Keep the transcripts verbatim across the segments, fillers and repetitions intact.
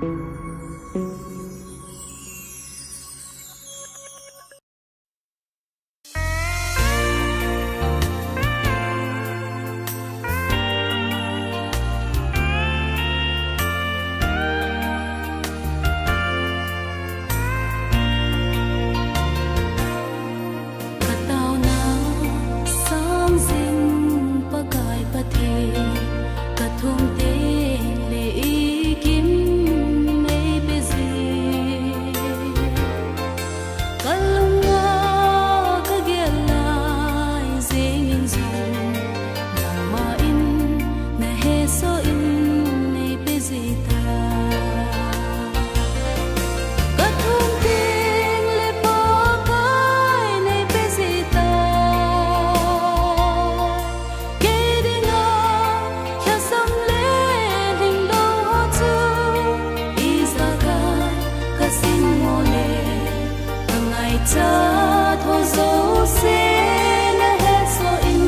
Ka taona sang jing Pakai Pathen, ka thum teng le i kim ei pe jing. Ka lung a ka gel lai jeng in jong, nangma in na hesoh in nei pe jing tai. Ka thum teng le Pakai nei pe jing tai. Kei dinga lhasam le lhinglou ho chu ijakai ka sin mo le, ka ngaichat ho jouse na hesoh in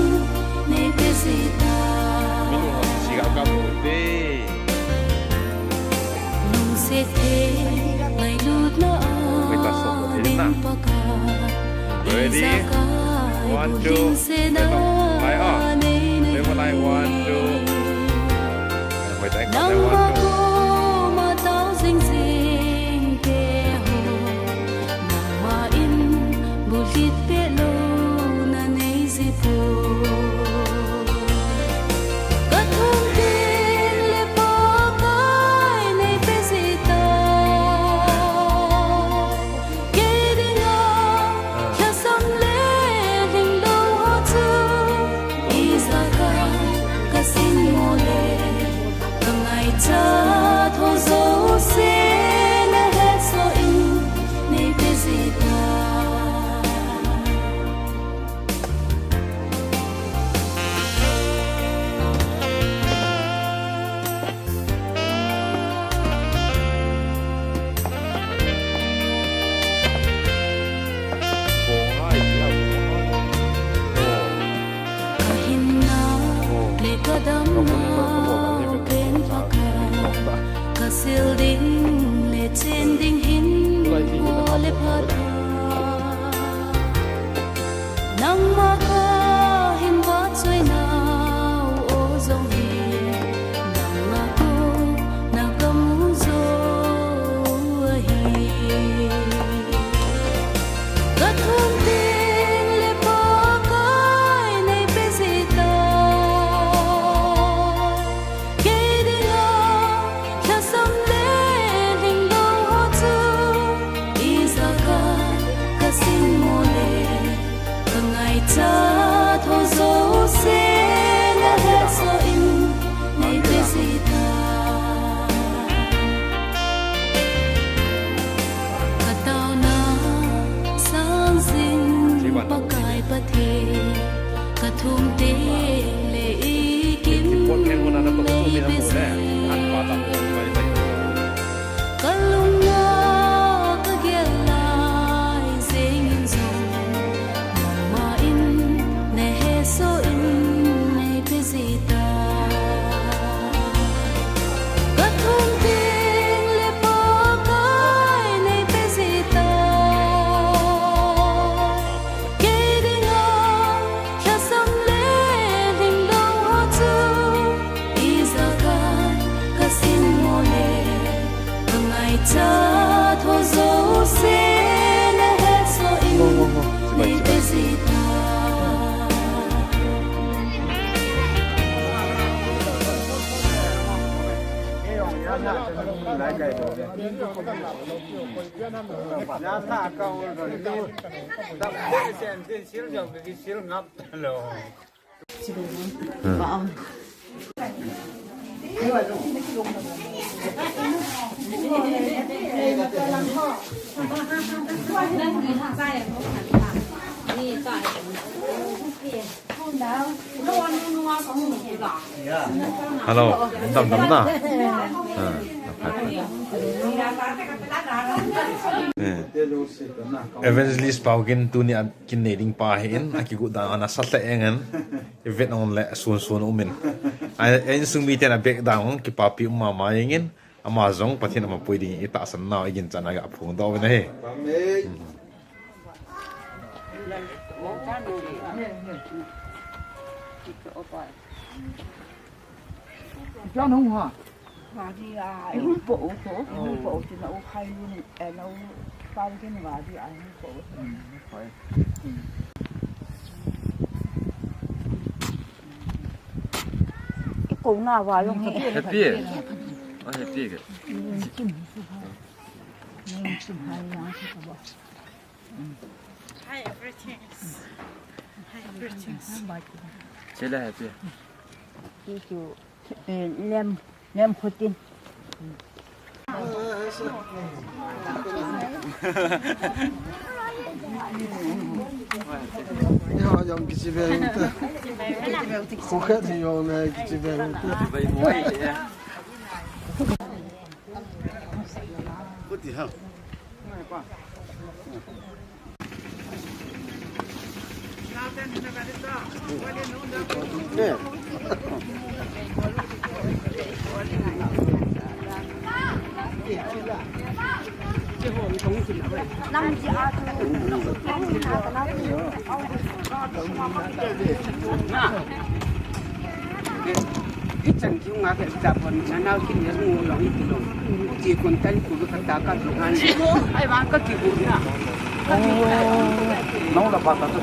nei pe jing tai. Lungset thei ngailutna a ding Pakai, ijakai bulhingse na nei na hi. Nangma koma tao jing jing te ho, nangma in bulhit peh louna nei ji poi. Ka thum teng le Pakai nei pe jing tai. Kei dinga lhasam le lhinglou ho chu ijakai ka sin mo le, ka ngaichat ho jouse na hesoh in nei pe jing tai. Ka hinna le ka damna pen Pakai, ka sil ding le chen ding hin mo le phat. Nangma ka hin vahchoi nau o jong hi, nangma kona ka mu jou ahi. Ka thum teng le Pakai nei pe jing tai. Kei dinga lhasam le lhinglou ho chu ijakai ka sin mo le, ka ngaichat ho jouse na hesoh in nei pe jing tai. Ka taona sang jing Pakai Pathen, ka thum teng le i kim ei pe jing. Ka lung a ka gel lai jeng in jong, nangma in na hesoh in nei pe jing tai. Ka thum teng le Pakai nei pe jing tai. Kei dinga lhasam le lhinglou ho chu ijakai ka sin mo le, ka ngaichat ho jouse na hesoh in nei pe jing tai. Hello, dam dam na. Ah, phai, phai. Eh. Evangelist Paugin tuni a kin nei ding pa hi in, akigu dan ana sa lheh eng in, i vet ong le sun sun um in. A, a insung miten a bek dan ong kipapi um mama eng in. Ama jong Pathen ama pui ding i tahsan nau i ginchat na ga phongdoh uvin ahi. Amen. Gari a, ihung po u to, ihung po u tin, na u khai lu, eh, na u pau tin gari a ihung po u. Iko na wa long he. Happy. Oh, happy ke. Hi, everything. Hi, everything. Chela happy. Thank you. Eh, lem, lem khutin. Ya, yang kichi ve ta. Khu khat ni yong na kichi ve ta. Kuti ha. Ichan kiu nga ka ita pon na nau kin ya ngu long iti long. Ti kun tan ku ka ta ka long han. Ai bang ka ki ku na. Nau la pa ta tu.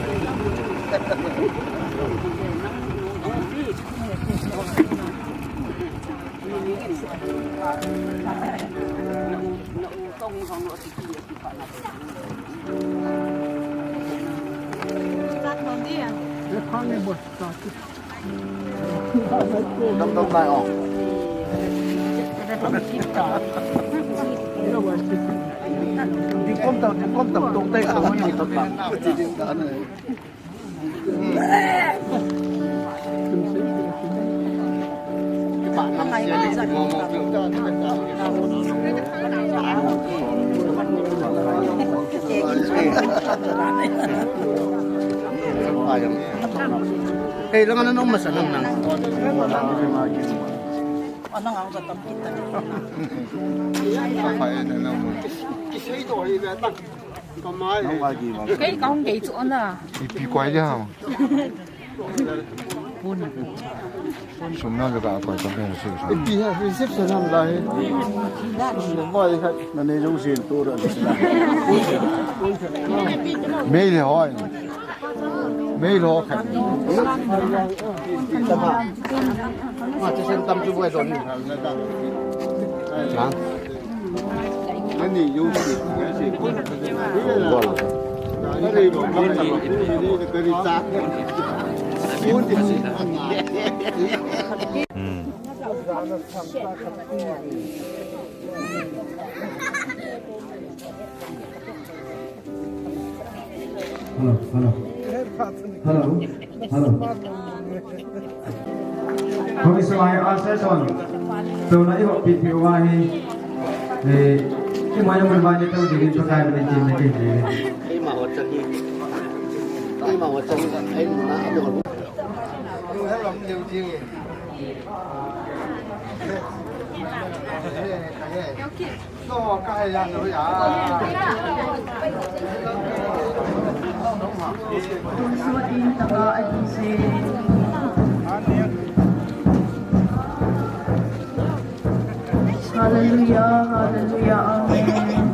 Hei, lang ano nung masanang nang. Anang ang katam kita. Apa ya, nang mo. Kei kaung kei chu ana. Ipi koi dia. Sum na beka koi ka ben su. Ipi ha reception ham lai. Koi ka na ne jong sin tu ra. Mei le hoi. Mei lo khat. Tama. Ma, che sen tam chu boi don. Na. Ani yo si, si. Bol. Ani bo, ani bo. Ni ni ka ri ta. Hmm. Hello, hello. Hello, hello. Kami sa mga asal son. So, na iba pipi wahi. Eh, yung mga yung mga nito, di rin pa tayo nito, nito, nito. Ay, mawat sa gig. Ay, mawat sa gig. Ay, mga ano. Hallelujah, hallelujah, amen.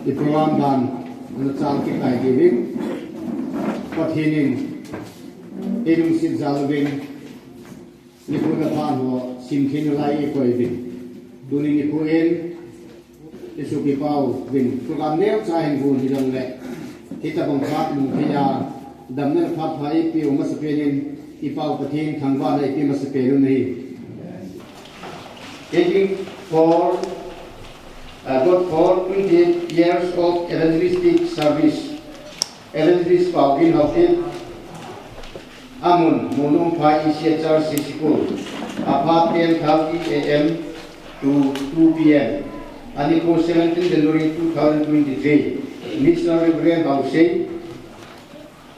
I program dan, na chang kitai kivin. Pathen in, ei lungset jal uvin, nikho napha ho, simthei nalai i koi uvin. Tuni nikho in, i sukipah uvin. Program neocha hin gon hijongle, hitabang phat mu thei a, damna phat pha eipeu masapen in, i Pau Pathen thangvahna eipeh masapen u ahi. Taking for, uh, God for twenty-eight years of evangelistic service. Evangelist Paugin Haokip, amun, Molnungphai E C H R C School, aphat ten thirty A M to two P M, anikho seventeen January two thousand twenty-three, Mister Reverend Haosei,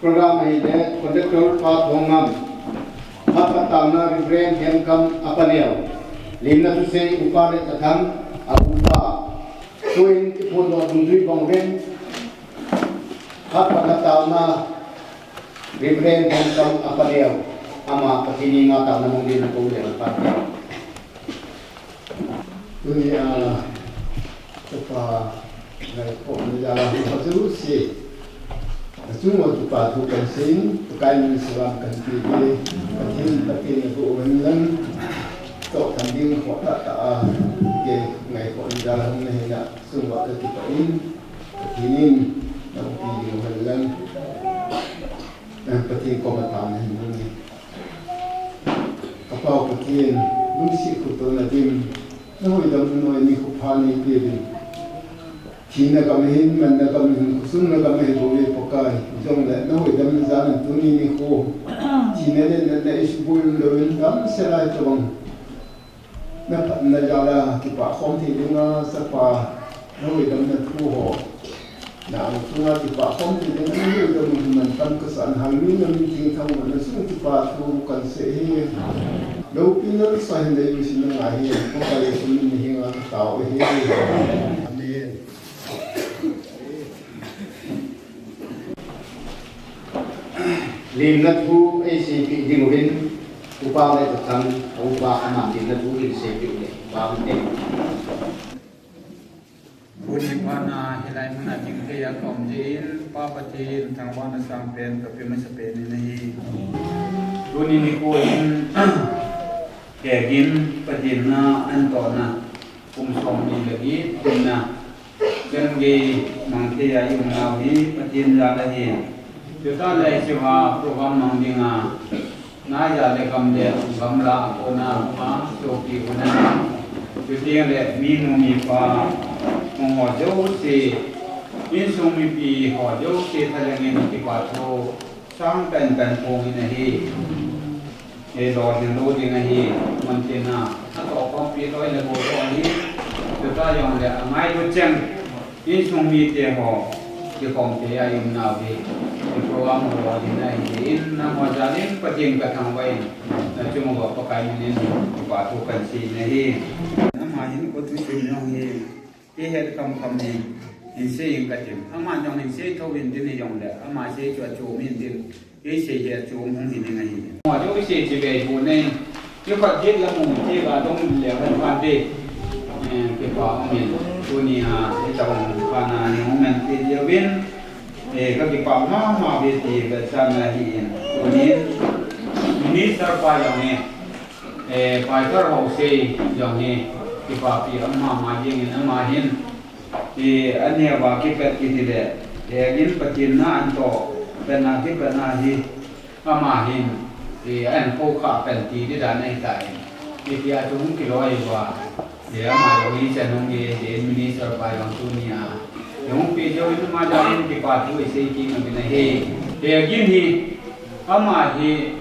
program ahile, conductor Pa Thongam, phat pha taona Reverend Hemkam Apaneo, limna thusei Upa Letchathang, a upa, tuin kiphondoh dungjuibang uvin, phat pha taona Reverend Hemkam Apaneo, ama Pathen henga taona mong dingin kou le phat. Tunia, Chapa, ngaikhohna jal a hung ho jouse, nachung uva kipa thu kahin seiyin, Pakai min in salam kahin peh e, Pathen, Pathen in naboh uhen lang, toh tham ding khoh tahtah a, kei ngaikhohna jal a hung nahi na, chung uva kakipah in, Pathen in naumpi ding uhen lang, Pathen koma taona hin nung e. Ka Pau Pathen, lungset khuto na dim, na hoidam na noi nikho pha nei peuvin. Thina gam ahin, manna gam ahin, khosungna gam ahi bouve Pakai, jongle na hoidam na jal in tuni nikho, thina le natna eisuboi umlouvin damsel a hitobang na phatna jal a kipah khom thei dinga, Chapa, na hoidamna thu ho, na ang chunga kipah khom thei dinga, na hoidam u hi mantam kasah in, hal mi na min theng thangvahna chung kipah thu kahin sei e. Loupina nasa hin, leiset na ngai hin, Pakai Jesu min in na henga katao e. Amen. Limna thu eiseipeh ding uvin, Upa Letchathang, a upa aman limna thu eiseipeh u le, Upa Letchathang. Tuni phat a hilai mun a ding thei a kaum jeh in, Pa Pathen thangvahna sangpen kapeh masapen in ahi. Tuni nikho in, Hegin Pathen na anatohna, kum somni le get kum na, Changei mang thei a i um nau hi Pathen jal ahi. Chutah le hiche a program mang dinga, na jal le gam le gamla a kona hung a sopi hon a, chuteng le minu mipa, hung ho jouse, insung mipi ho jouse thalheng in kipa thu sangtah in kahin phong in ahi. Hi lolhing lou ding ahi, mun tin a, atoh khompi loi le gol lou ahi. Chutah jongle angailut cheng, insung mite ho, kikhom thei a i um nau hi, i program ho lolhing ahi, in nangho jal in Pathen kathangvah in, nachung uva Pakai min in, kipa thu kahin sei in ahi. Ama hin kothu sim jong hi, Ihet khamkham in, hin sei in kati. Aman jong hin sei thou in tin hijongle, ama sei chu achom in tin, kei sei hi achom hung hi ding ahi. Mo jo sei chi ve bu nei, ki khat jet la mu ti ga dong le han phan te. Eh, kipa um in, tunia, hitobang phat a nei hung man ti diuvin, eh, kakipah mama uve ti vetsahna ahi in. Tunin, Minister pa jong in, Eh, Pastor Haosei jong hi, kipapi um mama jeng in ama hin. Eh, aneo a kipat kiti le, eh, Hegin Pathen na anatoh, Pen a hi, pen a hi, ama hin, eh, an ko kha pen ti di dan ahi ta in. Ipi a chung kiloi uva, eh, ama jong hi chen hung e, eh, minister pa jong tunia. Jong pe jo in ama jong in kipa thu isei kit nom in ahi. Eh, gin hi, ama hi,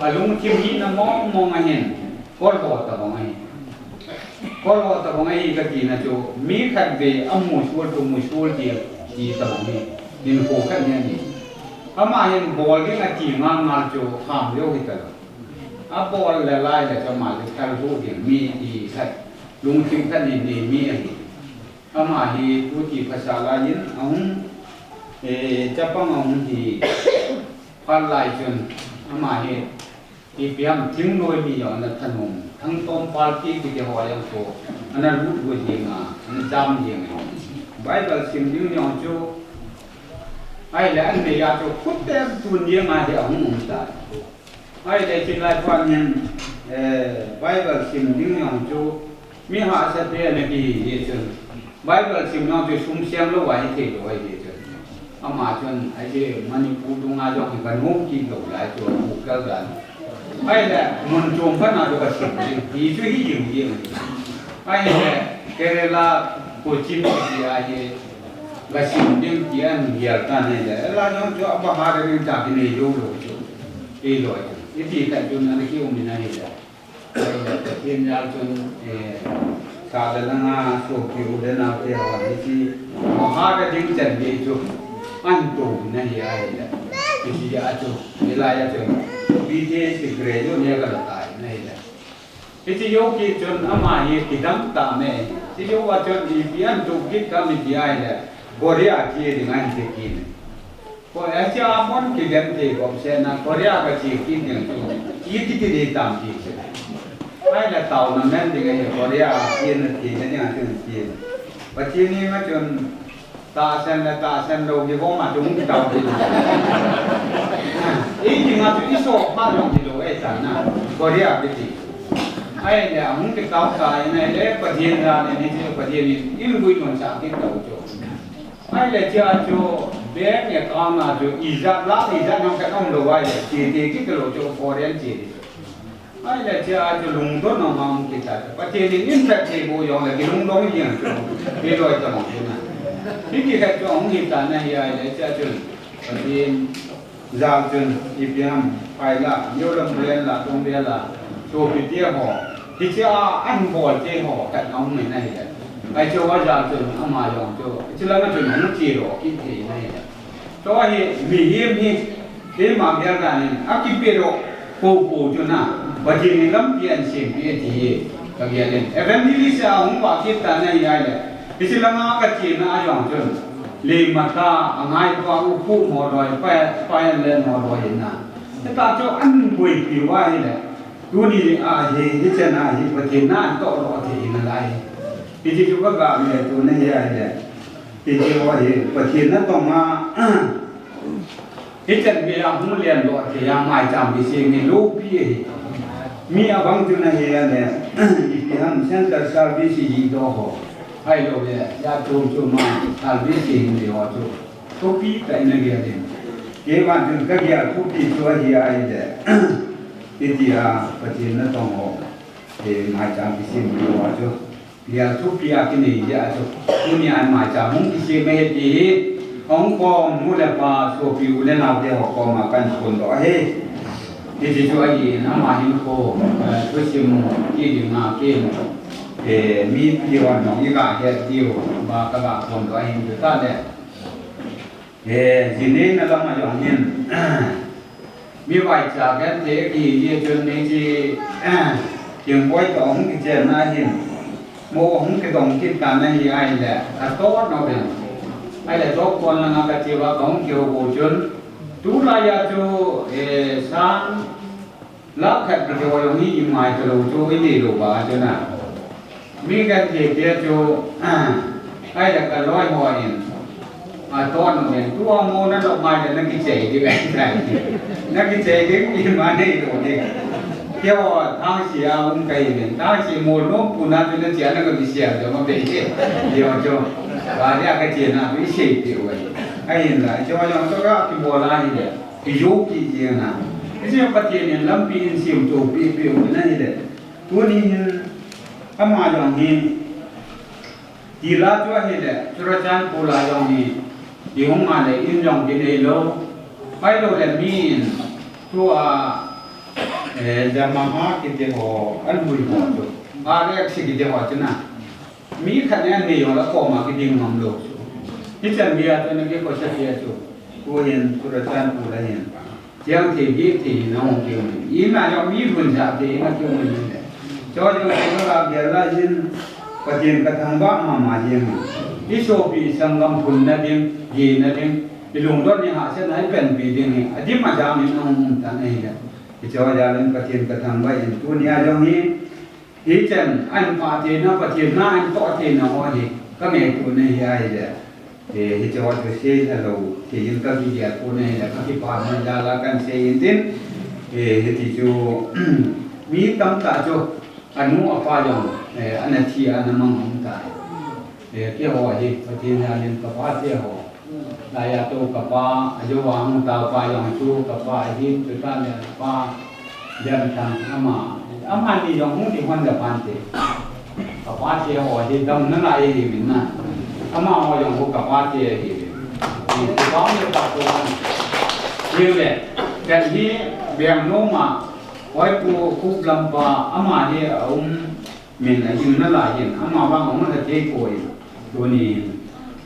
alungthim hina mong mong ahin, kol ho tabang ahi. Kol ho tabang ahi kati na chu, mi khat vei amusual thu musual ti, ti tabang hi, hinkho khat hi ani. Ama hin bol ding ati ngal ngal chu kham leo hi talou. Abol le lai le chu ama le thal hu ding mi ti khat, lungthim khat ni, ni mi ahi. Ama hi tu ti phasa lai in ahung, eh, chapang ahung hi phat lai chun ama hi Ipi ham thingnoi mi jong ana thanom, thangtom party kiti ho jong chu, ana lut lut jeng a, ana jam jeng a. Bible sim ding jong chu, ahile an nei a chu, khut tem tun jeng a hi ahung um tai. Ahile chin lai phan hin, eh, Bible sim ding jong chu, mi hahsa pen ana kihi jeh chun, Bible sim jong chu sum seng lou a hithei lou ahi jeh chun. Ama chun, ahi Manipur dunga jong hi kanom kit lou lai chu, amu kal dan. Ahile, mun chom phat na chu kasim ding, ti chu hi jing jing. Ahile, Kerala, Cochin ti a hi, kasim ding ti ahin gel tan ahile. Ahile jong chu, apa ha ding cha kinei jou lou chu. Kei loi chu. Iti khat chun, ana kium in ahile. Pathen jal chun, eh, sa le langa sopi u le nao te ho hiche, maha ka ding chan gei chu, an to na hi ahile. Hiche a chu, hilai a chu, B T H degree jo ne ka la tai na hile. Hiche jo kit chun ama hi kidang ta me. Hiche jo a chun ipi an to kit ka mi ti ahile. Korea che ding ahi ti kit. Ko, ahi a bon kidem thei bou se na Korea ka che kit ding chu. Iti ti dei tam ti chu. Ahile taona man ding ahi Korea a che na ti na ding a chun ti. Pathen in a chun tahsan le tahsan lou hi bou ma chung tao ti. Ei ding a chu i so pha lou ti lou ei ta na. Korea kiti. Ahile a hung kitao ta in ahile Pathen da ne ni chu Pathen in in gui non sa kit tao chu. Ahile chia chu bank account a chu ijat la ijat nang ka nang lou ahile, che te kit lou chu foreign che. Ahile chia chu lungdon nang mang kit ta chu. Pathen in in phat thei bou jong le kilungdon jeng chu. Kiloi ta mang chu na. Hiti khat chu ahung hi ta na hi ahile chia chu. Pathen Jal chun, ipi ham, phai la, neo lam len la, tong vel la, sopi te ho, hiche a, an bol te ho, khat na um mai na hi le. Ahi chu a jal chun, ama jong chu, hiche lang a chun, hung che lou, kit thei na hi le. Chu hi, mihem hi, keima gel dan in, akipe lou, kou kou chu na, Pathen in lampi ahin sempeh e ti hi, ka gel in. Evangelist a hung vah kit ta na hi ahile, hiche lang a ka che na a jong chun, Leimatha, angai pa, ukhu mo loi, pa, pa yan le mo loi na. Hita chu an boipi uva ahile. Tuni a hi, hichan a hi, Pathen na an toh lou thei nalai. Hiche chu ka ga me tuni hi ahile. Hiche ho hi, Pathen natong a, hichan gei a hung len lou thei a maicham kisem hi loupi ahi. Mi abang chu na hi ahile. Ipi ham center service hi do ho. Ahilou le, ya chom chom a, service hin nei ho chu. Thupi tah in na gel in. Kei vang chun ka gel thupi chu ahi ahile. Hitia, Pathen natong ho. Eh, maicham kisem nei ho chu. Gel thupi a kinei jeh a chu. Tunia maicham hung kisem ahi ti hi. Hung kom nu le pa, sopi u le nao te ho koma kan phondoh ahi. Hiti chu ahi in ama hinkho, eh, thusim kiti nga kin. Eh, mipi hon jong i ga het diu, ba ka ga phondoh ahin chu ta le. Eh, ji neina lam a jong hin, mi vaicha genthei kihi jeh chun hiche, eh, Kingboi toh hung kichen na hin, mo hung kidong kit ta na hi ahile, ato no ben. Ahile, to kon langa ka che uva ka hung kihou bou chun, tulai a chu, eh, sang Lakh khat kiti ho jong hi imai talou chu, inei lou ba chu na. Mi genthei te chu, ahile ka loi ho in. Aton uvin, tua mo na lou mai le na kichei ding ahi tai. Na kichei ding ima nei lou ding. Keiho Thangsi a um kahi uvin. Thangsi mo nom puna chu na chia na ka kisei jong ma bei. Keiho chu. Ba dia ka che na chu isei peh uve. Ahinla, hiche ho jong chu ka kibol a ahile, kijo kit jeng a. Hiche Pathen in lampi in semtoh pehpeh u ahin ahile. Tuni hin, ama jong hi, tila chu ahile, Churachandpur a jong hi, ihung a le in jong kinei lou. Ahilou le mi in, tua, eh, Yamaha kiti ho, anhui ho chu. R X kiti ho chu na. Mi khat in anei jong le koma kiding ngam lou chu. Hichan gei a chu ana kikhosa peh chu. Tuhin Churachandpur a hin. Chang thei, geh thei in ahung kium in. Ina jong mi lhun sah thei in akium in le. Chu jong chu la gel la hin Pathen ka thangvah mama jeng in. I sopi i sanggam phunna ding, gehna ding, i lungdon i hahsatna i panpi ding hi. Adim ajam in ahung um tan ahile. Hiche jal in Pathen ka thangvah in tuni a jong hi Hichan, ahin pha theina, Pathen na ahin toh theina ho hi, ka ngaito na hi ahile. Eh, hiche ho chu seilha lou, thei in ka kigel pon ahile, ka kipah na jal a kahin sei in tin. Eh, hiti chu, mi tamtah chu, anu apa jong, eh, ana thi a ana mang um tai. Eh, keiho hi, Pathen jal in ka pa te ho. Laiya tu kapa, ajou a hung tao pa jong chu kapa ahin, chutan le pa, jam thang ama, amani jong hung ding hon le pan te. Kapa te ho hi dam na lai hi min na. Amaho jong hu kapa te hi min. Hi kapa le pa tu hon. Hi le, kan hi biang no ma, hoi pu kup lam pa, ama hi a um, Min a hing nalai hin, ama vang hung la thei poi. Tuni,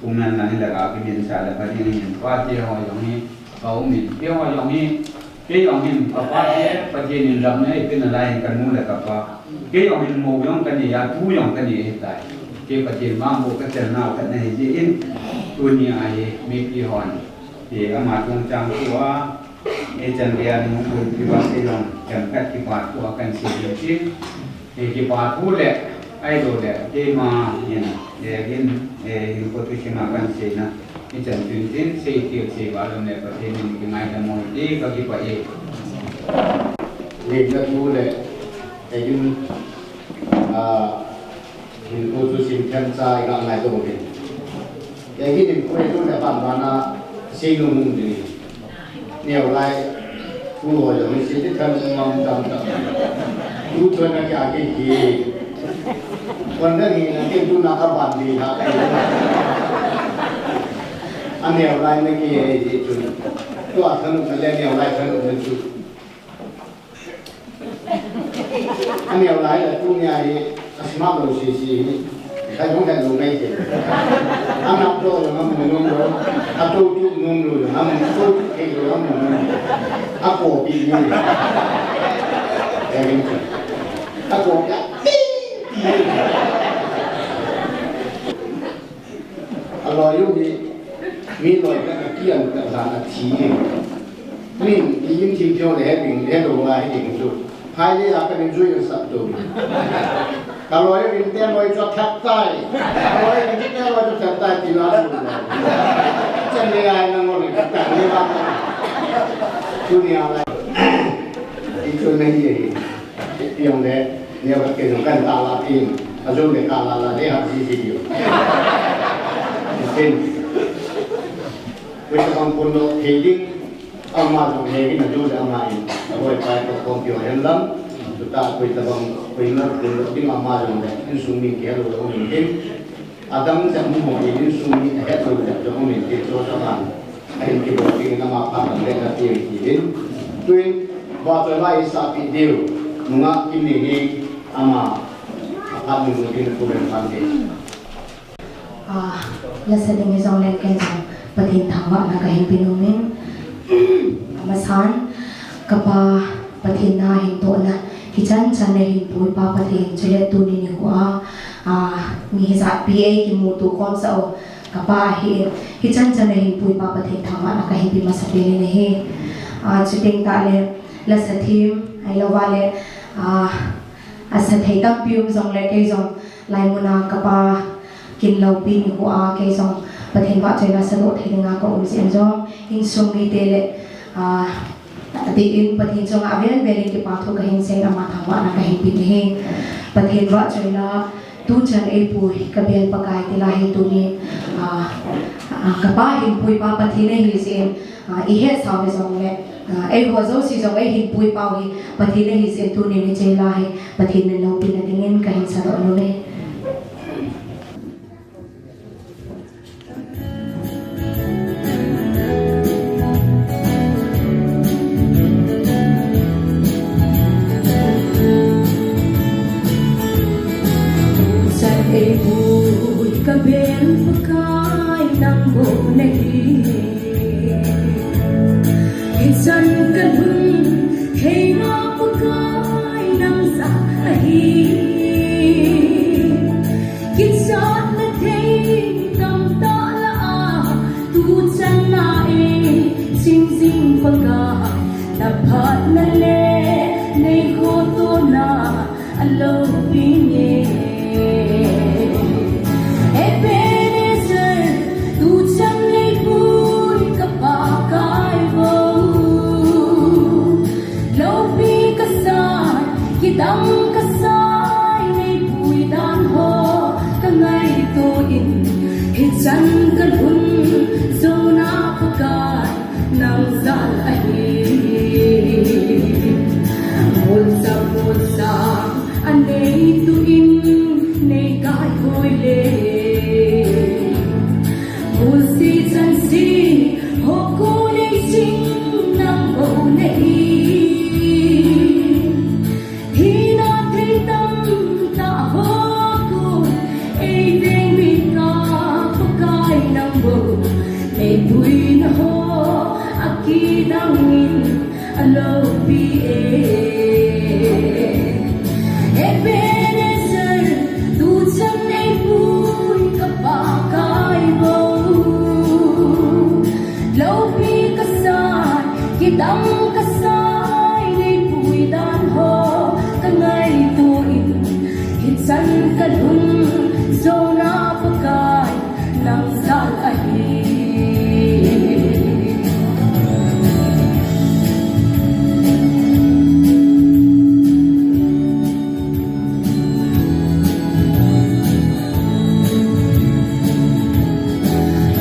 kum nan nan la ka kimin sa la ka ding hin, pa te ho jong hi, ka um in, kei ho jong hi, kei jong hin, ka pa te, Pathen in lam nei pe nalai hin, ka nu le ka pa. Kei jong hin mo jong ka nei a, tu jong ka nei ahitai. Kei Pathen vang bou ka chel nau ka nei ji in, tuni a hi, mipi hon. Hi ama chungchang thu a, Hichan gei a nung pun kipa se jong, themkhat kipa thu a kahin sei ding chu. Hi kipa thu le, ahilou le, keima hin, eh, hin, eh, hin ko tu sima kahin sei na. Hichan chun tin, sei til sei va lom le, Pathen in kingaidam mo ti ka kipah e. Lim na tu le, eh, hin, ah, Hinkho chu simthem cha i ga ngai to uvin. Kei hi hinkho hi tun le ban ban a sei nung nung ding. Neo lai, tu lo jong sei ti than ngam tam tam. Tu chon a kya ki hi. Kon da ni na ke tu na ka ban di ha. A neo lai na ki he ji chu. Tu a than na le neo lai than na chu. A neo lai le tunia hi, a smart lou sisi hi, khai jong khai lou ngai te. A nap lou jong a mu nom lou, a to tu nom lou jong a mu, to tu thei lou jong a mu nom. A copy ni. Eh, a copy a pi, pi. A loi u hi, mi loi ka, ka kiang ka dan a thi e. Min, i lim thim thio le he bing, he lo ngai he bing chu. Phai le a ka lim zui ka sap to. Ka loi u bing te loi chu thak tai. Ka loi u bing te loi chu thak tai ti la chu. Chan le ai na ngol ka ta le ba. Chu ni a lai. I chu na hi e. Piang le, neo ka ke jong kan ta la tin, a jong le ka la la le ha ji ji diu. Tin. Koi tabang pun lo thei ding, ama jong he in a jong le ama in, a loi pai ko kom pio hen lam, tu ta koi tabang, koi na pun lo ding ama jong le, insung mi ke lo lo min tin. Adang jat mu mo in insung mi a het lou jat jong um in tin chu chu aman. A hin kibol ding in ama phat lam le ka ti ti in. Tuin, vahchoi la i sahpeh diu. Nungah Kimnei ni ama a phat nung ding in program phan te. Ah, la sa ding hi jong le ken jong Pathen thangvahna ka hin pe nom in. Amasan, ka pa Pathen na hin tohna, hichan chan a hin puipa Pathen, chule tuni nikho a, a, mi hijat pi ei kimuto khom sa u, ka pa hi, hichan chan a hin puipa Pathen thangvahna ka hin pe masa pen in ahi. A, chuteng tah le, la sa them, ahilou va le, a, a sa thei tampi um jong le kei jong, Laimun a ka pa kin loupi nikho a kei jong Pathen vahchoi la sadoh thei dinga ka um jeh in jong insung mite le, ah, adeh in Pathen chunga avel vel in kipa thu ka hin sei in ama thangvahna ka hin pe in ahi. Pathen vahchoi la tuchan eipui ka bel Pakai ti la hi tuni, ah, Ah, kapa hinpui pa Pathen ahi jeh in, ah, ihet sau hijongle, ah, eiho jouse jong eihinpui pau hi Pathen ahi jeh in tunin ichela hi Pathen min loupina dingin kahin sadoh nom e. Chan eipui kabel Pakai nang bou nahi. Hichan kalhun theina Pakai nang jal ahi. Kichatna thei tamtah lah a, tuchan na eiching jing Pakai, naphatna le neikhohna aloupi inge. Ebenezer, tuchan neipui ka Pakai bou. Loupi kasai, kidang kasai, neipui dan ho kangaito in, hichan kalhun jou na Pakai nang jal ahi. Molchap molsang anei tuin, neikaihoi le, molse chanse ho kon neiching nang bou nahi. Thina thei tamtah ho kon eiveng bit a Pakai nang bou, neipuina ho akidang in aloupi e. Ebenezer, tuchan neipui ka Pakai bou. Loupi kasai, kidang kasai, neipui dan ho kangaito in, hichan kalhun jou na Pakai nang jal ahi.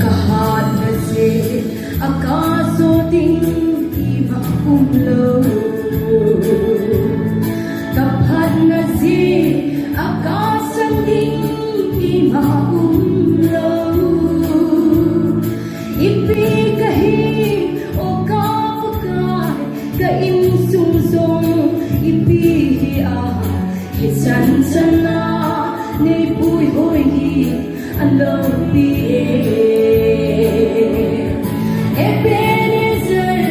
Kahatna jeh a kajo ding ima umlou. Kaphatna jeh a kasang ding ima umlou. Ipi kahi, o ka Pakai, ka insung jong ipi hi a, hichan chan a neipuihoi hi aloupi e. Ebenezer,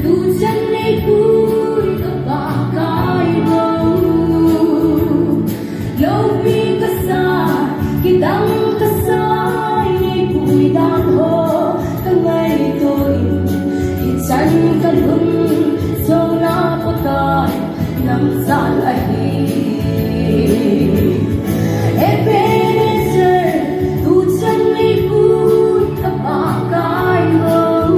tuchan neipui ka Pakai bou. Loupi kasai, kidang kasai, neipui dan ho kangaito in, hichan kalhun jou na Pakai nang jal ahi. Ebenezer, tuchan neipui ka Pakai bou.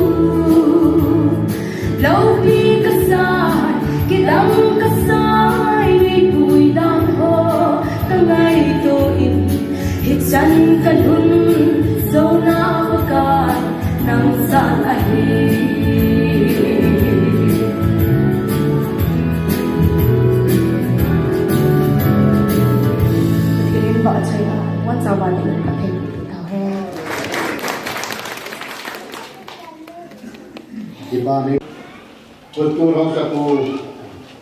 Loupi kasai, kidang kasai, neipui dan ho kangaito in, hichan kalhun jou na Pakai nang jal ahi. Pathen in vahchoi a, vahchoi a, Pathen in vahchoi a. Kipah e. Kultur haosapu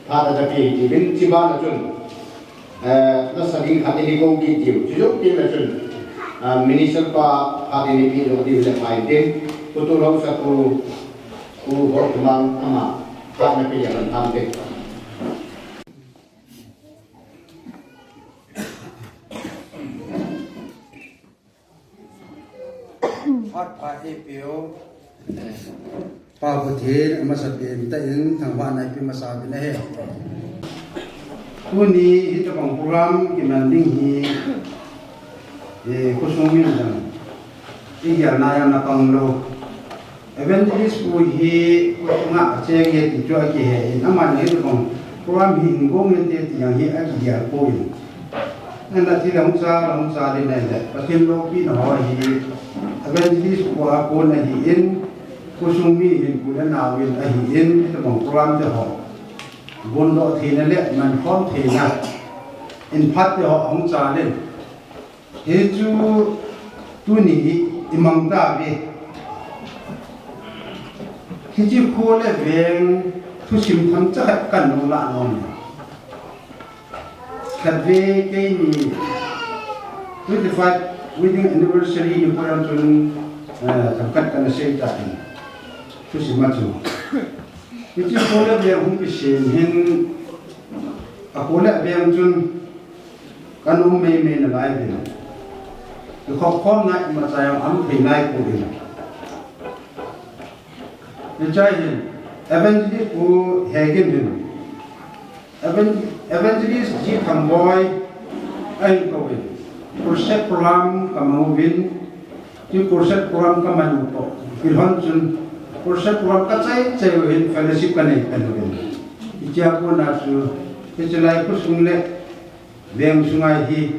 phat a tapeh uvin, chubana chun, eh, nasa ding khat in kou kit diu. Chujou pet na chun, ah, minister pa phat in eipeh lou diu le pha inte. Kultur haosapu, Pu Hotumang ama phat na pe le kan tham te. Phat pha eipeu. Pa Pathen, amasapen tah in thangvahna eipeh masa uvin ahi. Tuni hitobang program kiman ding hi, eh, khosung min jong igel na jong na pang lou. Evangelist pu hi khosung a acheng e ti chu akihe in, aman hitobang program hi hin gong inte ti jong hi akigel poi. Nana ti lang cha, lang cha din nai le, Pathen loupina ho hi, a Evangelist pu a kon ahin, khosung mi hin pu le nau in ahin, hitabang program te ho bondoh theina le mankhom theina in phat te ho ahung chal in, hichu tuni imang tauve. Hiche kho le veng thusim themcha khat kahin lah nom e. Khatvei keini twenty-five wedding anniversary nikho jong chun, eh, themkhat kana sei tan. Thusim a chu, hiche kho le veng hung kisem hin, akho le aveng chun kanom meimei nalai uvin, kikhop khomna imacha jong um thei nai poi. Hiche hin Evangelist Pu Hegin hin Evan-, Evangelist G. Thangboi ahin kouvin, crusade program kamang uvin, hiche crusade program kamang u toh kilhon chun crusade program kachai chai u hin fellowship kanei pen uvin. Hichea kona chu hiche lai khosung le veng sunga hi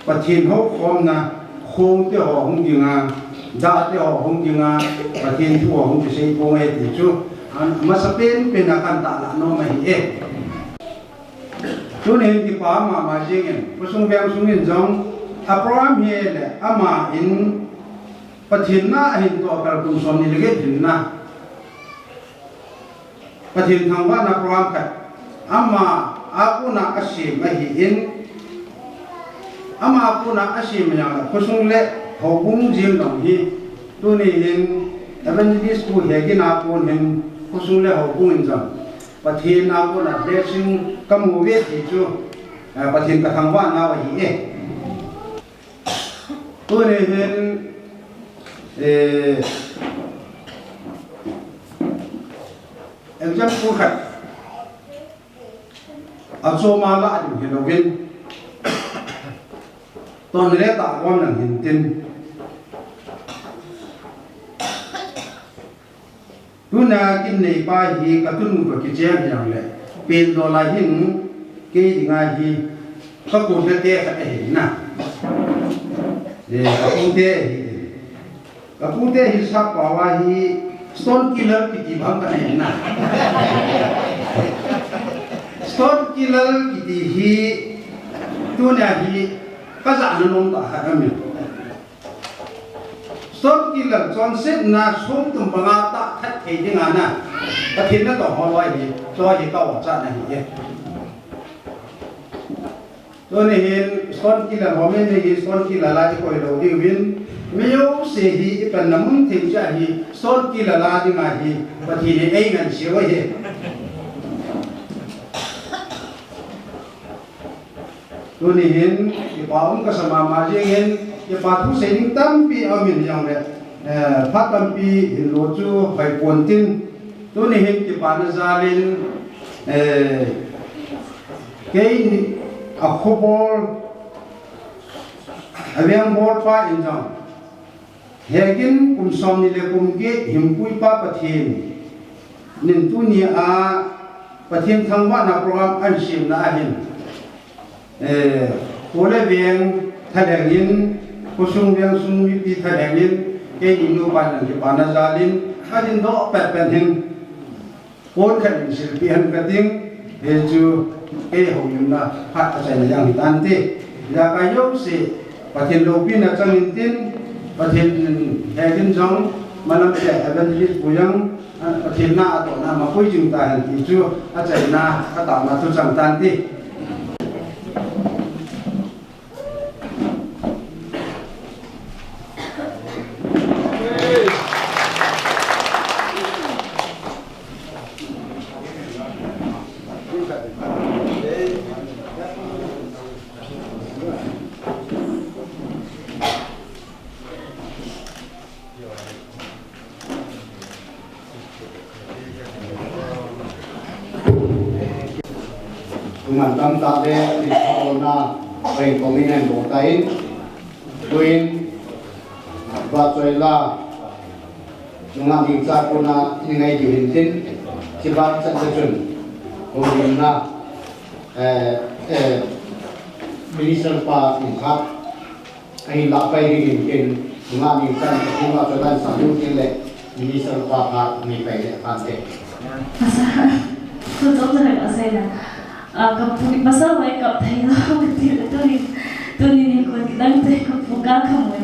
Pathen houkhomna khong te ho hung dinga, dah te ho hung dinga, Pathen thu ho hung kisei ponge ti chu, amasa penpen a kahin tahlah nom ahi e. Tuni hin kipa mama jingin, khosung veng sungin jong, a program hi le ama in Pathen na ahin toh kal kum somni le get hinna Pathen thangvahna program khat ama a kona asem ahin, ama a kona asem jong le khosung le houbung jeng jong hi, tuni hin Evangelist Pu Hegin a kon hin khosung le houbung in jong Pathen a kona blessing kamu uve ti chu, eh, Pathen kathangvah nau ahi e. Tuni hin, eh, example khat achom a lah ding hilouvin, ton le tah gom lang hintin. Tuna kin neipa hi katun mu ka kicheng hijongle, pen dola hin kei dinga hi kakon te khat ahi na. Eh, kapute ahi. Kapute hi sappao a hi stone killer kiti bang kana hi na. Stone killer kiti hi tuna hi kajahna nom tah khat ahi. Stone killer chonsetna songtum banga tah that thei dinga na, Pathen natoh ho loi hi, cho hi ka-o chan ahi e. Tuni hin stone killer ho min hi stone killer a ikoi lou diuvin, mi jouse hi ipanna mun thei cha hi stone killer a dinga hi Pathen in eingansei u ahi. Tuni hin kipa um kasa mama jingin, kipa thusei ding tampi aum in jongle, eh, phat tampi hinlo chu hoi pontin, tuni hin kipana jalin, eh, keini akhobol, avengbol pa in jong Hegin kum somni le kum get hinpuipa Pathen in tunia Pathen thangvahna program ahin semna ahin, eh, kho le veng thalhengin, khosung vengsung mipi thalhengin, keini nupa in kipana jalin adindoh petpet hin pon khat in silpeh hen kating, hichu kei houlimna phat achaina jong hitante. Ijakai jouse Pathen loupina chang intin, Pathen in Hegin jong malam te Evangelist pu jong, Pathen na atohna ma pui jing tahen ti chu achaina kataona thu chang tante. Tuman tamtah le, inthona, reng komin en bo ta in, tuin, ba choi la, nunga ding cha kona, ni ngai diu hin tin, chibat chan cha chun, ko din na, eh, eh, minister pa in khat, Ahin lah pai ding in ken, Nga ni kan ka kuma to lan sa lu tin le, minister pa pa ni pai le kan te. Asa, tu tu tu asa na. Ah, ka pu, pasal wai kap thei lo, tu, tu ni, tu ni ni ko ki dang te ka pu ka ka mo.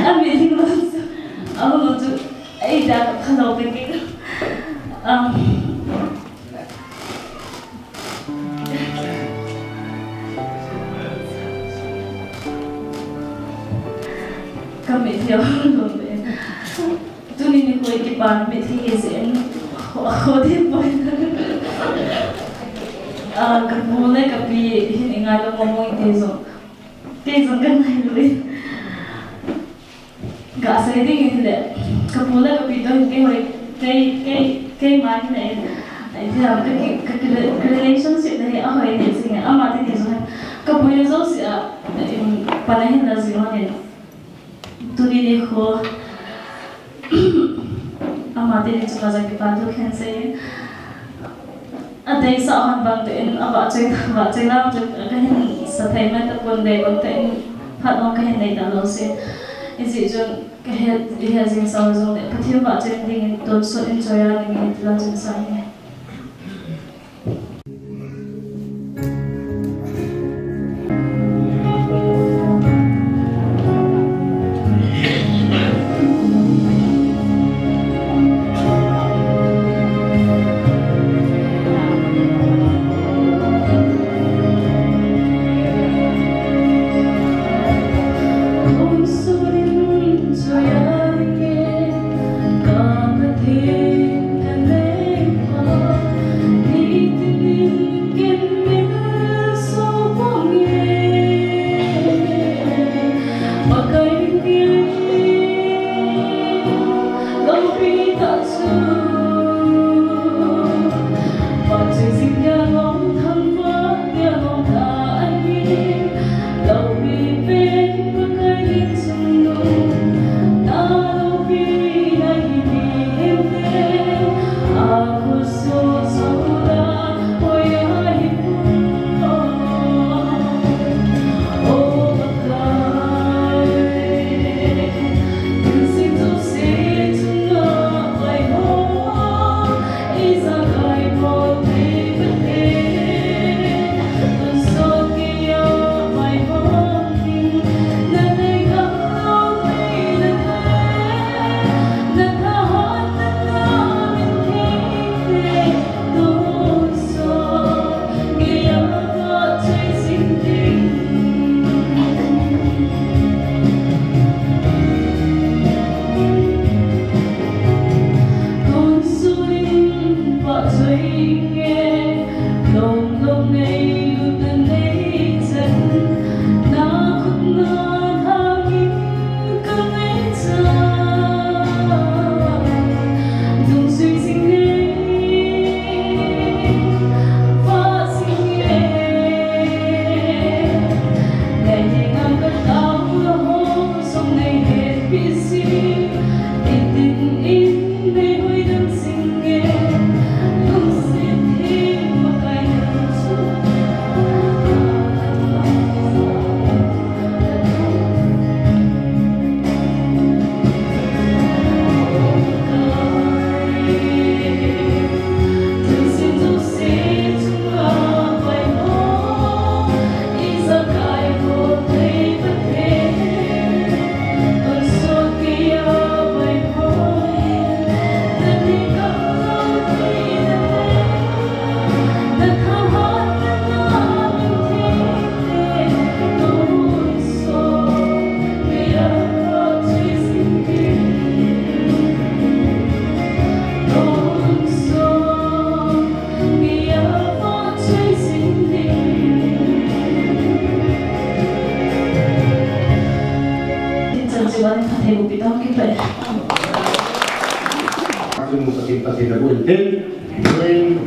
Ami ni lo. Amo tu, ai da ka lo pe ke. Um, Ka mitlhi a hung lum in. Tuni nikho i kipa mitlhi hi jeh in, kho, kho ding poi. Ah, ka pu le ka pi hin i ngailou mong mong in kei jong, kei jong ka ngailou in. Ka sei ding in le, ka pu le ka pi toh hin kei hoi, kei, kei, keima hin le, ai, ka, ka, ka, ka relationship le hi ahoi le jing e, ama teni jong hin, ka pu le jouse a, in, pan a hin la jing hon in. Tuni nikho, ama teni chunga jong kipa thu kahin sei in. Adeisah hon bang tah in, avahchoi, vahchoi lam chu kahin sa thei mai tapon, dei bang tah in phat mong kahin nei talou se. Hijeh chun kahet, ihet jing sao jong le, Pathen vahchoi ding in tonsot in choi a ding in tilang chun sa in.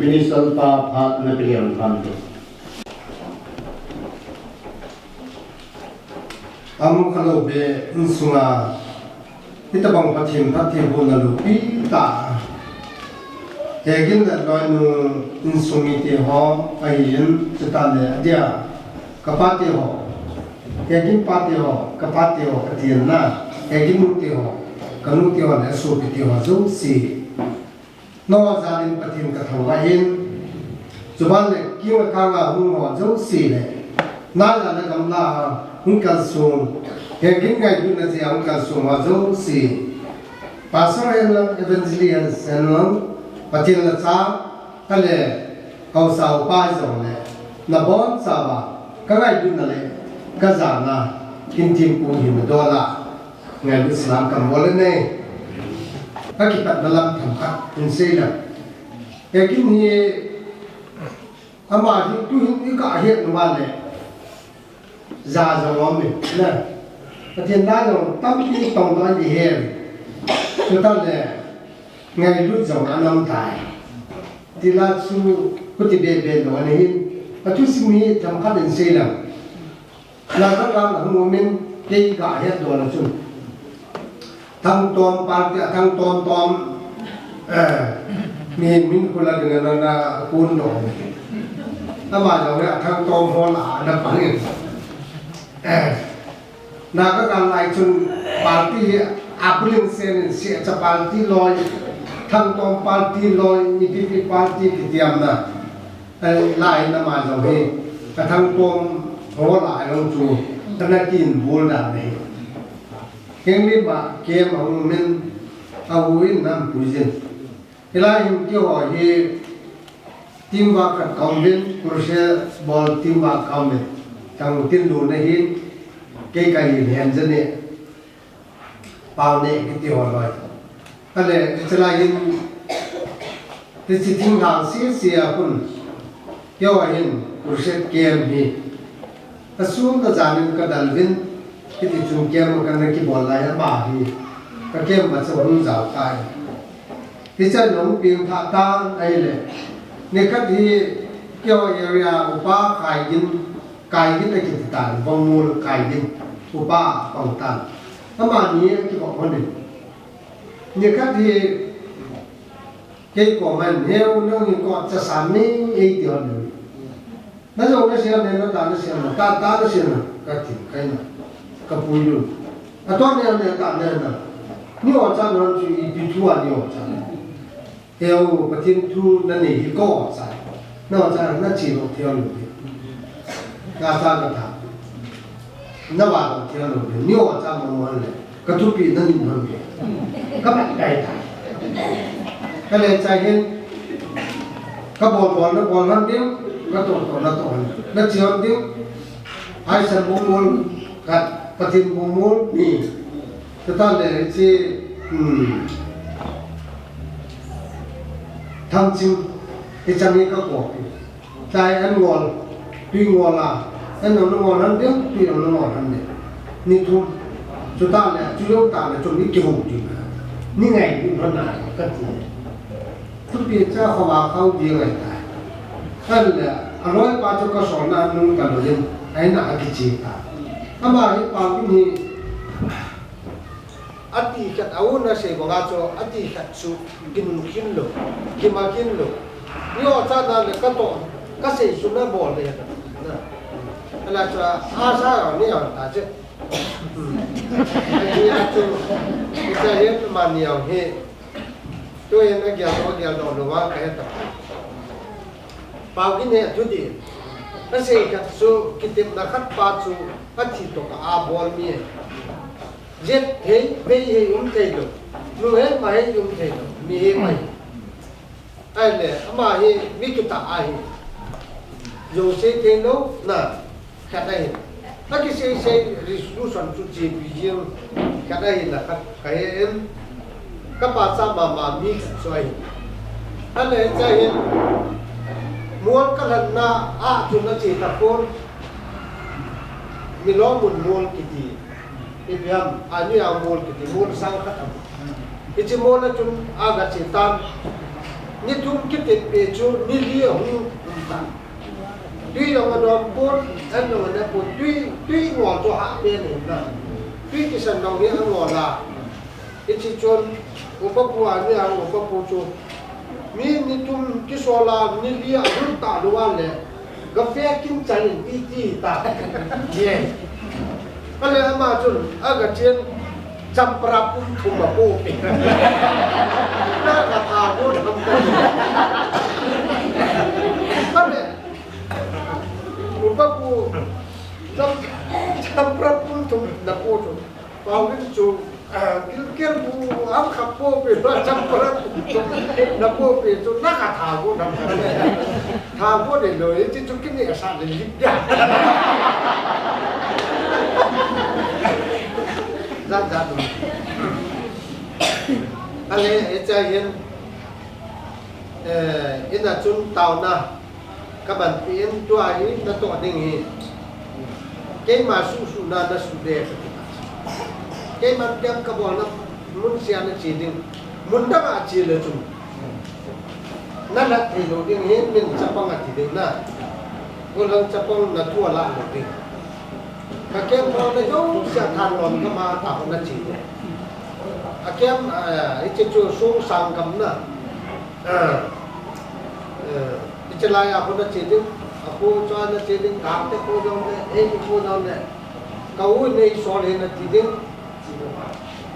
Minister pa phat na piliang kan tu. Amu khalou be insunga, hitabang Pathen phattheibohna loupi tah. Hegin le loinu insung mite ho ahin, chutah le adia, kapa te ho. He gin pate ho, ka pate ho, ka tina. He gin nute ho, ka nute ho, le sopi te ho jouse. Nangho jal in Pathen ka thangvah in. Chuban le, kinga kanga hung ho jouse le. Nala le gamla hung kalsong. He gin ngailutna jeh a hung kalsong ho jouse. Pastor Henlang, Evangelist Henlang, Pathen lhacha, ale, haosa upa jong le, nabonchauva, ka ngailutna le, ka jana, kin thempu hin nadol a, ngailut salam kabol e. Ka kipatna lam themkhat hin sei leng. He gin hi, ama hi tuhin i kahet uva le, ja jong um e, na. Pathen na jong tampi tong tong i he. Chuta le, ngailut jong ana um tai. Tila chu, kuti be be lo ana hin. Athusim hi themkhat in sei leng. La ka la hung um in, kei kahet doh na chun. Thangtom party, a Thangtom Tom, eh, mi min kula ding na na kun no. Ama jong le a Thangtom hon a na pangin. Eh, na ka kal lai chun party hi a pulin sen in si a cha party loi, Thangtom party loi, ni pi pi party kiti am na. Ai, lai na ma jong hi, ka Thangtom ho lai jong chu, ka na kin bul dan hi. Keng li ma kem a hung min, a hu in nam pui jin. Hilai hin keiho hi, team work khat ka um in, crusade bol team work ka um in. Thang tin lu na hin, kei ka hin hen jin e. Pau ne kiti ho loi. Ale, hiche lai hin, hiche thinglhang sese a khun, keiho hin, crusade camp hi. Asung ka jan in ka dal uvin, hiti chun camp ka na kibol lai ama hi. Ka camp ma chu hung jao tai. Hiche nung ping tha tan ahile. Nikhat hi, keiho area upa Kaigin, Kaigin a kiti tan, Bongmul Kaigin, upa pang tan. Amani a kibol hon in. Nikhat hi kei koman heu nang hi ko cha sa ni ei ti hon. Na jong na siam ne, na ta na siam na, ta ta na siam na, ka ti, ka ina, ka pui lu. A to ne ne ta ne na. Ni o cha na chu ipi thu a ni o cha. Heu Pathen thu na nei hi ko cha. Na o cha na chi lo thei lo. Ka cha ka tha. Na va lo thei lo. Ni o cha ma mo le. Ka thupi na nin hon ke. Ka bai kai ta. Ka le chai hin. Ka bol bol na bol hon ding. Ka to to na to hon. Na chi hon ding. Ai san Bongmul. Ka Pathen Bongmul ni. Ka ta le chi. Hmm. Thangching. Hi chang hi ka ko. Chai an ngol, tui ngol a, an ngol ngol han ding, tui ngol ngol han ding. Ni thum, chu ta le, chu jong ta le, chu ni kihou ding. Ni ngai ding han na, ka ti. Thupi cha kho ba khau ding ngai ta. Kan le, a loi pa chu ka son na nung ka lo yin, ai na a kichi ta. Ama hi pa ni Ati khat a un a sei banga chu, ati khat chu kinung khin lo, kima khin lo. Ni o cha na le ka to, ka sei chu na bol le na. Ala cha a sa ni a ta che. Ati a chu, ita he ma ni a he. Tu he na gya to, gya to lo wa ka he ta. Pau kin he thu di. Ka sei khat chu, kitepna khat pa chu, ka thi to ka a bol mi. Jet hei, bei hei um thei lo. Nu hei, ma hei um thei lo. Mi hei ma hei. Ai le, ama hi, mi kitah ahi. Jong sei thei lo, na, khat ahi. A kisei sei resolution chu J P G khat ahi na khat ka he in. Ka pa cha mama mi khat chu ahi. A le cha hin, mual ka lhanna a chu na che ta pon. Mi lo mun mual kiti. Ipi ham, a ni a mol kiti, mol sang khat am. Hichi mol a chun a ga che tan. Ni thum kiti pe chu, ni li a hung um tan. Tui jong a dom pon, an jong a ne pon, tui, tui ngol chu ha pe ni na. Tui kisan dong hi a ngol a. Hichi chun, upa pu a ni a upa pu chu. Mi ni thum kisol a, ni li a hung ta lu a le. Ga fe kin chan in iti ta. Ye. Ale ama chun, aga chen, champra pum thum apoh peh. Na katha go tham ta. Ale, upa pu, cham, champra pum thum napoh chu. Pauvin chu, ah, kilkel bu, am kha poh peh, champra pum thum napoh peh chu, na katha go tham ta. Tha go le lo, e ti chu kini asa le lik dia. Zat zat. Ale, e cha hin, eh, ina chun tauna, kaban pi in tua hi natoh ding hi. Keima suhsuhna nasuh de. Keiman tem kabolna mun sia nache ding. Mun dang a che le chun. Nalah thei lou ding hi min chapang ati ding na. Gollhang chapang nathu alah lou ding. Kakem ho najouse thanlon gam a ta ho nache ding. Akem, eh, hiche chu song sang gam na. Eh, eh, hiche lai a ho nache ding. Akho chu nache ding. Gangte kho jong le, ei kho jong le. Ka u nei sol hi nati ding.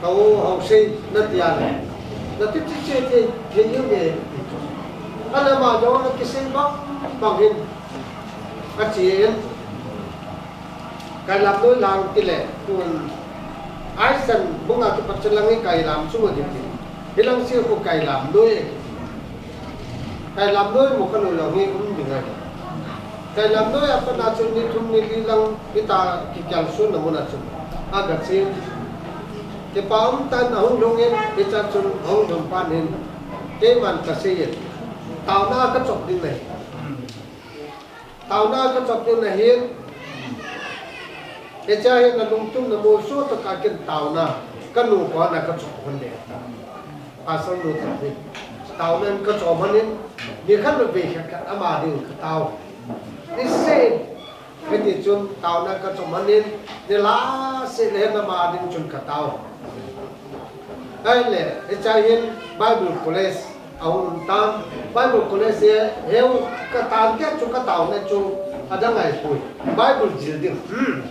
Ka u hou sei nati a le. Nati che che thei, thei u nge. Ale ama jong akisei bang, bang hin. Ache in. Kailam noi lang ti le, tun, aisan bunga kipat chu lang hi kailam chu ding ti. Hilang se khu kailam noi. Kailam noi mo ka noi lang hi um ding ahi. Kailam noi a pat a chun ni thum ni li lang hita kikhel sun na mun a chun. Aga che. Kipa um tan ahung lhung in, hicha chun ahung lhung pan hin. Keiman kasei in. Tauna kachop ding nahi. Tauna kachop ding nahin, hicha hin nalungthim na molso tah a ken tauna, kanu koma kachop hon le. Pastor nu tah hin, tauna kachop hon in, nikhat le vei khat khat ama ding katao. Niseh, hiti chun tauna kachop hon in, nilhah seh le hin ama ding chun katao. Ahile, hicha hin Bible College ahung um tan. Bible College hi, heu katan kei chu kataona chu adang ahipoi. Bible jil ding. Hmm.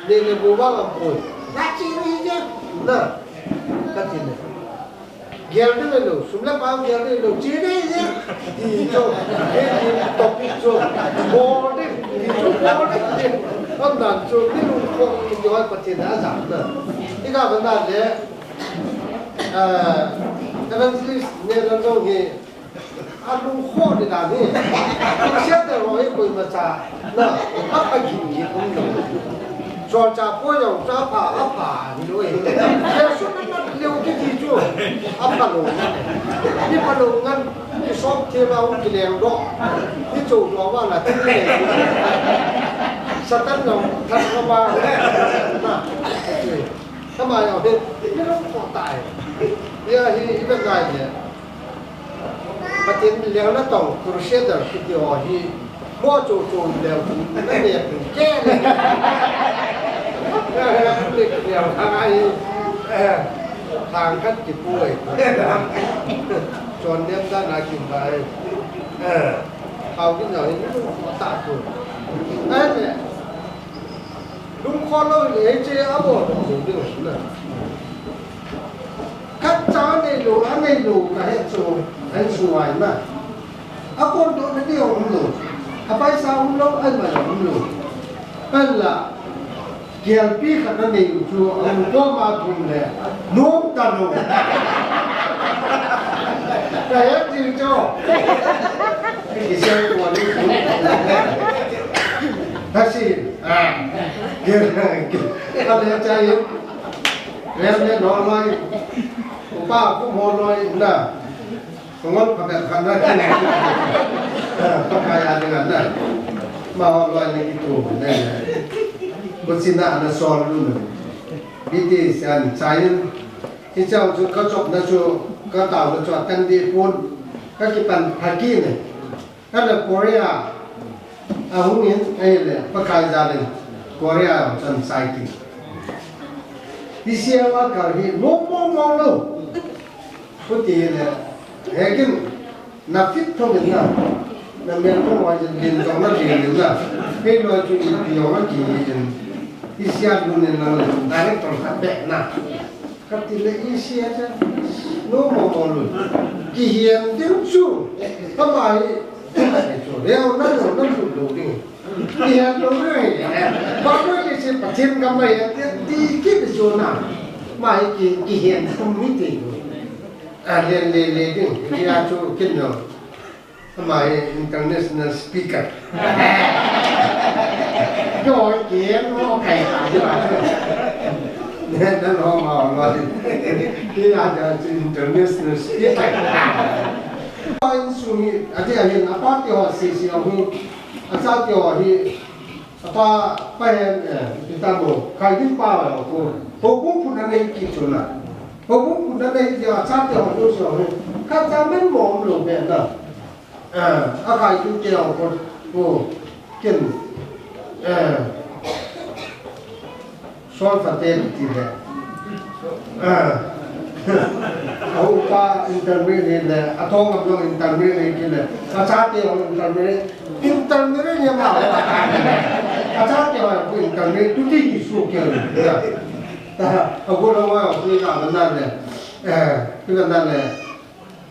Nei le gou vang aumpoi. Na che ding ahi je. Na. Kati le. Gel ding ahilou, sum le pai gel ding ahilou, che ding ahi je. Ti chu, he ti topic chu, bol ding, ti chu bol ding, ti. Aumdan chu, mi lungkhoh kiti ho Pathen in ajah na. Ti ga ba na le, ah, evangelist ne la jong hi, alungkhoh ding dan hi. Crusader ho hi koima cha, na, apha gin gin um lou. Solchah poi jong chu apha, apha, hilou hi. Jesu na mat leu kiti chu. Apha lou ngan. Mi pha lou ngan. Mi sop the ma hung kileng doh. Mi cho doh ma la thi le. Satan jong that ka ma. Na. Kama jong hi. Mi lungkhoh tai. Ya hi, hi ben ngai le. Pathen leng natong crusader kiti ho hi mo chu chu leng na ne tu ke le. Ni leng ha hi, eh, thang khat kipui. Chon nem da na kim bai. Eh, hao kin jao hi ta tu. Eh, lungkhoh lou le hiche abol lou ding na. Khat cha neilou, aneilou kahe chu, ahin suai na. Akondoh na ding umlou. Apaisa umlou, aman umlou. Ahinla, gelpi khat nanei u chu, aum koma thum le, nom talou. Kahe ding chu. Kisei ko ni. Kasi, ah. Kale chai. Reverend ho loi, upa pu ho loi na. Kongol phabep khan na kine. Pakai a dinga na. Amaho loi na kitu ne. Kuchina ana sol lu na. Biti sian chain. Hichang chu kachopna chu, kataona chu atang deh pon. Kakipan pha kit ne. Kana Korea ahung in, ahile, Pakai jal in, Korea chan sai kit. T C L a kal hi, nom mong mong lou. Khuti le, hekin, na fit thou in na, na mel thou wa jin, din jong na din in na, hei loi chu ipi jong na ki in. Isia lu ne nang le director khat be na. Kati le isia cha. No mo mo lu. Kihen ding chu. Kama hi. Chu. Leo na lo na lu lu ding. Kihen lo re. Ba ko ke se Pathen kama ya ti ki be chu na. Ma hi ki kihen kum mi ti lu. A le le le ding. Ki a chu kin lo. Ama hi international speaker. Yo, kien mo kai ta ji ba. Ne, ne lo ma lo. Kien a ja international speaker. Pa insung hi, a ti a hin, apa ti ho si si ho hi, a sa ti ho hi, Apa, pa hen, eh, kita mo, kai din pa ba ko. Ho ko pu na nei ki chu na. Ho ko pu na nei ya cha te ho chu so. Ka cha men mo lo be na. Eh, a kai din te ho ko. Ko. Ken. Eh. Solfa te ti le. Ah. A upa interview ni le, a tong a long interview ni ki le, a cha te long interview, interview ni ma. A cha te long interview, tu ti ki su ke. Ta, a ko lo ma, ku ka na le. Eh, ku na le.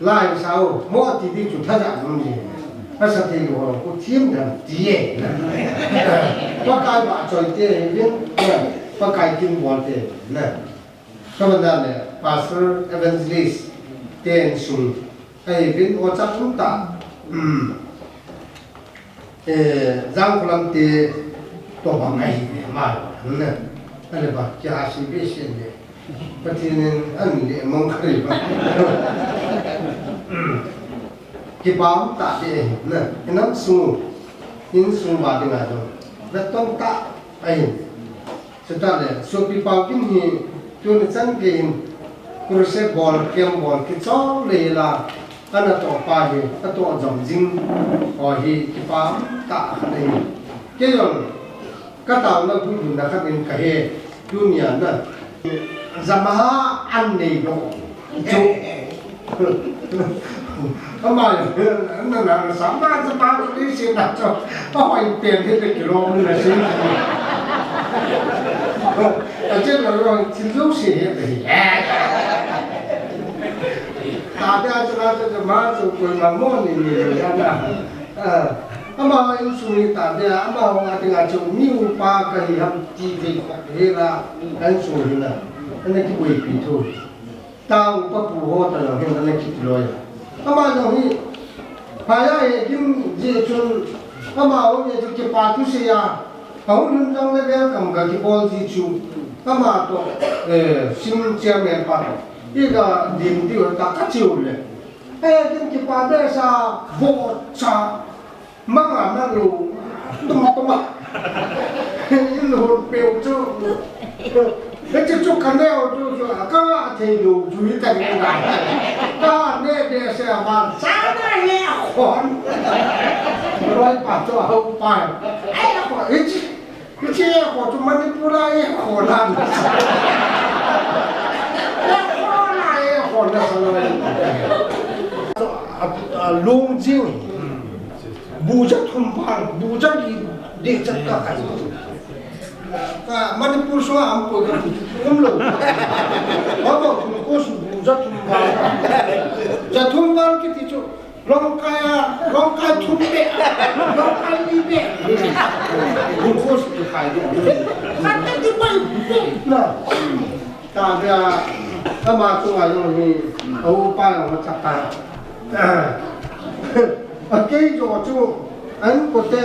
Lai sao, mo ti di chu thaja nung ni. Asa te lo ko thim dam ti e. Pakai ba choi te vin, Pakai kin bol te na. Ka ban da le, Pastor Evangelist te insung. Ai vin o chak um ta. Hmm. Eh, Zangkholam te to bang ahi ne, ma, ne. Ale ba, kya si be si ne. Pathen in an le mang kare ba. Kipah um ta be ahi ne. Inam sung, insung ba ding a jong. Ve tong ta ahi. Chutah le, sopi Paokim hi, tuni chan gei hin, crusade bol, camp bol, kichol le la, ana toh pa hi, atoh jom jing, ho hi, kipah tah khat ahi. Kei jong, ka taona buina khat in ka he, tunia na, Yamaha an nei lou. Chu. Ama, na, na, na, sa, ma, sa, pa, ni si, na, chu. Pa, hoi, pen, hi, pe, kilo, na, si. A, chen, na, lo, chin, lo, si, hi, pe. Ta, ta, chu, na, chu, chu, ma, chu, koi, ma, mo, ni, ni, ni, na, na. A, ama, insung ni, ta, ta, ama, ho, a, ti, a, chu, mi, u, pa, ka, hi, ham, ti, ti, ko, hi, la, insung, hi, na. Ana, ki, koi, pi, thu. Tang upa pu ho ta jong hin ana kiti loi. Ama jong hi, phai a he gim ji chun, ama ho hi chu kipa thusei a, ahung lhun jong le welcome ga kibol ji chu, ama toh, eh, sim chairman pa toh. Iga dim diu ta ka chiu le. Eh, gim kipa behseh a, vohcha. Manga na lo, tum tum a. In hon peu chu. Hiche chu ka neo chu chu, ka nga thei lou chu hita nge ngai. Ka ne behseh a man, sa na he khon. Loi pa chu a hou pa. Ai khon, hiche, hiche he khon chu Manipur a he khon a. He khon a he khon na sa na. A, a, lung jing. Bu ja thum val, bu ja li, de ja ka kai. Ka Manipur so am ko ka um lou. Wa ko ko ko su bu ja thum val. Ja thum val kiti chu. Longkai a, Longkai thum be. Longkai li be. Bu ko su khai de. Ka ta ti pai be. Na. Ta bia, ama chunga jong hi, a upa jong a chapa. A kei jo chu, an kote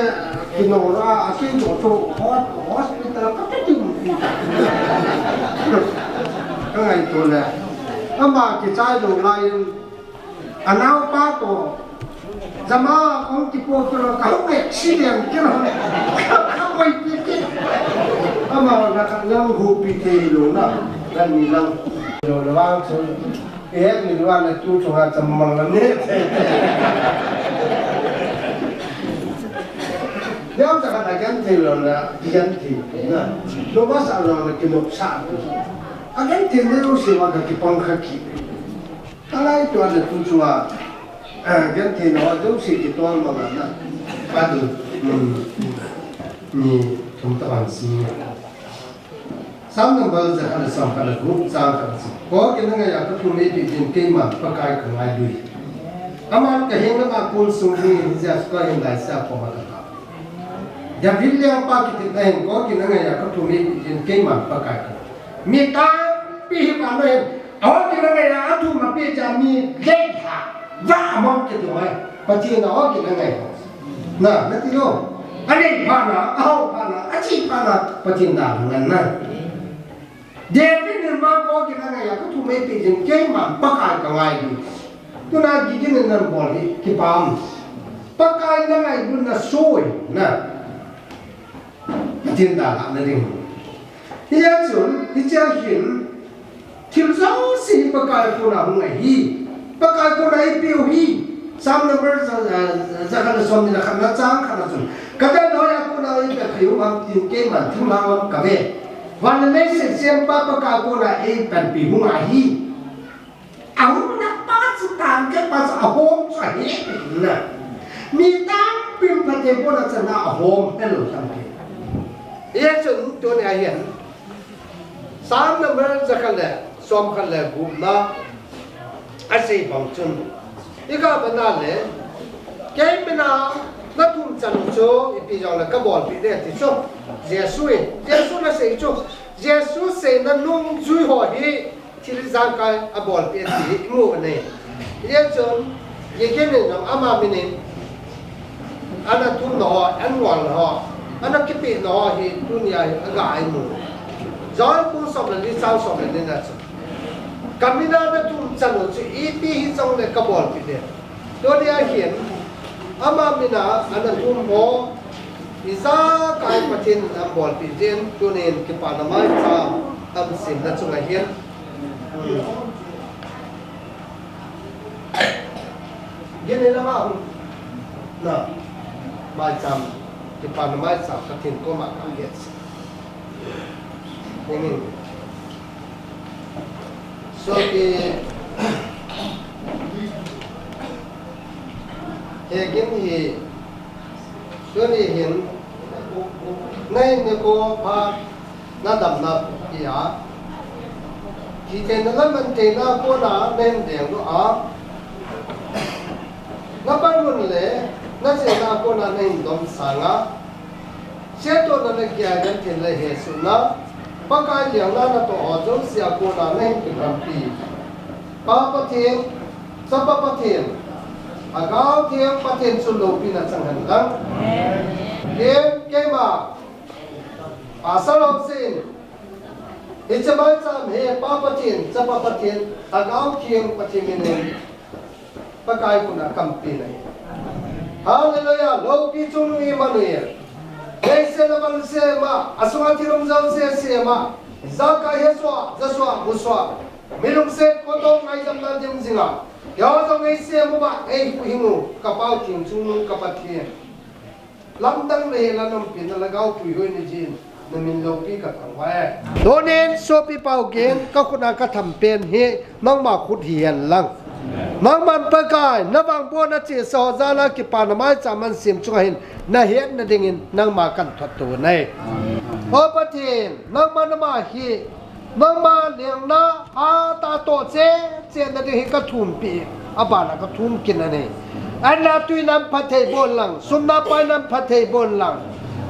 kinol a, a kei jo chu, hos-, hospital ka ti ti. Ka ngaito le. Ama kichai lou lai in, Anaopa toh, jama kong kipo kilo, kahung accident kilo, kapoipi kit. Ama na ka lang hupi thei lou na, lang ni lang. Lou la vang chu, eh, ni lou na tu chunga chamang la ne. Yam ta ka ta genthei lou na, genthei na. Lou ba sa lou na kinop sa. A genthei ne lou si ma ka kipang kha ki. Ka lai tua le tu chunga, eh, genthei na ho jouse kitol mang a na. Ka du, um, ni thum ta ban si. Psalm number jakhat le somkhat le gup, chang khat le som. Koi khat in angai a kathum eipeh jin, keiman Pakai kangai lui. Aman kahenga ma kol sung dingin hijeh a chu kahin laisea koma kata. David lengpa kitepna hin, koi khat in angai a kathum eipeh jin, keiman Pakai kangai. Mi tampi hi vannoi hin, koi khat in angai a athum apeh jeh a mi lelha, vah among kiti mai. Pathen a koi khat in angai. Na, nati lou. Anei phat na, ahao phat na, ache phat na, Pathen dalha ngen na. David in vang koi khat in angai a kathum eipeh jin, keiman Pakai kangai lui. Tuna Gideon in anabol hi kipa um. Pakai nangailutna soi na. Pathen dalhahna ding. Hijeh chun, hichea hin, thil jouse hi Pakai koma hung ahi. Pakai koma eipeh u ahi. Psalm number ja, ja, jakhat le somni le khat na, chang khat na chun, kadalhah a kona eipeh thei u ham tin keiman thinglhang lam kave. Van le leiset sempa Pakai koma eipanpi hung ahi. Ahung na pa chu tan ke pa chu ahom chu ahi na. Mi tampin phatthei bohna chan a ahom helou tampi. Hijeh chun tuni a hin Psalm number jakhat le somkhat le gupna asei bang chun, i ga bana le, kei mina nathum chan u chu ipi jong le kabolpeh ding ati chu. Jesu in, Jesu nasei chu, Jesu seina nungjui ho hi thil ijakai abolpeh ti imu u ahi. Hijeh chun, Gideon in jong ama minin, ana thumna ho, ana ngolna ho, ana kipehna ho hi tunia hi aga imu. John bung som le li chang som le ni na chu, ka mina nathum chan u chu ipi hijong le kabolpeh ding. Tunia hin, ama mina ana thum ho, ijakai Pathen in abolpeh jin, tunin kipana maicham, tamsim na chunga hin. Gin le lama hung. Na. Maicham. Kipana maicham Pathen koma kahin. Amen. So, ki, he gin hi, tuni hin, nahin nikho pha, nadamna pia, kitheina le mantheina kona nahin dengdoh a, napanmun le nachena kona nahin domsang a, setohna le kiah gentheina le hesohna, Pakai lengna natoh ho jouse a kona nahin kiphanpi. Pa Pathen, Chapa Pathen, Lhagao Theng Pathen chun loupina chang hen lang. Ken keima, Pastor Hopsin, hiche maicham hi Pa Pathen, Chapa Pathen, Lhagao Theng Pathen minin Pakai khut a kahin pe ahi. Hallelujah. Loupi chungnung Emmanuel. Leiset a van sem a, asunga thil um jouse sem a, ijakai hesoh, jasoh, musoh, mi lungset, khoto ngaidamna dim jinga, keiho jong eisem uva, eihuhhing u, ka Pa-u Theng chungnung ka Pathen. Lamdang nahi, nalompina, Lhagao puihoi nahi jeh in, namin loupi kathangvah e. Tunin sopi pao gin, kakhut a katham pen hi, nangma khut hihen lang. Nangman Pakai, navangbohna chesa ho jal a kipana maicham ahin sem chunga hin, nahetna dingin, nangma kahin thot u ahi. O Pathen, nangma nama hi, nangma lengna hatah a toh cheh cheh na ding hi kathum pi, abana kathum kit ahi. Anna tuina phatthei boh in lang, sum na paina phatthei boh in lang.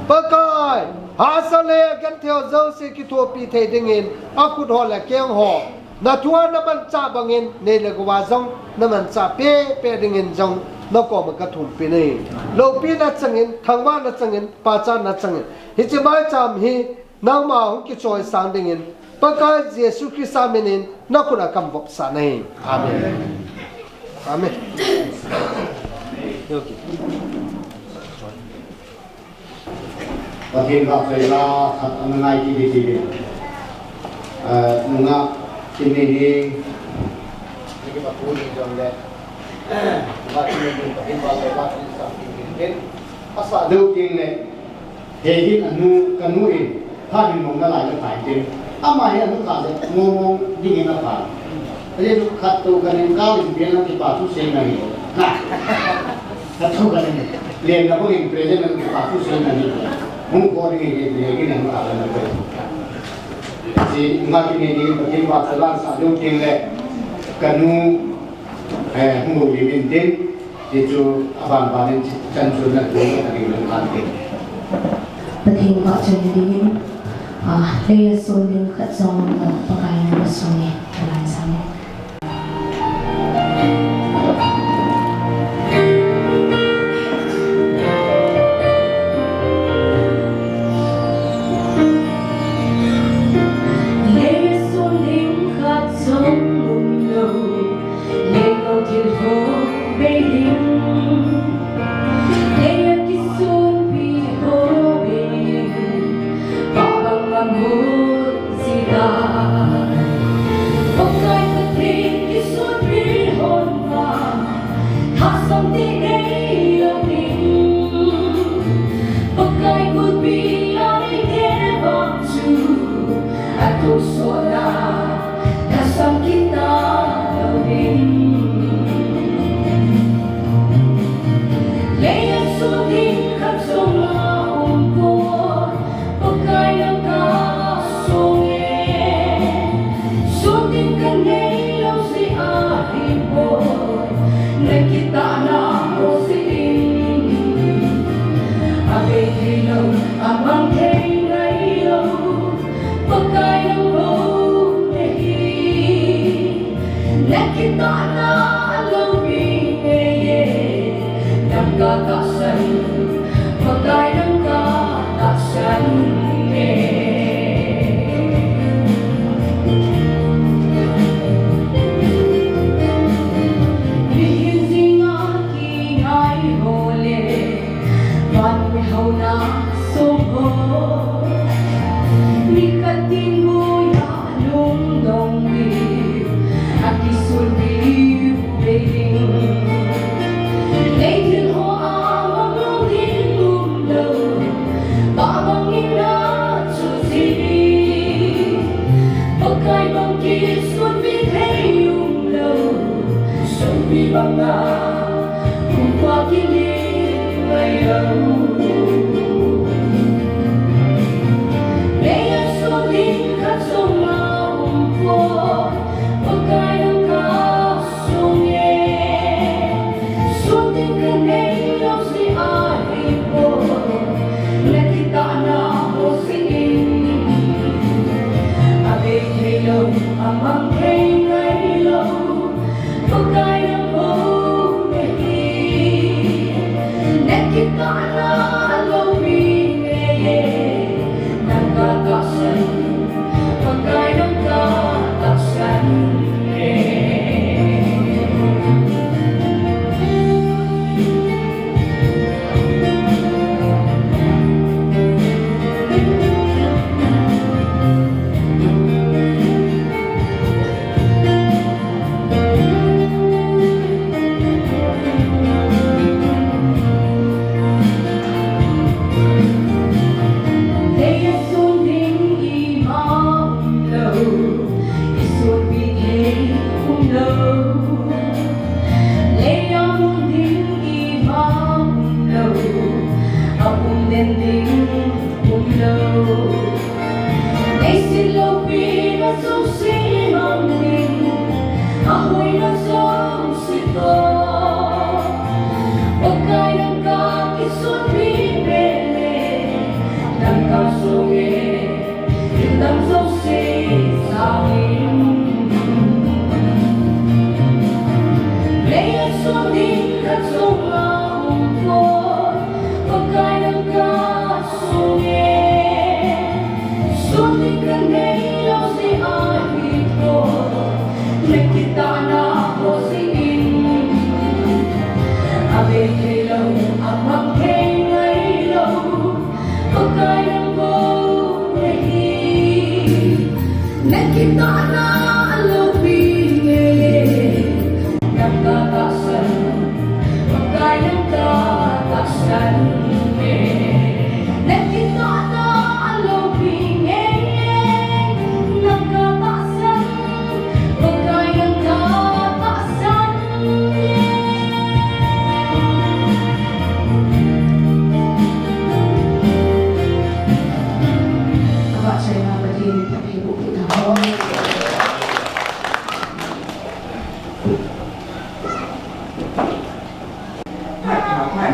Pakai, hahsa le genthei ho jouse kithopi thei dingin, akhut ho le akeng ho, nathua namanchah bangin, nei le gou a jong namanchah peh peh dingin jong, nakoma kathum pi ahi. Loupina changin, thangvahna changin, pachatna changin. Hiche maicham hi, nangma hung kichoisang dingin, Pakai Jesu Christa minin, nakhut a kahin vopsah ahi. Amen. Amen. Pathen vahchoila khat ana ngai kit ding tive. Eh, nungah, kini hi, kipathu ni jong le, Pathen vahchoila khat ana ngai kit ding. Asa deu ding le, He hin anu, kanu in, phat hin mong nalai le phai tin. Ama hi anu kha le, mong mong ding in apha. Ajeh chu khat tou khat in kal in pian lang kipa thu sei na hi. Na. Khat tou khat in, len na bang in present lang kipa thu sei na hi. Hung ko ding in, he hin anu kha le na. Ti nga kini ni Pathen vahchoi lasah lou ding le kanu, eh, hung lou ding tin, ti chu aban ban in chan chu na tu na ding le kan tin. Pathen vahchoi na ding in, ah, lei a sun ding khat jong na Pakai na sunge, ka lai sang e.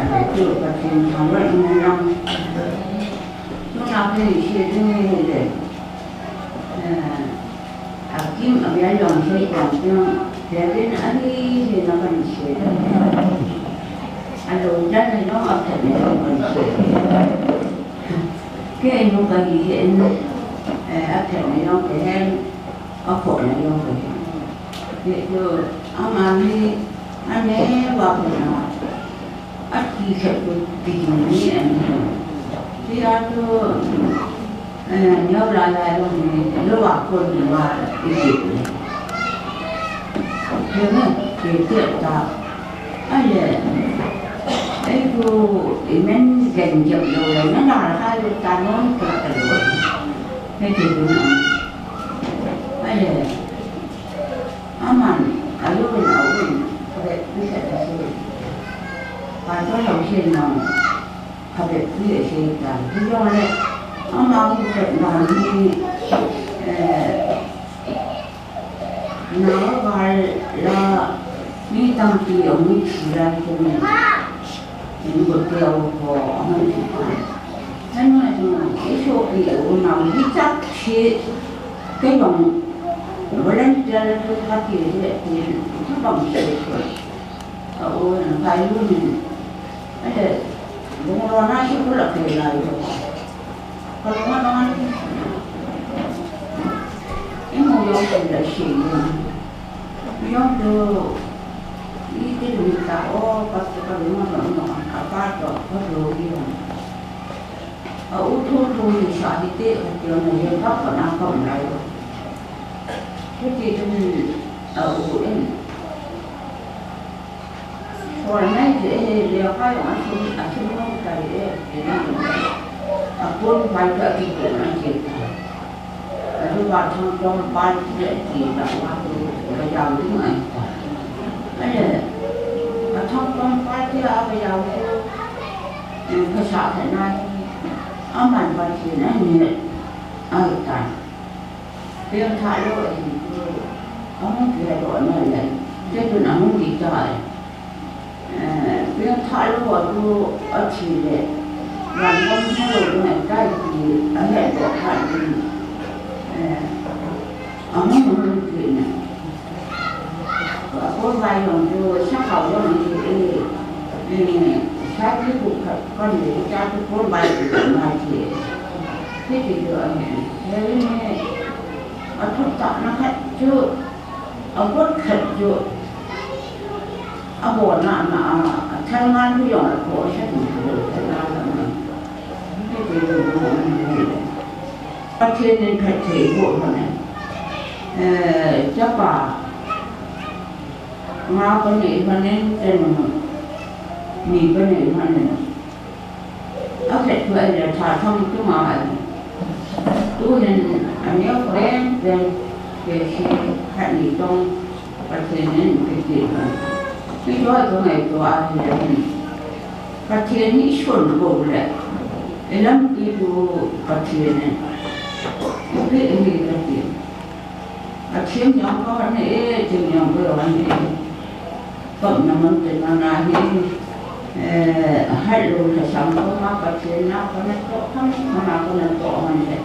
Chu Pathen thangvah in lang. Tuna kahin sei ding hi le. Eh, akim abia jong sei jong jong. Kevin ahi hi na kahin sei. Alou dan na jong aphat na jong kahin sei. Kei nu kahi hi in, eh, aphat na jong kahin. Akhohna jong kahi. Hichu, ama hi, aneo a kona, ati khat chu kihing mi ahi. Hia chu, eh, neo lai lai jong hi, lou a kon neo a iti. Hia, kiti ta. Ahile, eichu, imen gen jep lou le, na la la ha lou ta non ta ta lou. Hiti chu na. Ahile, aman, alu in, alu in, kave, bisa ta si. Pastor lo si na, kave, bisa ta. Hijongle, ama hu khat na ni, eh, Nao gal la mi tampi ahung thi lai chun, in got teu ho ahung thi tai. Henu chu isopi u nao hi chak thi, kei jong volunteer chu kati le ti, chu bang se chu. A u na kai lu ni. Ade, bung lo na hi kula kei lai lo. Ka lo na na. Imu jong kei la shi ni. Jong tu, i ti lu ta o, ka tu ka lu na na, a pa to, ka lu i na. A u thu thu ni sa hi te, ka ti na ye ka ka na ka lai lo. Hiti chun, a u in. Sol nai ti e, leuhai jong asim, asim nom tai e, ti na. Apon pai ka kipo na ti. Aduva Thangtong pai ti e, ti na wa tu, ka jao ding ahi ta. Aye, a Thangtong pai ti a ka jao tu, e, ka sa ka na, aman pai ti na ni, ahi ta. Pengthah lou ahi chu, ahung kihetdoh na le, kei chun ahung kicha e. Eh, pengthah lou a chu athi le, van gam helou ding ahitai ti ahetdoh phat in, eh, ahung hung kit na. Kon vai jong chu sakhao jong ahi e, eh, sa ti khat kon le, sa ti kon vai ti kon vai ti. Hiti chu ahi. Hei ni, athutah na khat chu, agot khat chu, abona na a, athalngan chu jong akhoh sa ti chu, thalngan na. Hiti chu, Pathen in phatthei boh lhon e. Eh, chapa nga kanei lhon in, tenu ni kanei lhon in. Akhat chu ahile tha thang chunga ahi. Tuhin aneo pen pen, kei si khat ni tong Pathen in kiti lhon. Hichu kangaito ahile hin. Pathen hi sun bou le, ilampi chu Pathen in ipi hi kati. Athim jong kahon e, thim jong kahon e. Kapna mun te nana hi, eh, ahat lou lhasam koma Pathen na kana toh, kana toh hon le.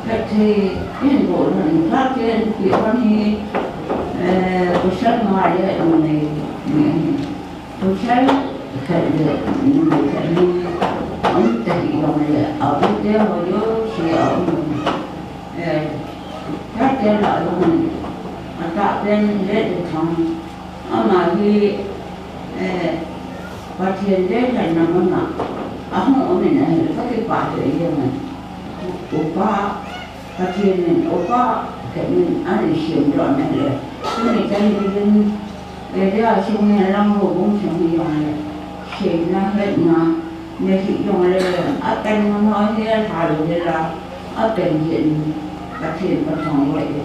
Phatthei in bol hon, Pathen pi hon hi, eh, pasal nga le numei ni. Pasal khat le numei khat ni, aum ta hi jong le, aum te ho jouse aum. Eh, Pathen la jong, atah pen le thang, ama hi, eh, Pathen le thang na mama, ahung um in ahi, kakipah thei jeng e. Upa, Pathen in upa, Pathen in ana semdoh na le. Tuni chan geiyin, area sung hi lang houbung sung hi jong le. Semna, hetna, na hi jong le, apen na ho hi lha lou hi la, apen hi in, Pathen ka thangvah e.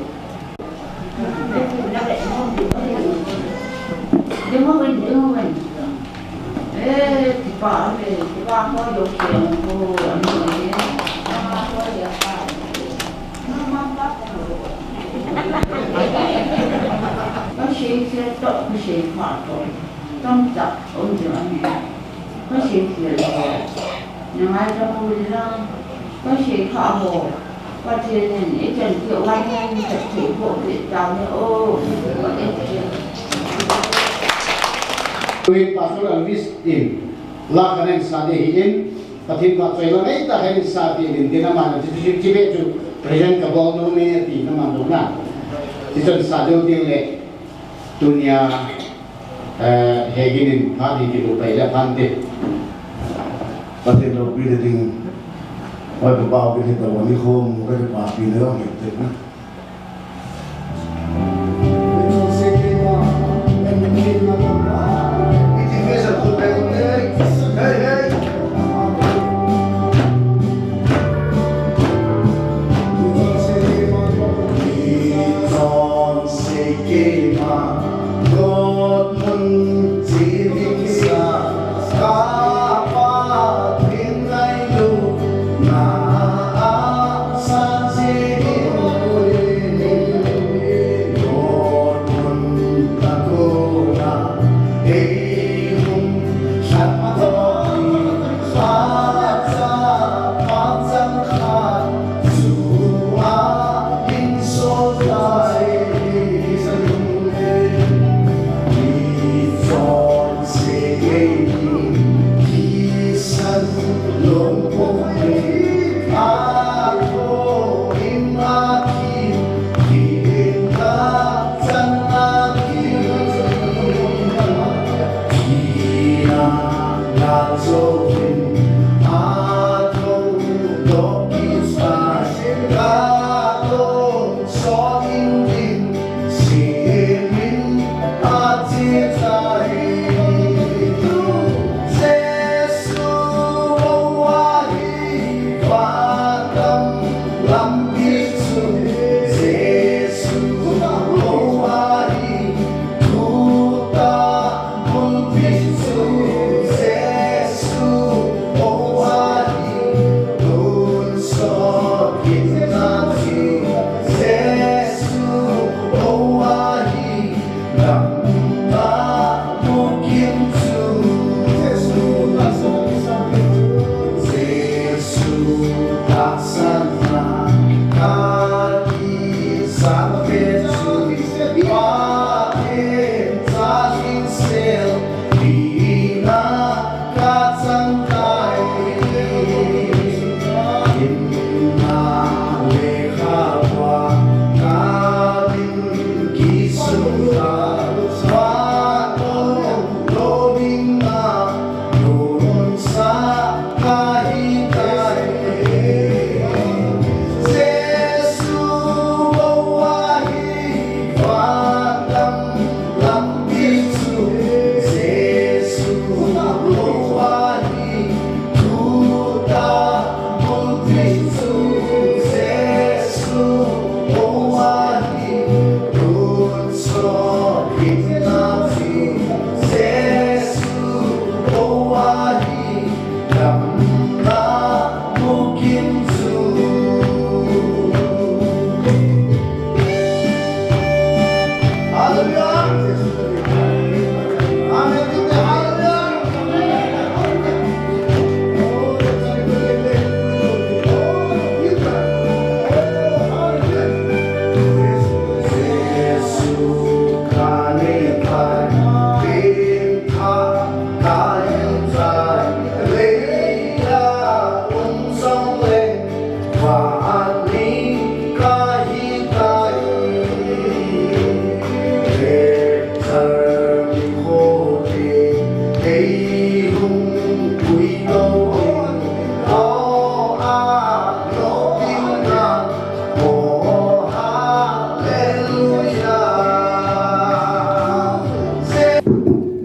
Ding uvin, ding uvin. Eh, kipa, eh, kipa ko jong siang ko, ano, eh. Ka sei sei toh, ka sei pha toh. Tamtah um jing ahi. Ka sei sia le, na ngai ta mo le la, ka sei kha ho, Pathen in i chan ti wan ngai ni chat thei ho pe ta le o, ka e ti. Tuin Pastor Elvis in, la ka neng sa de hi in, Pathen pa choi la ngai ta hen sa ti in, tin ama na ti ti ti be chu, present ka bol no me ti na ma no na. Ti chon sa do ding le, tunia, Eh, he ginin phat hi kibu pai le phan te. Pathen loupi le ding. Oi, pa pau kin he ta wani khom, ka pa pi le ong he te na. Hey, hey.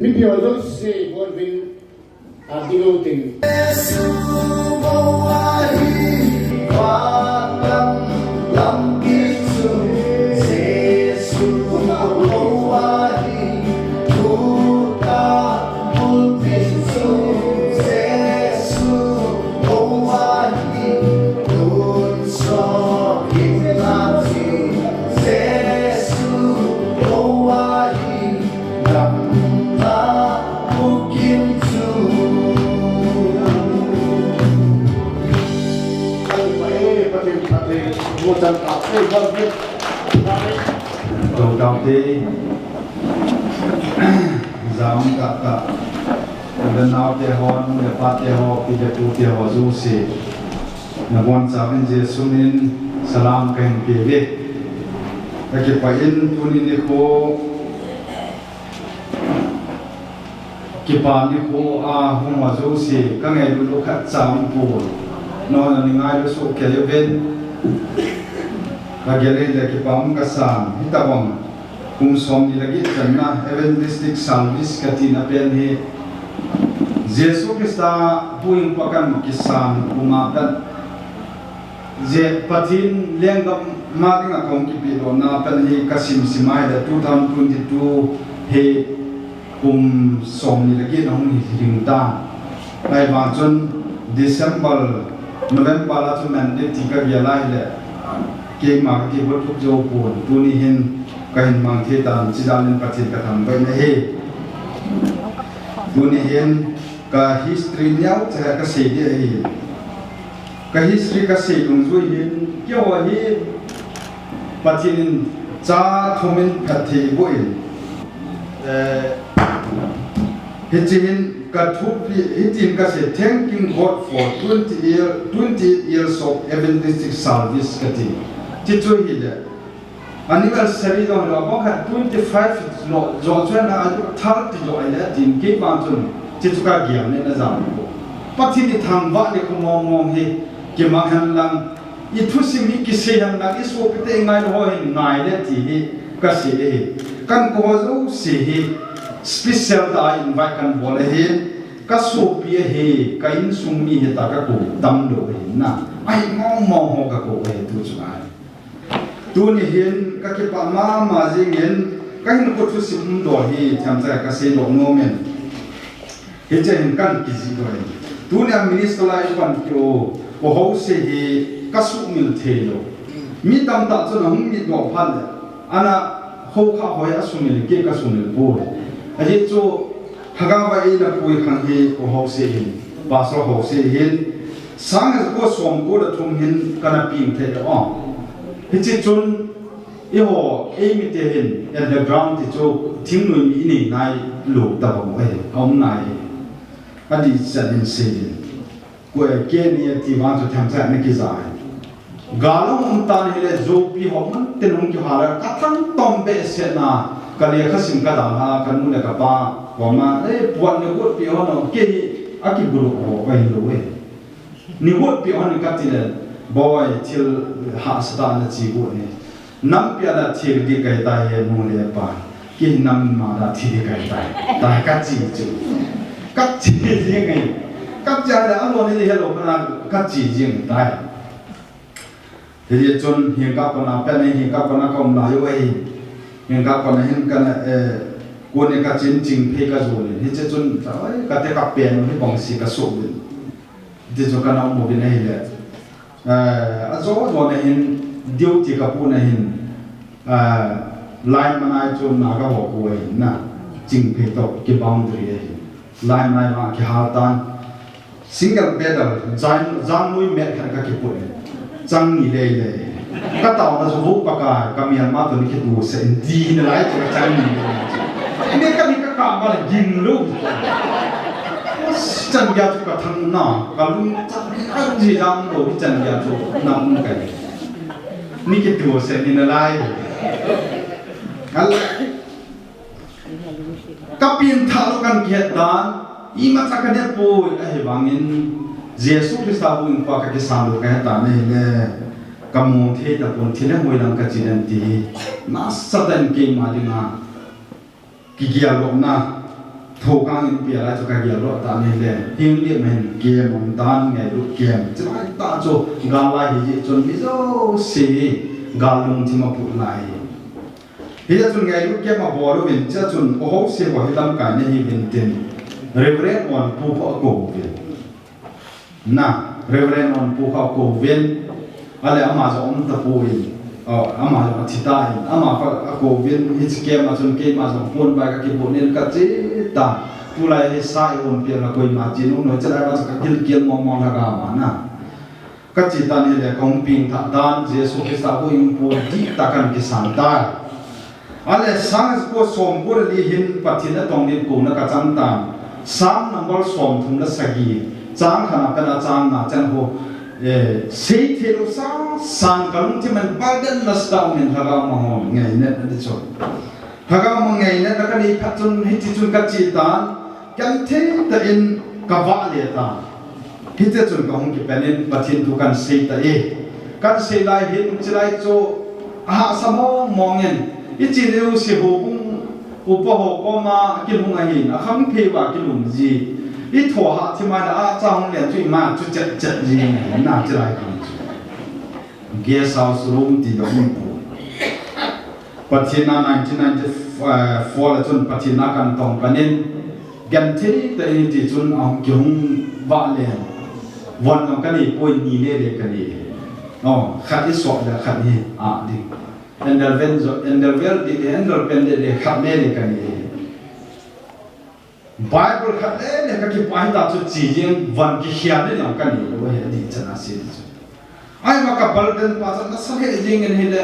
Mipi ho jouse, bon vin, a, ding u tin. Tau tau te, jam ka ka, le nau te ho, le pa te ho, pi le pu te ho, jouse. Nabonchauvin Jesu min salam kahin pe uve. Kakipah in tuni nikho, kipa nikho a hung ho jouse, kangailut lou khatcha umpon. Nangho nangailut soh kei uvin. Kagel le kipa um kasan, hitobang kum somni le get channa Evangelistic Service katina pen hi Jesu Christa buhing pa kakisan kum a pat, je Pathen lenggam ma dinga kahung kipehlutna pat hi kasim sim a ahile two thousand twenty-two hi kum somni le get ahung hi ding tan. Ahivang chun December, November a chu mandate ti kagel a ahile, keima kakibol thup jou pon, tuni hin kahin mang thei tan, chujeh in Pathen kathangvah in ahi. Tuni hin ka history neocha kasei ding ahi. Ka history kasei dungjui hin, keiho hi Pathen in cha thum in phatthei eiboh in, eh, hiche hin kathupi, hitin kasei, "Thanking God for twenty year, twenty-eight years of evangelistic service," kati. Hichu hile, anniversary jong hilou, abang khat twenty-five lou, jo chuan a, thirty lou ahile, tin kei vang chun, hichu kagel nena jam ko. Pathen ithangvah nikho mong mong hi, kimang hen lang, ithusim hi kisei hen lang, isopite ingailou ho hin ngai le ti hi kasei ahi. Kakou ho jouse hi special tah a invite kabol ahi. Kasopi ahi, ka insung mi hita kakou tamlou ahi na. Ahi mong mong ho kakou ahi tu chu ahi. Tuni hin kakipah mama jingin, kahinkho thusim umdoh hi themcha kasei doh nom in. Hiche hin kakijih doh in. Tunia minister lai pan kio, ko ho se hi kasuhmil thei lou. Mi tamtah chun ahung mit doh phat le, ana ho kha hoi asumil, kei kasumil poi. Ajeh chu, Lhagao a eina pui khang hi ko ho se hin, Pastor ho se hin, sang ko som ko le thum hin kana ping thei lou. Hiche chun, Eiho, eimite hin, underground ti chu, thingnoi mi inei nailou tabang ahi, aum nai ahi. Adih chan in sei in. Ko e, keini ati vang chu themcha in akija ahi. Gal aum tan hile, jopi ho mun tin hung kihal a, kathang tom behseh na, ka lekha sim kadalha, kanu le kapa koma, eh, puan le got pi ho no, kei hi akibulu ho, ahi lou e. Ni got pi hon kati le, boi, thil hahsa tah a nache got ni. Nampi a nathi ding kahi tai he nu le pa. Kei namma a thi ding kahi tai. Tia kache chu. Kache jing e. Kache le alou ni helou kana kache jing tai. Hijeh chun hingkah kona pen, hingkah kona kaum lai u ahi. Hingkah kona hin kana, eh, koni kachin chingphei kajou le. Hiche chun, oi, kate kapen u hi bangsi kasuh uvin. Ti chu kana um uvin ahile. Eh, ajo jo na hin, duty kapu na hin, eh, line man a chu Naga ho khu ahin na, chingphei toh ki boundary ahi. Line man a kihal tan. Single pedal, jang, jang lui met khat kakiput in. Chang ni lei lei. Kataona chu vo Pakai, ka Myanmar toh ni kitu seh in ti nalai chu ka chang ni lei lei chu. Ine kani kakap ma le ging lou. Chan geiya chu kathang na, kalung chan geiya chu jam lou, chan geiya chu nam kai. Ni kitu seh ni nalai. Al Kapengthah lou kakihet tan, imacha kanepoi, ahivangin Jesu Christa buhing pa kakisan lou kahet tan ahile, kamu thei tapon, thil le hoi lang kache den ti hi, nasatah in keima dinga kigel lohna, thokang in pia lai chu kagel lou tan ahile, hing lim hin kem um tan, ngailut kem, chulai tah chu gal lai hijeh chun mi jouse gal lungthim a put lai. Hijeh chun ngailut kem abol uvin, chea chun, o ho se ho hi lamkai nahiuvin tin, Reverend Onpu kho akou uvin. Na, Reverend Onpu kho akou uvin, ale ama jong um tapon, o, ama jong athi tan, ama kho akou uvin, hiche kem a chun keima jong ponbai kakibol in kache tan, tulai hi sa i hon pia na koima chin um lou, chulai ma chu kagilkel mong mong lhagao ma na. Ka che tan ahile, ka hung peng thah tan, Jesu Christa houin pu dihtah kahin kisan tai. Ahile, sang ko som ko le li hin Pathen natong ding kona ka chang tan. Psalm number som thum le sagi, chang khat na pen a chang nga chan ho, eh, seithei lou sasa in ka lungthim in burden nasa tah in Lhagao Mang ho ngainat na ding chu. Lhagao Mang ngainat na ka nei phat chun hiti chun ka che tan, genthei tah in ka vale tan. Hiti chun ka hung kipan in Pathen thu kahin sei tai. Kahin sei lai hin, chulai chu ahahsa mong mong in, i che leu se ho kung upa ho koma kilhung ahin, akhang thei uva kilhung ji. I tho hah thim a le acha hung len chu ima chu chet chet ji na chulai khang chu. Guest house room ti dong in pu. Pathen a nineteen ninety-four le chun Pathen a kahin tong pan in, genthei tah in hiti chun ahung kihung vale. Von jong ka nei poi, ni le le ka nei. Oh, khat i sot le khat i ah ding. Endal ven jo, endal vel di, endal pen le le khat le le ka nei. Bible khat le le ka kipah hita chu che jeng, von kikhel le jong ka nei lou ahi, adih chan a sei chu. Ahivang ka burden pa chu nasa lheh jeng in ahile,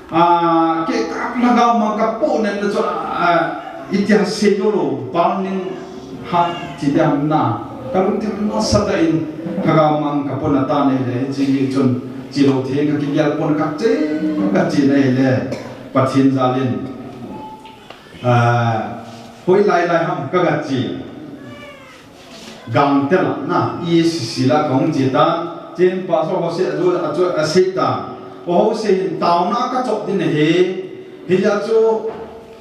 ah, kei ka Lhagao Mang ka poh nen le chu, ah, iti ham sei lou lou, burning heart ti ding ham na. Ka lungthim nasa tah in Lhagao Mang ka poh na tan ahile, che jeng chun che lou thei ka kigel pon ka che, ka che na ahile, Pathen jal in. Ah, hoilai lai ham ka ga che. Gangte lah na, E A C C lah ka hung che tan. Chen pastor ho se a jo, a jo, a sei tan. O ho se hin taona ka chop ding ahi. Hijeh chun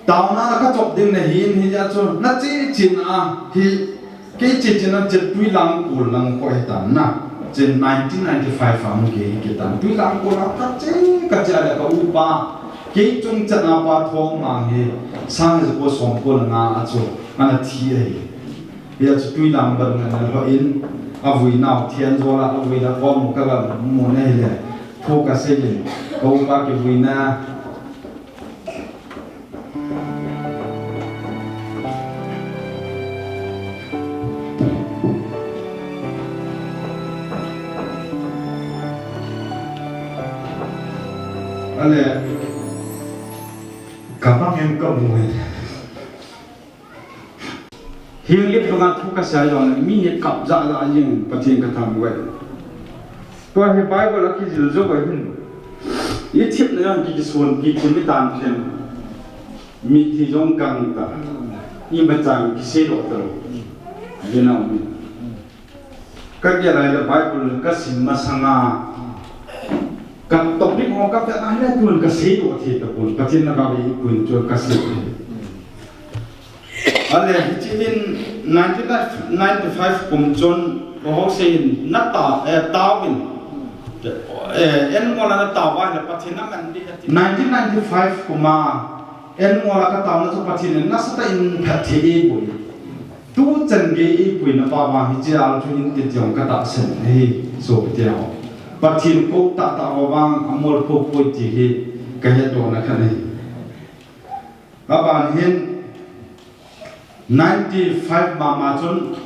taona ka chop ding ahin, hijeh chun na che chen a hi. Kei che chen a che Tuilang Kol lang kho ahi tan na. Chen nineteen ninety-five a hung kei hi kei tan. Tuilang Kol a ka che, ka che a le ka upa. Kei chung chan a pa Thongmang hi sang ko som ko le nga a chu ana thi ahi. Hijeh chun Tuilang Kol ngan na lhoh in, avui nau Thianjol a avui na kom ka ga mu na ahile. Thu ka sei in, ka upa kivuina Ale, ka bang em ka mu e. Hiche lip lunga thu ka sei jong le, mi hi kap ja ja jing, Pathen ka thangvah e. Tua hi Bible a kijil jo ba hin. I thip na jong ki kison ki kin mi tan chen. Mi thi jong kang ta. I ma chang kisei doh ta lou. Ye na mi. Ka gel lai le Bible ka sim masang a. Ka topic ho ka pe a le tun ka sei doh thei tapon. Pathen na ka ve i pun chu ka sei. Ale, hiche in nineteen ninety-five kum chun, ka ho sei in, na ta, eh, taovin. Eh, en ngol a na taova le Pathen na man ding ati. Nineteen ninety-five kum a, en ngol a ka taona chu Pathen in nasatah in phatthei eipui. Tuchan gei eipui na pa vang hiche a chu hin ti tiong ka tahsan ahi, sopite ho. Pathen kou tahtah ho vang amol poi poi ti hi ka hetdohna khat ahi. Aban hin ninety-five mama chun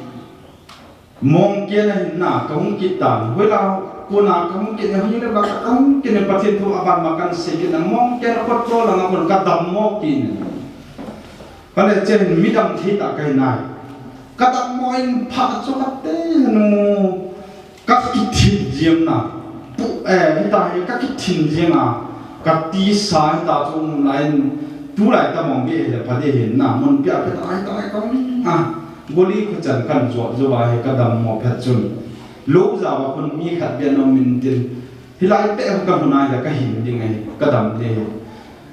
mongken a hin na ka hung kit tan. Hoilai kona ka hung kit na, hoilai ba ka hung kit na, Pathen thu aban ma kan sei kit na, mongken a kot chol lang a kon ka dammo kit na. Ka le chen midang thei tah ka hi nai. Ka dammo in phat chu ka te nu. Ka kithin jeng na, pu, eh, hita hi ka kithin jeng a, ka tisa hita chu um lai in, tulai ta mong be le pha de hin na, mun pia pe ta, hita hi ka um a, goli khu chan kan jo, jo a hi ka dammo phat chun. Lo ja va khun mi khat be na um in tin, hilai te ka hun a hi ka hin ding ahi, ka dam de hi.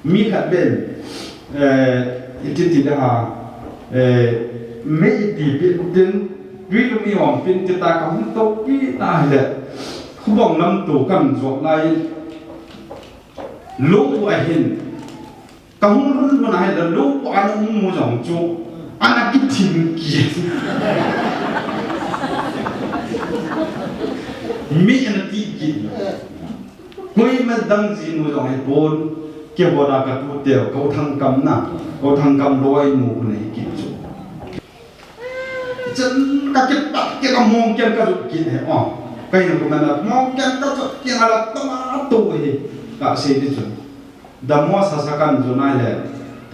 Mi khat ben, eh, iti ti da ha, eh, mei iti pi tin, tui lum i om pin ti ta ka hung to pi na le, khubong lam to kan jot lai, lo pu a hin, ka hung lhun lhun a hin, lo pu a na hung mu jong chu, ana kithin ki. Mi ana ti ki. Koima dang jinu jong hi pon, keiho a ka tu teu, Kou Thangkam na, Kou Thangkam loi nu khu nei kit chu. Chan ka kipat kei ka mong kei ka jut kit he, oh. Ka hin kumna mong kiang ka chot kiang a la tama to hi. Ka sei ti chun. Damo sa sa kan chu nai le.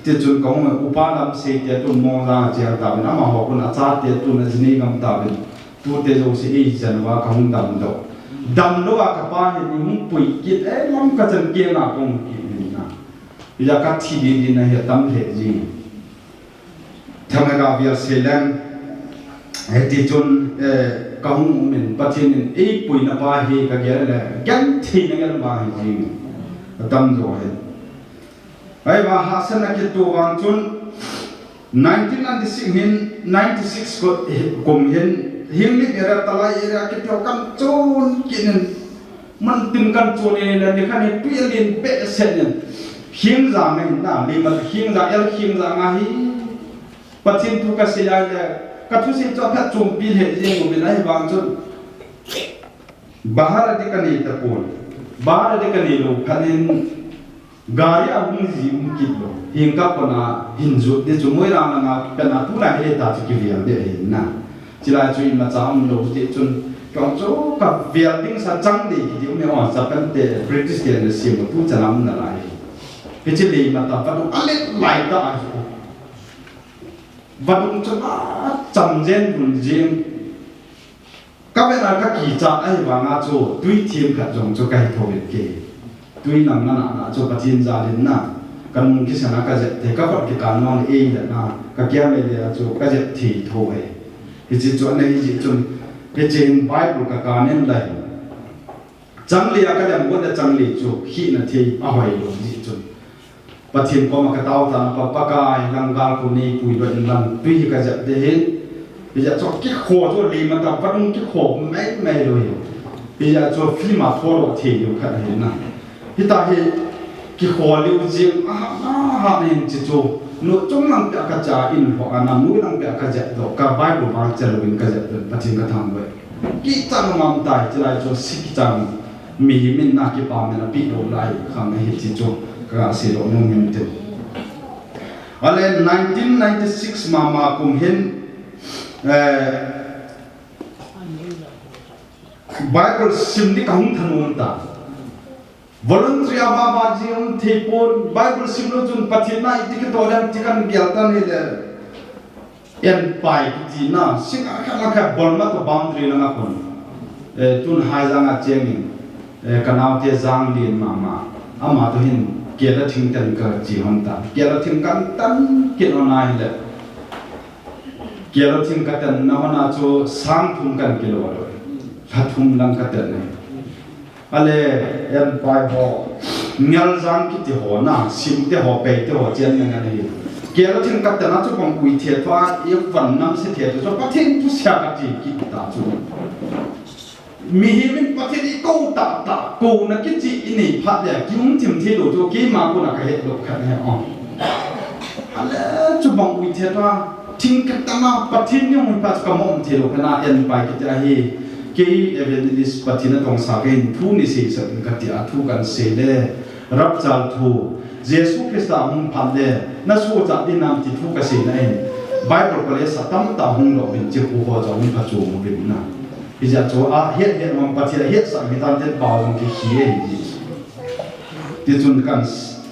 Ti chun ka hung upa lam sei te tu mong la chiang ta bin ama ho kun a cha te tu na jini gam ta bin. Tu te jo si ei jan wa ka hung dam do. Dam lo a ka pa hin hung pui kit e lam ka chan kiang a kong kit ni na. Ya ka thi di di na he tam le ji. Thangna ka vial sei leng, eh, ti chun, eh, ka hung um in, Pathen in ei puina pa hi ka gel le, gentheina gel ma hi jing. Ka tam jo hi. Ai va hahsatna kitup vang chun, nineteen ninety-six hin, ninety-six ko, kum hin, Henglep area, Talai area, kiti ho kan chun kinin, Man tin kan chun e le ni khan e tui a lin behseh nin. Hing za ngai na, ni ma hing za el hing za nga hi. Pathen thu ka sei a le, ka thu sei chu a phat chun pi he jing u min ahi vang chun. Bahar a di ka nei ta pon. Bahar a di ka nei lo khan in gari a hung ji um kit lo. Hing ka kona hin jut di chu moi rang na nga pen a tu na he ta chu ki vial de he na. Chilai chu imacha um lo ti chun, kong chu ka vial ding sa chang dei kiti um e on sa pen te British te le sim tu chana um na lai. Hichi le mata vadung a let lai ta a hi. Vadung chu a cham jen dun jing. Ka ven a ka kicha ahi vang a chu tui thim khat jong chu ka hi tho vet ke. Tui nam na na na chu Pathen jal in na. Ka nung kisan a ka jep te, ka khut kikan nong le ei le na. Ka kiam le le a chu ka jep thei tho e. Hichi chu ana hi ji chun. Hichi hin Bible ka kan in lai. Chang le a ka lem got le chang le chu hina thei a hoi lo ji chun. Pathen koma ka tao tan pa Pakai lang gal ko nei pui lo in lang tui hi ka jep te hin. Hijeh chun kikho chu le mata vadung kikho mai mai lo hi. Hijeh chun film a tho lo thei lo khat hi na. Hita hi kikho leu jing a ha a ha nen chi chu. Nu chung lang pia ka cha in ho a nam nu lang pia ka jep do ka Bible vang chel lo in ka jep do Pathen ka thangvah e. Kichang mam tai chilai chu si kichang. Mihem in na kipa min a pi lo lai khang hi chi chu ka sei lo nung hin tin. Ale nineteen ninety-six mama kum hin, eh, Bible sim ni ka hung thanom ta. Voluntary a ba ba ji hung thei pon Bible sim lo chun Pathen na iti kito dem ti kan gel ta ni le. En pai kiti na, sing a khat na khat bol ma to boundary na nga kon. Eh, tun hai jang a cheng in, eh, ka nau te jang lin mama. Ama to hin, kela thing ten ka chi hon ta. Kela thing kan tan kin hon a hi le. Kela thing ka tan na hon a chu sang thum kan kilo lo. Lha thum lang ka tan ne. Ale, en pai ho, ngal jang kiti ho na, sim te ho, pei te ho, chen ngan ngan hi. Kela thing ka tan a chu bang ui the thua, i van nam se the chu, Pathen thu sia ka ti kiti ta chu. Mihem in Pathen i ko ta ta, ko na kiti i nei phat le, ki um thim thei lo chu, keima ko na ka het lo khat ne o. Ale, chu bang ui the thua, Thing ka tan a Pathen ni hung pa ka mong thei lo ka na en pai kiti a hi. Kei evangelist Pathen a tong sa ka hin thu ni sei sa ka ti a thu kan sei le. Rapture thu. Jesu Christa hung phat le. Na su cha di nam ti thu ka sei na in. Bible college sa tam ta hung lo bin chi hu ho cha hung pha chu mu bin na. Hijeh chu a het het mang Pathen a het sa mi tan ten pa hung ki hi e hi. Ti chun kan s-,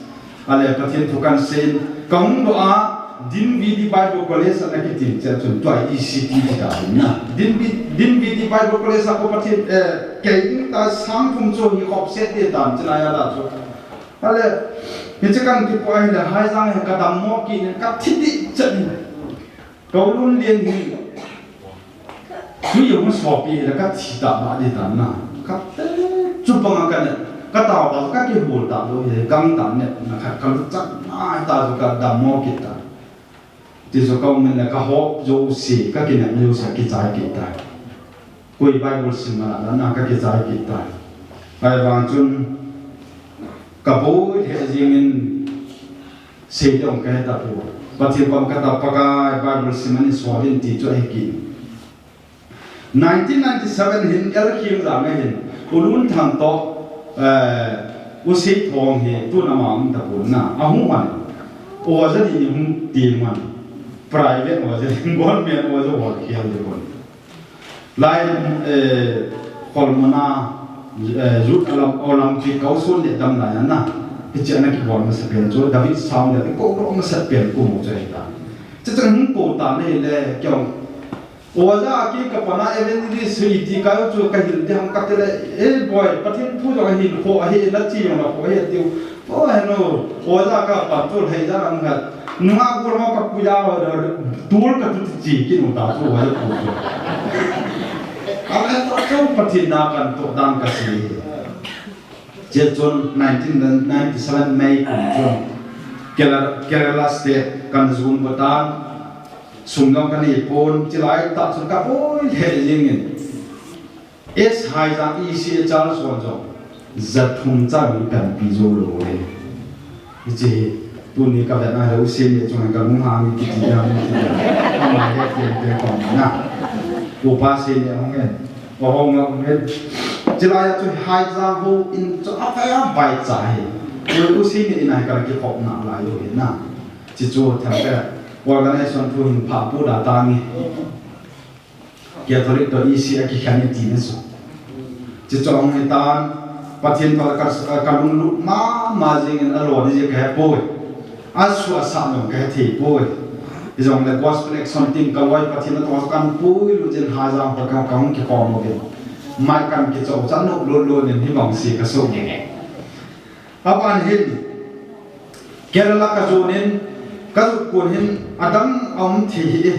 Ale Pathen thu kan sei in, ka hung doh a, Dinwiddie Bible College a na kitin che chun tua E C T ti ta na. Dinwi-, Dinwiddie Bible College a ko Pathen, eh, kei ding ta sang thum chu hi khop set te tan chila ya ta chu. Ale, hiche kan kipu a hi le hai jang hi ka dam mo ki ne ka thi di chen. Ka u Lunlian hi, tui a hung sopi hi le ka thi ta ba di ta na. Ka te, chu pang a ka ne, ka tao ta, ka kihol ta lo hi, gang ta ne, na khat ka lut chat na ta chu ka dam mo kit ta. Ti chu ka um in le ka hop jo si, ka kinem jo si, kichai kit ta. Koi Bible sim a la na ka kichai kit ta. Ahivang chun ka boi he jing in sei dong ka he ta pu. Pathen kom ka ta Pakai Bible sim a ni sol in ti chu ahi ki. Nineteen ninety-seven hin el khim za me hin U Lunthang to, eh, U Seithong hi tu na ma um ta pu na. A hung man. O za ni ni hung ti man. Private o za ni government o za o khel de kon. Lai, eh, Kolmona, eh, Youth Olymp-, Olympic kau sun le dam lai ana. Hiche ana kibol masa pen chu, David Sound le, kiko lo masa pen ku mo chu hita. Chuchun hung ko ta nei le, kyo. Oja ki ka pana evangelist hi ti ka chu ka hil di ham ka te le, eh, boy, Pathen thu jong hin kho ahi, na chi jong na kho ahi tiu. O, heno, oja ka pa tu hei ja ang hat. Nunga ko ma ka puja, tul ka tu chi ki nu ta tu wa ku. Ale ta chu Pathen na kan to dan ka si. Chuchun nineteen ninety-seven May kum chun Kerala, Kerala State kan jun batan sum jong kan nei pon chilai ta chun ka poi le jing in. S Haijang E C A Charles Won jong, ja thum cha mi panpi jou lou e. Hiche hi, tuni ka vet na le U Senior chunga ka lung hang kiti jang kiti jang. Ama he tiang tiang kong na. Upa Senior hung en. Wa hong hung en. Chilai a chu Haijang houin chu aphai a bai cha hi. U Senior in a hi ka kikhop na lai u hi na. Chuchu thang ka organization thu hin pha pu da ta nge. Catholic to E C a kikhen e ti na chu. Chuchu hung hitan, Pathen to ka, ka lunglut mama jing in alo ni jing ka he poi. Asu asa jong ka he thei poi. Hijongle Gospel Action Team ka loi Pathen to kan pui lu jin Haijang pa ka, ka hung kikhom mo ke. Mai kan kichou chan no lo lo nin hi bang si ka so nge nge. Aban hin, Kerala ka jun in, ka jun kun hin, adam aum thei hi e.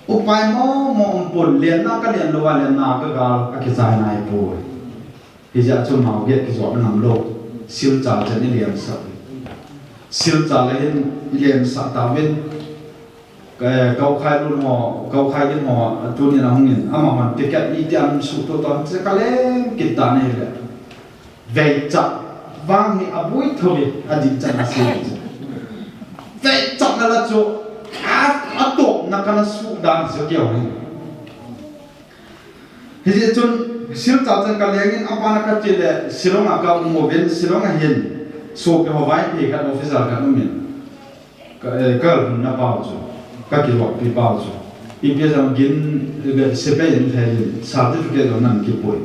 Upai mo mo um pon lenna ka len lou a lenna ka gal a kichai nai poi. Hijeh chun mau get kijot ngam lou. Silchar chan i len sah. Silchar le hin i len sah tauvin. Ka, Kaukhai lun ho, Kaukhai din ho, tunin ahung in, amahon ticket ni ti an suh to ton, che ka leng kit ta ni le. Vei chak, vang hi abui tho hi, a di chan a si. Vei chak na la chu, a, a to na ka na su dan se kio ni. Hijeh chun, Silchar chan ka leng in, a pa na ka che le, Shillong a ka um uvin, Shillong a hin, so pe ho vai pe ka officer ka um in. Ka, eh, ka lhunna pau chu, ka kilokpi pau chu. Ipi jong gin, eh, sepai in thei in, certificate jong nan kipui.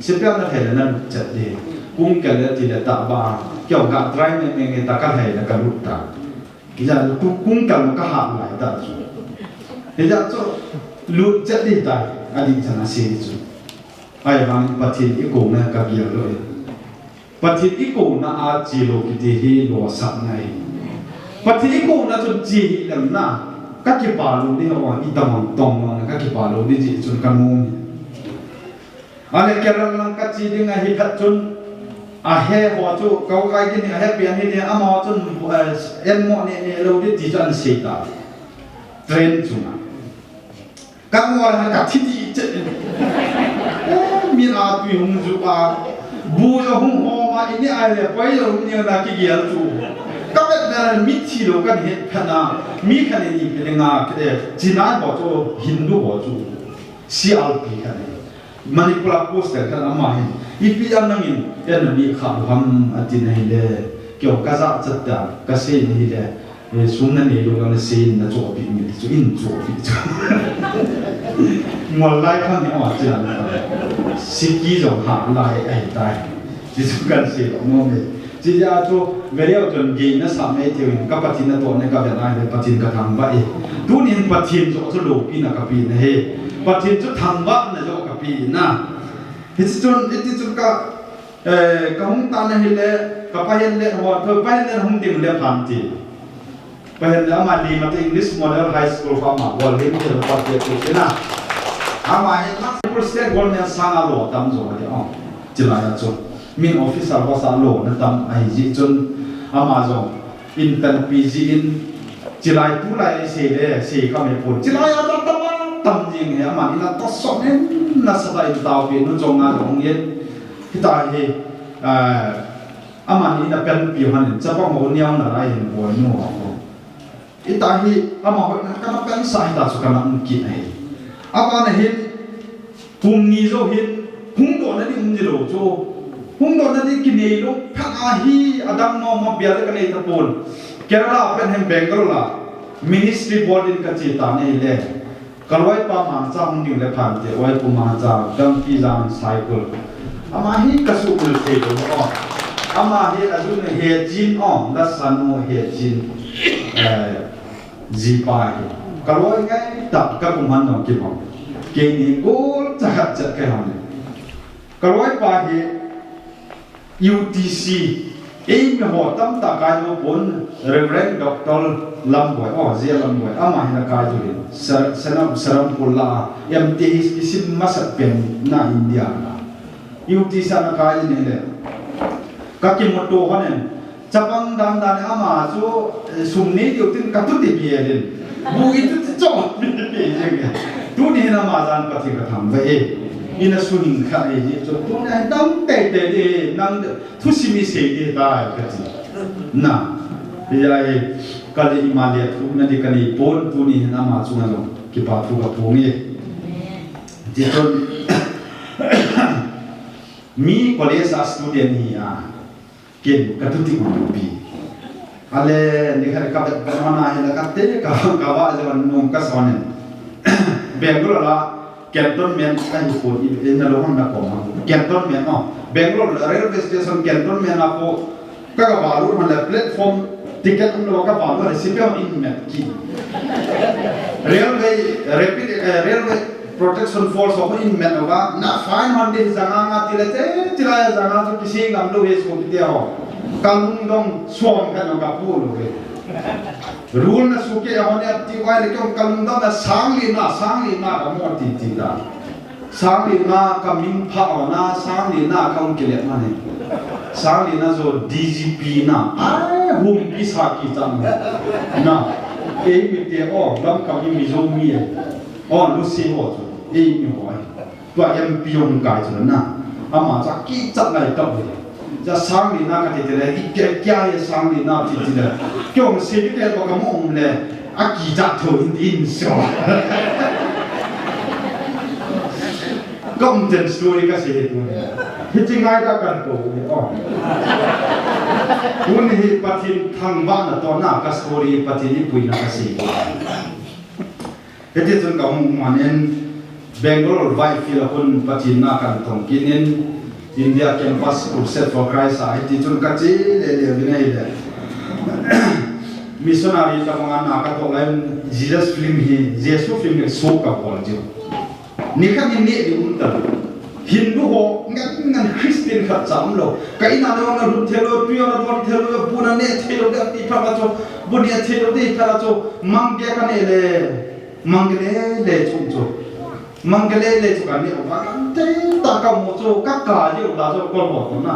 Sepai na thei le nan chat di. Kung kal le ti le ta ba, kyo ga try me me nge ta ka thei le ka lut ta. Ija tu kung kal ka ha lai ta chu. Ija chu lut chat di ta, a di chan a si chu. Ai bang Pathen i ko na ka bial lo. Pathen i kona a che lou kiti hi losahna ahi. Pathen i kona chun che hi lem na, ka kipa lou di ho, i tamang tong lou na, ka kipa lou di ji chun ka nom. Ale Kerala lang ka che ding ahi phat chun, a he ho chu, Kaukhai kiti a he pian hi ni, amaho chun, eh, en mo ni ni lou di ti chu an sei ta. Train chunga. Ka ngol ha ka thi di che. Eh, min a tui hung ju a. Bu jong hung hom a, ini ai le, pai jong hung niang na kigel chu. Ka vet na mi thi lou kan het phat na. Mi khat ni ni pe nga ke, eh, China ho chu, Hindu ho chu. C R P khat ni. Manipur a post khat ama hin. Ipi a nangin, en na mi kha ham a ti na hi le. Kyo ka ja chat ta, ka sei ni hi le. Eh, sum na nei lou na sei in na chohpeh mi chu in chohpeh chu. Ngol lai khang ni aw chi na. Siki jong ha lai ahi tai. Chi chu kan sei lou nom e. Chi ja chu video chun gei na sa mai thei in ka Pathen na to ne ka ve lai le Pathen ka thangvah e. Tunin Pathen joh chu loupina ka pe na he. Pathen chu thangvahna joh ka pe na. Hichi chun, hiti chun ka Eh, ka hung tan ahile, ka pahen le, ho, ka pahen le hung ding le phan ti. Pahen le ama Limate English Model High School fa ama bol hin ti pa ti tu kina. Ama hin Manipur State Government sanga lo tam jo ti o. Chilai a chu. Min officer ho sa lo na tam ahi ji chun ama jong. In tan P G in, chilai tulai sei le, sei ka me pon. Chilai a ta tam a, tam jing he, aman in a to so nen, na sa ta in tao pi, nu chong na jong yen. Hita hi, eh, aman in a pen pi han in, chapa mo niang na lai in boi nu ho. Hita hi, ama hoi na ka na pen sa hita su ka na um ki na hi. Ama na hin, Kum ni jou hin, hung dohna ding um ji lou chu. Hung dohna ding kinei lou, phat a hi, adang mama bia le ka nei tapon. Kerala a pen hin Bangalore a, ministry board in ka che ta nei le. Ka loipa Mangcha hung ding le phan te, loipa Mangcha, Gangpijang Saikul. Ama hi ka suhmil thei lou o. Ama hi ajun hechin o, lasan u hechin, eh, jipa hi. Ka loi ngai tah, ka kum han dong kibang. Keini gol chakhat chat ka hon. Ka loipa hi U T C, eimi ho tamtah kai lou pon, Reverend Doctor Lamboi, oh, J Lamboi, ama hin akai lou hin, Sar-, Sanam, Serampore la, M T H kisim masat pen na India la. U T C ana kai lou hin le. Ka kimuto hon in, chapang dan dan ama chu, eh, sum nei diu tin ka tuti pi e din. Bu i tuti cho pi pi jeng e. Tuni hin ama jan Pathen ka thangvah e. Ina suning kha e ji chu. Tuni hin dam tei tei di nang thusim i sei di tai ka ti. Na. Ya e, ka le ima le thu na di ka nei pon tuni hin ama chunga jong kipa thu ka phong e. Ti chun mi college a student hi a. Ken ka tuti u pi. Ale, ni khat ka bet ba mana hi la ka te ka, ka va je wan nung ka sonin. Bangalore la Cantonment a hi ko i, i na lo hon na ko ma. Cantonment, oh. Bangalore railway station Cantonment a ko ka ka va lu hon la platform ticket um lo ka va lu si pe in met ki. Railway, rapid, eh, railway Protection Force ho in met uva, na fine hon di janga nga ti le te, ti la janga chu kisi ngam lou he su ti ho. Ka lungdong suang khat ka pu lou he. Rule na su ke ho ne ti vai le kong ka lungdong na sang li na, sang li na ka mo ti ti da. Sang li na ka min pha ho na, sang li na ka ung kile ma ne. Sang li na jo D G P na, ai hum ki sa ki chang na. E mi te o, lam ka mi mi jo mi e. Oh, Lucy ho chu, eimi ho ahi. Tua M P hung kai chu na. Ama cha kichat lai tah le. Cha sang li na ka ti ti le, i ke kya ye sang li na ti ti le. Kyo se bi ke ba ka mo um le, a kichat tho in din so. Ka um ten story ka sei he tu. Hiti ngai da kan ko le, oh. Tuni hi Pathen thangvahna toh na ka story Pathen i puina ka sei. Hiti chun ka mu manin Bangalore Whitefield a hun Pathen na kan tong kit in India Campus Crusade for Christ a hiti chun ka che le le vin ahi le. Missionary tabang a na ka toh lai in Jesus film hi, Jesu film hi so ka bol jiu. Nikhat ni ne di um ta. Hindu ho ngan ngan Christian khat cha um lou. Ka in a na lut thei lou, tui a na don thei lou, bu na ne thei lou, da ti pha ka cho, bu ne thei lou, ti pha ka cho, mang ke ka ne le. Mang le le chu chu. Mang le le chu ka ne u va kan te ta ka mu chu ka ka ji u la chu ko ho to na.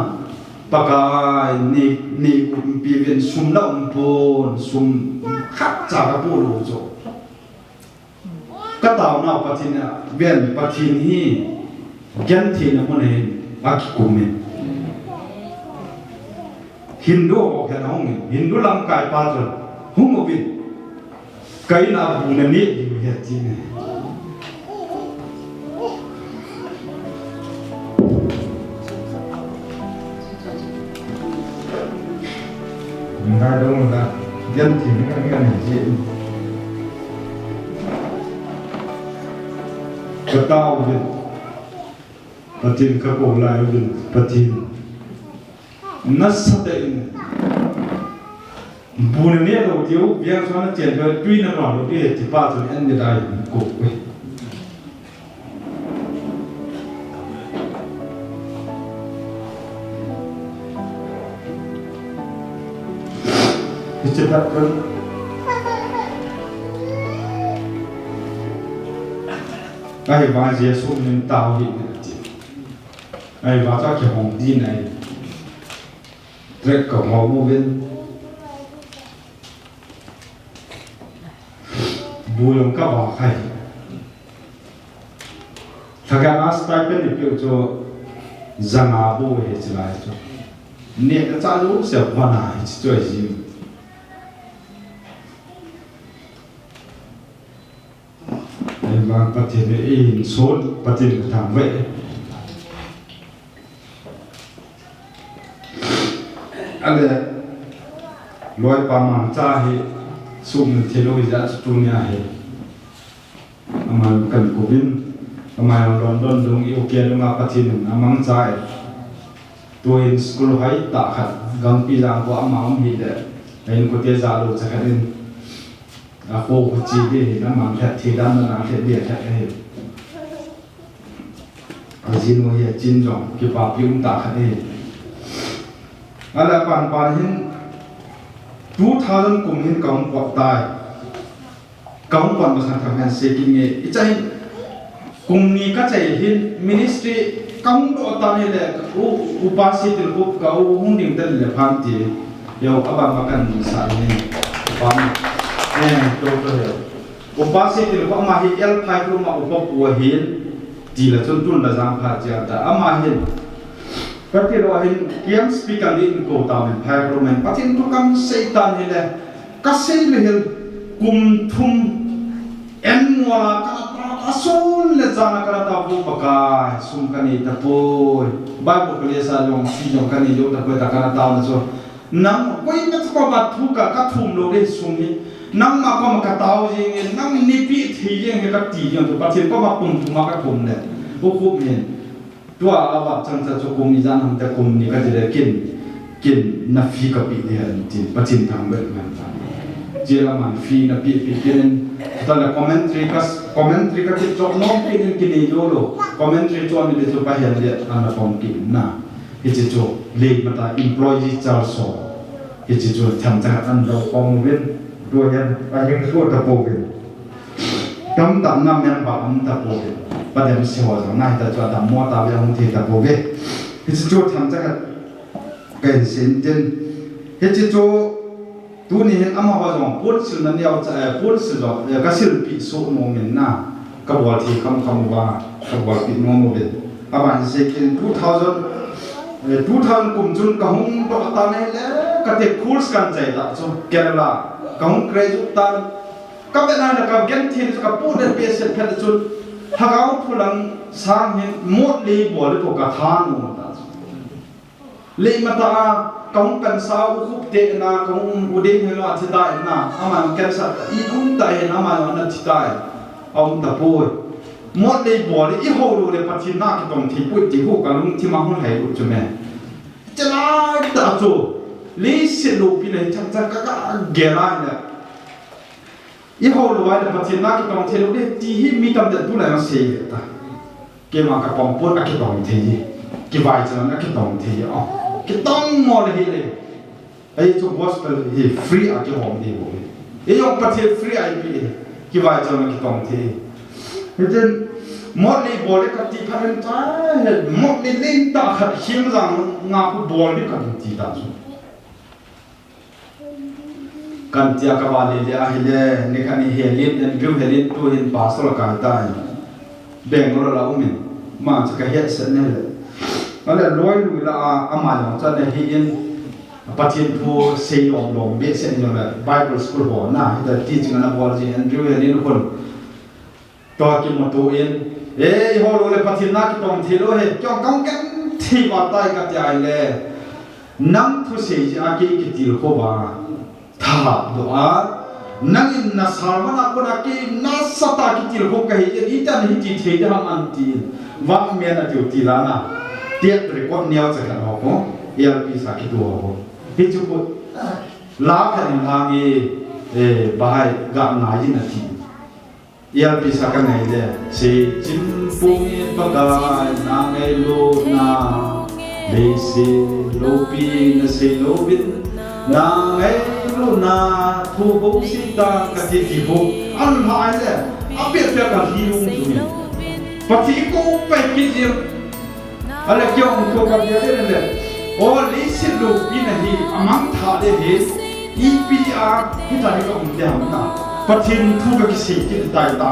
Pakai ni ni um pi vin sum la um pon sum khat cha ka pu lo chu. Ka tao na Pathen a ven Pathen hi gentheina mun hin a kikum in. Hindu ho khen hung in, Hindu lamkai pa chun hung uvin. Ka in a bu na ne ding u ahi ti ne. Ngai dong la, gentheina ka ngai ji. Ka tao uvin. Pathen ka ko lai uvin. Pathen. Nasatah in. Bu na ne lou diu, veng sung na chen lou, tui na lou lou diu, ti pa chun en ni dai ko ve. Hiche pat chun. Ahivang Jesu min tao hih in ati. Ahivang chu kihong ding ahi. Trek ka hong uvin. Bu jong ka va khai. Lhagao a stipend i peh u chu janga bou ahi chulai chu. Neh ka cha lou se va na hi chu ahi jin. Ahivang Pathen in eihin son, Pathen ka thangvah e. Ale, loipa Mangcha hi, sum thei lou hi jat chu tunia hi. Aman kan kum in, aman London dung U K dung a Pathen in amangcha e. Tuin school hoi tah khat, Gangpijang kho ama um hile, a inkote jalou cha khat in, akho kho chi di hin, aman khat thi dan na khat di khat ahi. Ajinu hi achin jong, kipapi um tah khat ahi. Ala pan pan hin, two thousand kum hin kahung pot tai. Kahung pan masang thang han se kin nge, icha hin, kum ni kachai hin, ministry kahung doh tan hile, u, upa si til kup ka u hung ding tan le phan ti, yo, abang ma kan sa hin, upa ma, eh, to to he. Upa si til kup ama hi L five room a upa pu ahin, ti la chun tun la jang pha chia ta, ama hin, Ka ti lou hin, kiam speaker ni in ko ta min phai ko min, Pathen thu kan sei tan hile, ka sei le hil, kum thum, en mola ka ta, ka sun le chana ka ta bu Pakai, sum ka nei tapoi. Bible college a jong, si jong ka nei jou tapoi ta ka ta na chu. Nang, koi na chu ko ba thu ka, ka thum lou le sum hi. Nangma koma ka tao jing, nang ni pi thei jing ka ti jing, Pathen koma kum thum a ka thum le. U khup hin. Tua a vah chang cha chu kum ijat ham te kum ni ka ti le kin, kin na fee ka pe ding ahi ti, Pathen thangvah man ta. Chia la man fee na pe pe kin in, ta la commentary ka, commentary ka ti chok nom pe kin kin ni lo lo. Commentary chu ni de chu pa hian le an la pom kin na. Hichi chu le mata employee charge so. Hichi chu themcha an lo pom vin. Tua hian a hing tua ta po vin. Tamtah na member um tapouve. Padem se ho jong na hita chu adammo tave hung thei tapouve. Hiche chu themcha khat kahin seiyin tin. Hiche chu tuni hin amaho jong ponsil na neocha, eh, ponsil jong, eh, kasilpi soh nom in na. Kabol thei khamkham uva, kabolpi nom uve. Aban sei kit in two thousand, eh, two thousand kum chun kahung doh tan ahile, kate course kahin chai ta chu Kerala. Kahung graduate tan, Ka vet nai le ka genthei le chu ka pu le pe set phet le chun, Lhagao thu lang sang hin Motley bol le ko ka tha nom ta chu. Lei mata a, ka hung kan sa u khup te na, ka hung u ding hin lo a thi ta in na, ama hung kan sa ta, i um ta hin ama lo na thi ta in, a um ta poi. Motley bol le i ho lo le Pathen na kitong thei poi ti hu ka lungthim a hung hai lo chu me. Chalai ta chu, leiset lopi na hi chang chang ka ka gel a le. I ho lou a le Pathen na kitong thei lou ding ti hi mi tamtah in tulai a sei ve ta. Keima ka pom pon a kitong thei hi. Kivaichang a kitong thei hi. Oh, kitong mo le hi le. Ei chu gospel hi free a kihom ding bou hi. Ei jong Pathen free a ipi hi. Kivaichang a kitong thei hi. Hitin Motley bol le ka ti phat in ta he. Motley len tah khat him jang nga khu bol ding ka ti ta chu. Kan tia ka va le le ahile, nikhat ni Helen, Andrew Helen tu hin pastor a kai ta in. Bangalore a la um in, ma chu ka het set ne le. Ale loi lui la a, ama jong chan ne hi in, Pathen thu sei lom lom be set ne le, Bible school ho na, hi ta teaching ana bol jing Andrew Helen khun. Tua kimuto in, "Ei, ho lou le Pathen na kitong thei lou he, kei jong ka hung genthei val tai," ka ti a le, "Nang thusei jeh a kei kitilkhou va, thahat doh a, nangin na sermon a kona kei nasatah a kitilkhou ka hi jeh in, iti a na hiti thei ding ham," an ti in, vang men a tiu ti la na, tape record neo cha khat ho ko, earpiece a kitu ho ko. Hichu ko, la khat in la nge, eh, bahai ga ngai in a ti. Earpiece a ka nei le, "Sei chin pung in Pakai na ngailutna, leiset lopi na sei louvin, na ngailutna thu bou sei ta," ka ti ti ho. An hai le, a pet pet ka hi lung tu ni. Pathen ko pai kit jing. Ale kei jong thu ka bia le le. O, leiset lopi na hi, amang tha le hi. Ipi a, hita hi ka um te ham na. Pathen thu ka kisei kit tai ta.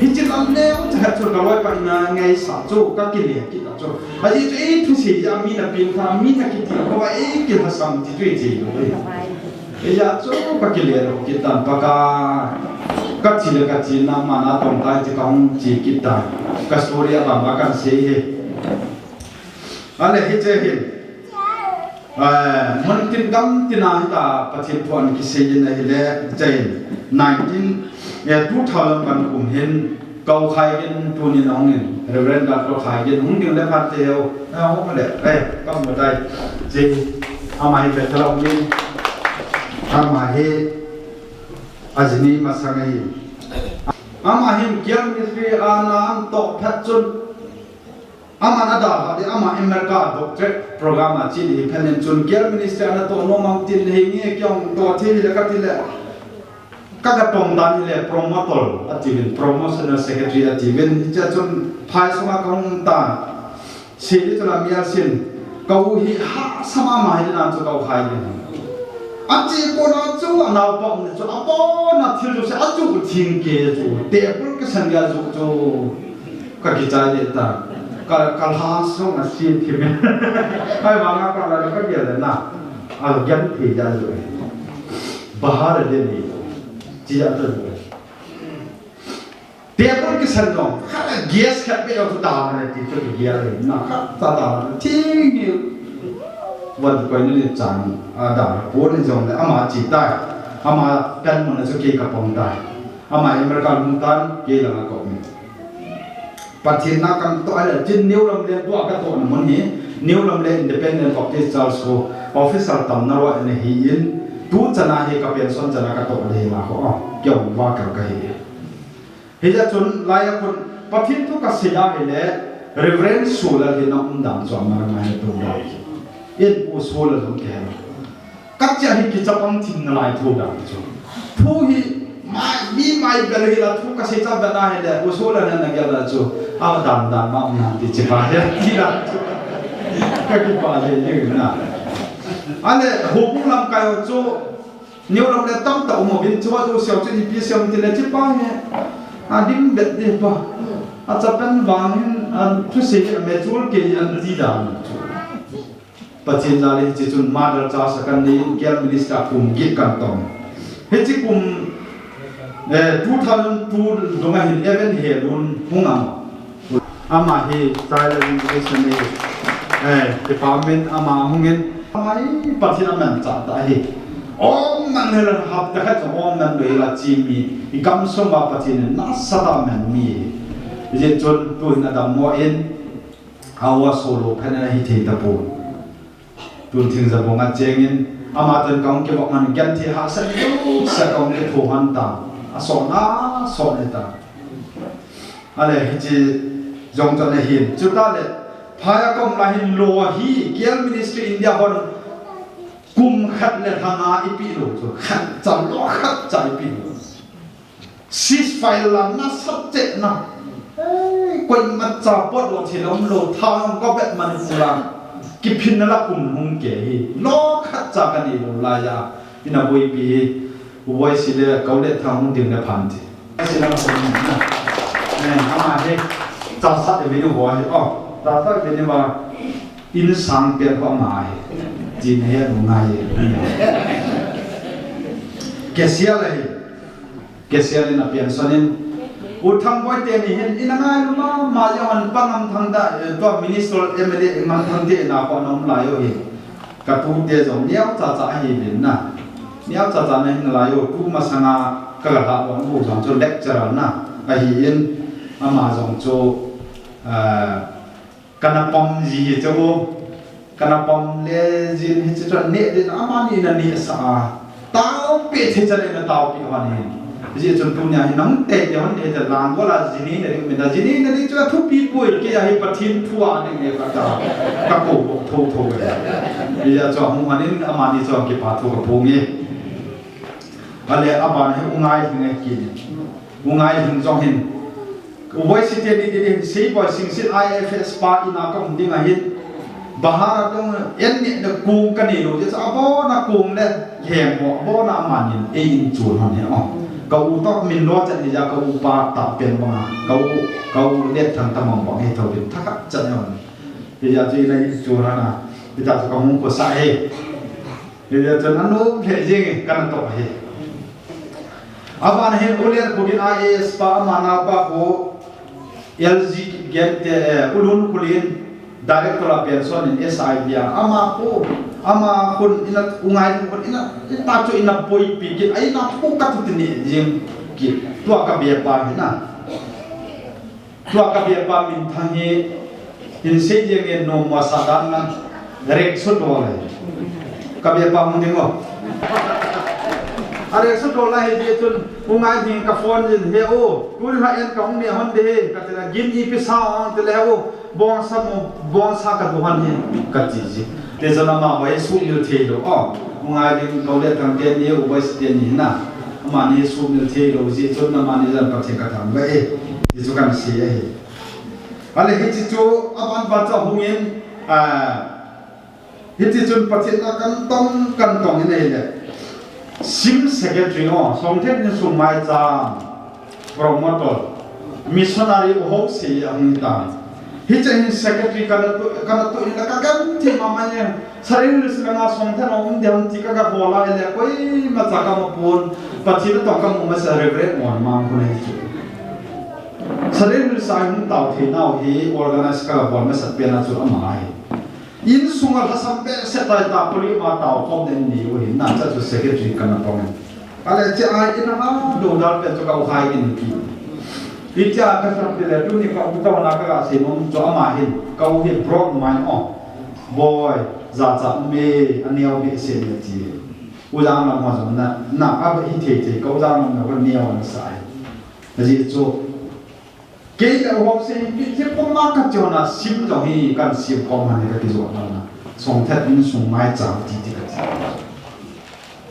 Hiche lam le, u cha chu ka loi pa ina ngaisah chu, ka kile kit ta chu. Ajeh chu ei thusei jeh a mi na peng tha, mi na kitilkhou a ei kilhasam ti chu ei chei lou e. Eija chu ka kile lou kit tan Pakai. Ka thi le ka thi na ma na tong tai ti ka hung chi kit tai. Ka story a bang ba kan sei he. Ale hiche hin. Eh, mun tin gam tin a hita Pathen thu an kisei in ahile, hiche hin. Nineteen, eh, two thousand one kum hin. Kau Khai Gin tunin ahung in, Reverend Doctor Khai Gin hung ding le phat te heu, na hung le, eh, ka mu tai. Chi, ama hi Bethel a hung in, ama hi ajini masang ahi. Ama hin Kial Ministry a na an toh phat chun, ama na da ha de, ama America doctorate program a chi ni phen in chun Kial Ministry a na toh nom am tin hi nge kiong toh thi le ka ti le. Ka ka tong dan hi le promotor, a ti vin promotional secretary a ti vin, hiche chun phai sunga ka hung tan. Si ni chun a mial sin, ka u hi ha sama ma hi na chu ka u khai ni. A chi ko na chu a nau pa um chu a po na thil chu se a chu thing ke chu, table ka san ya chu chu. Ka kichai de ta. Ka, ka lha song a si thi me. Ai ma nga ka la ka ge le na. A gen thi ja zu. Bahar de ni. Chi ja ta zu. Te pun kisan dong. Ka gas khat pe yo ta na ti chu ki ya le. Na ka ta ta. Thi ni. Wan koi ni chan. A da. Pun ni jong le ama chi tai. Ama kan mun chu ke ka pong tai. Ama America lung tan ke la ko mi. Pathen na kam toh a le, chin New Lamlen tua ka tohna mun hi, New Lamlen Independent Baptist Church ko officer tamna lou ana hi in, tu chana hi ka pension chana ka toh le hi ma ko, oh, kya hung va ka ka hi. Hijeh chun lai a khun, Pathen thu ka sei a hi le, Reverend Sula hi na um dan chu ama na hi tu dan. In Pu Sula jong ke hi. Ka chia hi kichapang thim nalai thu dan chu. Thu hi mai, mi mai bel hi la thu ka sei cha bel na hi le, u so la na na gel la chu. A dan dan ma um na ti chi pa hi ti la chu. Ka kipa le ni na. Ane, Hopung lamkai ho chu, New Lamlen tam ta um uvin chu, a chu siau chu ipi siau ti le chi pa hi. A dim bet ni pa. A cha pen vang hin, a thu sei hi a me chul ke an ti dan chu. Pathen jal in hiche chun Mother Church a kan nei in, Kial Ministry kum get kan tong. Hiche kum, eh, two thousand two dunga hin Evan Helun hung am. Ama hi Child Education, eh, Department ama hung in. Ama hi Pathen a manchah tah ahi. Om man hel a hapta khat jong om man lou hel a chi mi. I gam sung uva Pathen in nasatah a man mi. Hijeh chun tu hin adam mo in. Awa solo phen ana hi thei tapon. Tun thing jabong a chengin, ama tun kahung kivop man genthei hahsat jouse kahung kitho han tan. Asot na, sot e tan. Ale hiche jong chun ahin. Chutah le, phai a kaum lai hin lou hi, Kial Ministry India hon kum khat le lha nga eipeh lou chu. Khat cha lou, khat cha eipeh lou. Ceasefire la nasat cheh na. Ei, koima cha pot lou thil um lou, tha um ko bet man pu la. Kiphinna la kum hung ke hi. Lou khat cha kanei lou laiya. Ina boipi hi. Uboisi le kau le thang hung ding le phan ti. Asi la ko na. Eh, ama hi. Cha sat e vini uboisi. Oh, cha sat e vini ma. In sang pe ko ama hi. Jin he nu ngai. Kesia le hi. Kesia le na pian sonin. U Thangboi teni hin ina ngai lu ma, ma ya man pa Ngamthang da, eh, tua minister M L A Ngamthang te na ko nom lai yo hi. Ka tute jong niau cha cha ahi vin na. Niau cha cha na hin lai yo, tu masanga ka ga la ko bu jong chu lecturer na. Ahi in ama jong chu, ah, Kana pom ji hi chu, kana pom le jin hi chu, chu ne din amani na ni sa a. Taopi thei chan le na taopi hon hin. Ji chun tunia hi nang te te hon te te lang wala jini na ri me da jini na ri chu thupi poi ke ya hi Pathen thu a ni nge ka ta. Ka ko ko tho tho. Ji ya chu hung hon in amani chu kipathu ka pu nge. Ale aban hi u ngai hi ngai ki ni. U ngai hin jong hin. U Boisite ni ti hin sei boi singsit I F S pa ina ka um ding ahin. Bahar a tong en ni na kung ka ni lo, je sa abona kung le hem ho, abona manin e in chun hon he o. Ka u tok min lo chan ni ja ka u pa ta pen bang, ka u, ka u let thang ta mang bang he tho bin thakhat chan he hon. He ja chu ina in chun hana, ita chu ka mung ko sa he. Hijeh chun anom lheh jeng e, kana toh hi. Aban hin Ulen Khogin I A S pa ama napa ko L G Gen te, eh, Ulun Khulin director a pension in S I B a. Ama ko, ama kun ina u ngai kun ina, ita chu ina boipi kit, a ina ko ka tu tini jeng kit. Tua ka be pa hina. Tua ka biapa minthang hi, hin sei jeng in nom masa dan nan, Rek Sutol ahi. Ka biapa hung ding o. A Rek Sutol ahi jeh chun, U Ngaiding ka phone in, he u, tuni lha en ka hung ne hon de he, ka ti le, gin ipi sa hung ti le he u, bongsa mo, bongsa ka du hon he, ka ti ji. Te chun ama vai sumil thei lou, o, U Ngaiding kau le thang te ni, U Vai Siteni na. Amani sumil thei lou jeh chun amani jan Pathen ka thangvah e, ti chu kan sei ahi. Ale hiche chu aban ban chu hung in, a, hiche chun Pathen a kan tong, kan tong in ahile. Sim secretary o, Songthet Insung Maicham, promoter, missionary u ho sei ahung tan. Hiche hin secretary kana tu, kana tu in ka kan thi mama e. Surrey Hills langa Songthet a um ding ham ti ka, ka bol a ahile, koimacha ka mu pon, Pathen a tong ka mu masa Reverend Mon Mang khu ahi chu. Surrey Hills a hung tao thei nau hi organize ka bol masat pen a chu ama ahi. Insunga lhasam behseh tai, tarpaulin ma tao khom den ni u hin, na cha chu secretary kana tong in. Ale che ai in ha, do dal pen chu ka u hai in ki. Hitia ka sam ti le, tuni ka u tao na ka ga sei nom chu ama hin, ka u hi broad mind o. Boi, jacha um e, aneo behseh e ti. U Janglam ho jong na, na, a hi thei thei, ka U Janglam na ko neo na sa e. Ajeh chu, kei le u ho sei, pi, pi, pom ma ka chon a sim jong hi, kan sim khom han ka kijot na na. Songthet Insung Maicham ti ti ka ti.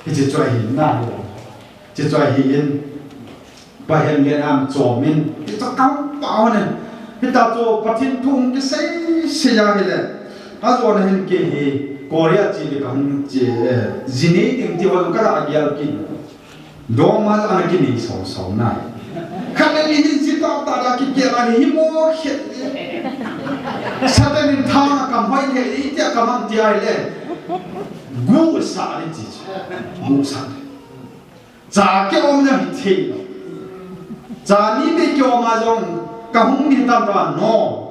Hiche chu ahi na hi. Hiche chu ahi in. Pahen le an chom in, hiche kam pa hon in. Hita chu Pathen thu hung kisei sei a hile. Ajona hin kei hi Korea che le ka hung che, eh, ji nei ding ti hon ka la gel kit. Dom ma ana kinei sau sau nai. Khat le ni hin ji ta ta da kigel a hi mo khet. Satan in tha na kam hoi le, i tia kam am ti a hile. Gu sa ni ti. Gu sa. Cha kiom na hi thei lou. Cha ni beh kiom a jong ka hung ding tam ta no.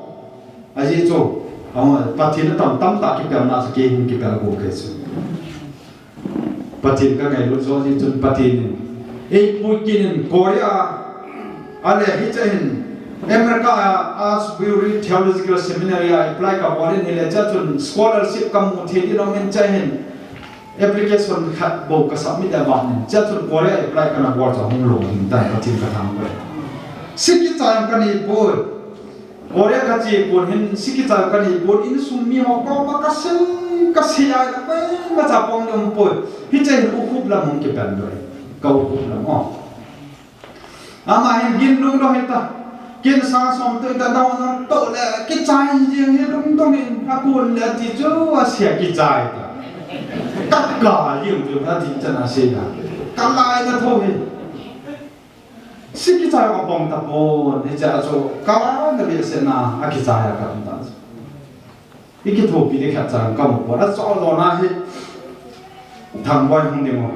Ajeh chu, a, Pathen a tam tam tah kipelna chu kei hung kipel go kei chu. Pathen ka ngailut jo jeh chun Pathen in eipui kit in Korea, ale hiche hin America a Asbury Theological Seminary a apply ka bol in hile cha chun scholarship ka mu thei ding um in cha hin. Application khat bou ka submit a ban in, chea chun Korea apply kana bol chu hung lou hing tan, Pathen ka thangvah e. Siki chang ka nei poi. Korea ka che pon hin, siki chang ka nei pon, insung mi ho koma ka sei, ka sei a, ka sei, ka chapang ding poi. Hiche hin U Khup lam hung kipan doi. Ka U Khup lam, o. Ama hin gin lungdong hita. Kin sang som tu hita, dong dong to le, kichai jing hi lungdong hin, akun le ti chu, asia kichai ta. Ka ka jing chu, ati chan asei ta. Ka lai na tho hi. Si kichai ka pom ta pon, hiche a chu, ka la na behseh na, akichai a ka um ta. I kithopi ding khat chan ka mu pon. Achoh lona hi Thangboi hung ding o.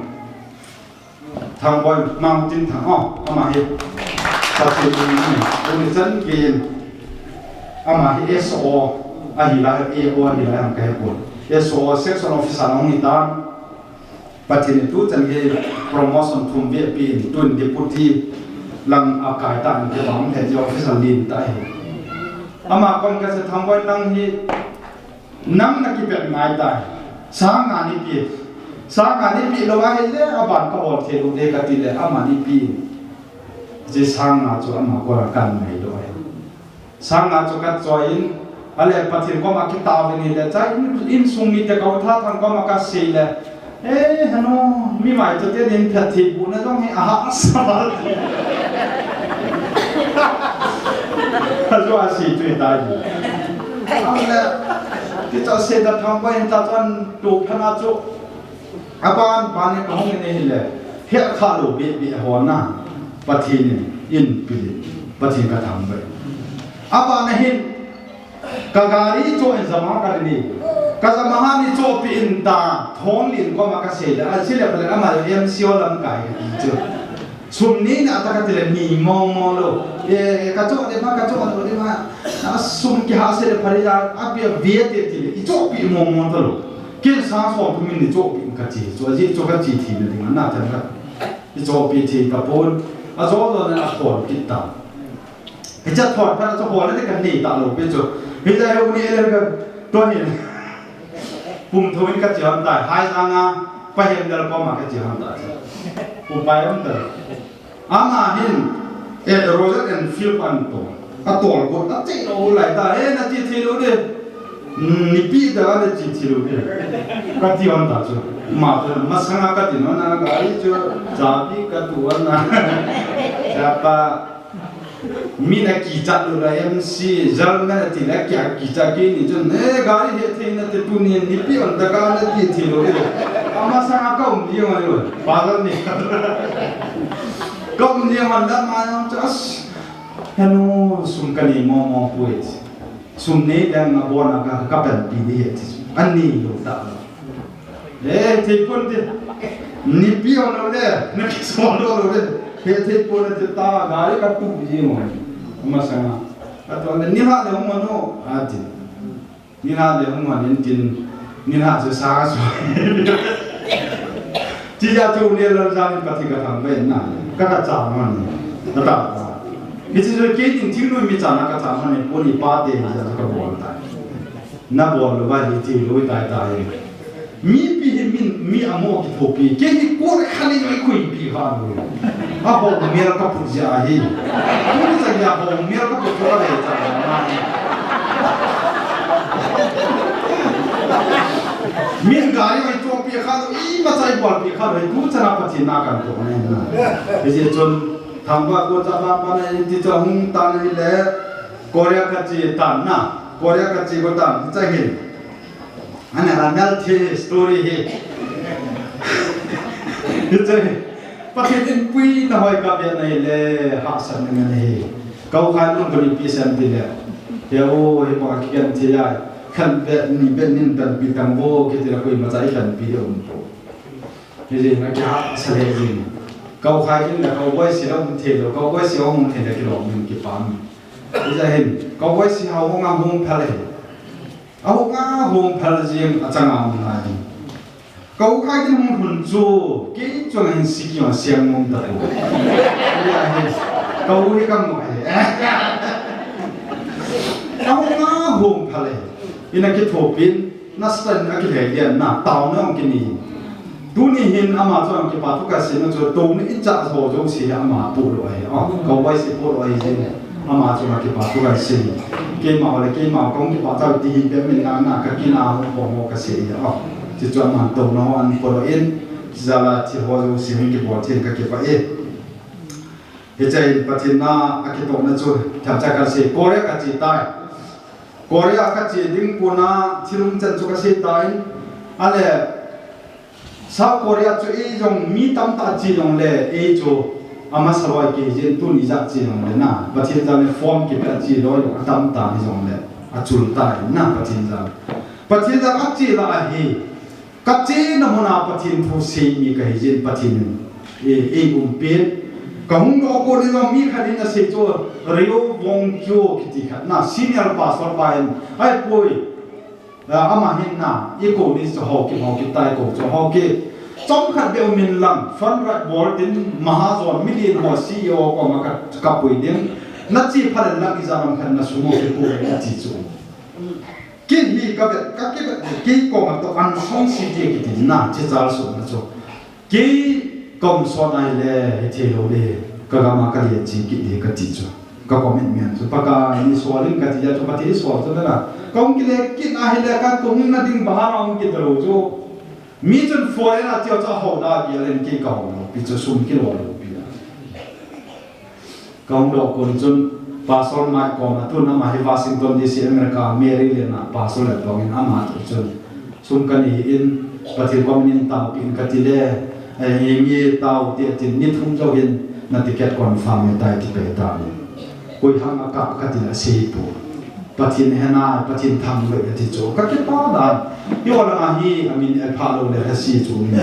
Thangboi Mountain Thang o. Ama hi. Pathen in, tuni chan gei in. Ama hi S O ahi lai, A O ahi lai ham ka he pon. S O section officer hung hi tan. Pathen in tuchan gei promotion thum vei apen, tun deputy lang a kai tan, kibang lheh jeh officer len ta hi. Ama kom ka se, Thangboi nang hi, nang na kipet ngai tai. Sang nga nei pe. Sang nga nei pe lou ahile, aban ka bol thei lou ding ka ti le, ama nei pe. Hiche sang nga chu ama koma kan ngai lou ahi. Sang nga chu ka choi in, ale Pathen koma kitao in hile, cha in, insung mite ka u Thathang koma ka sei le, eh, hanu, mi mai chu te din phet thei bu na jong hi aha sa. Ka jo a sei chu ta ji. Ale, ti cha sei da Thangboi in ta chan tu phana chu. Aban ban in ka hung in ahile, hekha lou beh beh ho na, Pathen in, in pil in, Pathen ka thangvah e. Aban a hin, ka gari choh in Yamaha ka nei. Ka Yamaha nei chohpi in ta, Thonglen koma ka sei le, a sile pale ama M C O lamkai ka ti chu. Sum nei na ta ka ti le nei mong mong lou. E, ka choh de ma, ka choh lou de ma. A sum kihah se le pare ja, a pia ve te ti le, i chohpi mong mong ta lou. Ken sang som thum in nei chohpi ka ti, chu ajeh chu ka che thei na ding a na chan ka. I chohpi thei ta pon, ajo jo na a thon kit ta. Hiche thon phat a chu hol le kanei talou pi chu. Hiche hi uni le ka to hin. Pum thou in kache hon tai. Hai janga pa hin dal pa ma kache hon tai. Pum pai hon tai. Ama hin, eh, Royal Enfield an to. Atol ko, ache lou lai ta. Eh, nache thei lou de. Hmm, nipi da nache thei lou de. Kati hon ta chu. Ma chu, masanga kati nom na gari chu. Chabi katu hon na. Chapa. Mi na kicha lou la M C, German ati la kya kicha kini chun, eh, gari hethei nate tuni nipi hon ta ka nache thei lou de. Amasanga ka um di hon lou. Pasal ni. Ka um ni man da ma nang chas. Henu sum kanei mo mo poi. Sum nei dang a bon a ka, ka panpi di he ti. Ani lou ta. Eh, thei pon ti. Nipi hon lou le, na kisol lou le. Hethei pon ti ta, gari katu di mo. Amasanga. Ato ni ha le mo no, ati. Nilhah le hung hon in tin, nilhah chu sa so. Ti ja chu le lal jan in Pathen ka thangvah na. Ka ka cha man. Ka ta. Hiche chu kei tin thingnoi mi cha na ka cha man ni pon ni pa te ni ja chu ka bol ta. Na bol lou va hi ti lou tai tai. Mipi hi min, mi amo kithopi. Kei hi kol khat le noi khuipi kha lou. Aho mel ka put ja hi. Tuni cha ja ho mel ka put ka le cha na. Min gari mai chopi kha lou, imacha ibolpi kha lou, tu cha na Pathen na kan to ne na. Hiche chun thangvah ko cha ba pa na in ti cha hung tan hile Korea kache tan na. Korea kache ko tan cha hin. Ana la mel thi story hi. Hiche hi. Pathen in puina hoi ka be na hile, hahsatna ngen hi. Kau khai lung kani pi sem ti le. He o, hi pa kigen thi ai. Khan be ni be nin tan pi tang vo, kiti la koimacha i khanpi de um po. Hiche na kihahsa le jing. Kau khai in la kau boi si la um thei lou, kau boi si hung thei la kilom in kipam. Hiche hin, kau boi si hung a hung phal hi. Ahung a hung phal jing a chang a um nai. Ka u Khai Kin hung lhun chu, kei chunga hin siki ma siang mong ta ko. Nia hin, ka u hi ka mu hi. Ahung a hung phal e. Ina kithopin, nasa in a kilhei lian na, taona hung kini. Tuni hin ama chu ang kipa thu kasei na chu, tuni in cha ho jouse hi ama pu lou ahi. Oh, ka u Vai si pu lou ahi jin. Ama chu ang kipa thu kasei. Keima ho le keima kong kipa cha ti hin pe min na na ka kin a ho ho mo kasei. Oh, ti chu ama to no an pu lou in, jala ti ho jouse hin kipa tin ka kipa e. Hiche in Pathen na a kitohna chu, themcha kasei, Korea kache tai. Korea kache ding puna thilung chan chu kasei tai. Ale, South Korea chu ei jong mi tamtah che jong le, ei chu amasa loi kei jin tuni jat che jong le na. Pathen jal le form kipe che loi jong atam ta hi jong le, achul ta hi na Pathen jal. Pathen jal ache la ahi. Kachena muna Pathen thu sei mi kahi jin Pathen in ei, ei umpin. Kahung doh kon in jong mi khat in asei chu Ryo Wong Kyo kiti khat na senior pastor pa in, ai poi. Ah, ama hin na, i ko ni chu Haokip, Haokip tai ko chu Haokip. Chomkhat beh um in lang, fund raise bol tin, mahajon million ho C E O koma ka, kapui ding. Nache phat in lang ijat lam khat na sum ho kipu le ati chu. Kei hi kavet, kakivet, kei koma toh unsung city kiti na, che chal sum na chu. Kei kom sot nai le, hithei lou le, ka gam a ka lia che kit le kati chu. Ka commitment chu. Pakai in eisol in kati a chu, Pathen eisol chu na. Ka hung kile kit ahile, ka tung na ding bahar a hung kit lou chu. Mi chun foreign a che chu ho da kile kei ka hung lou pi chu sum kilo lou pi a. Ka hung doh kon chun, Pastor Mike koma tun ama hi Washington D C America, Maryland a Pastor le tong in ama toh chun, sum kanei in, Pathen koma nei taopeh in kati le, eh, mi tao te tin, ni thum jou hin na ticket confirm e tai ti pe ta ni. Koi hang a kap kati le asei poi. Pathen hena, Pathen thangvah e ati chu. Ka kipah dan. Hi ho langa hi, amin e pha lou le, lhase chu min.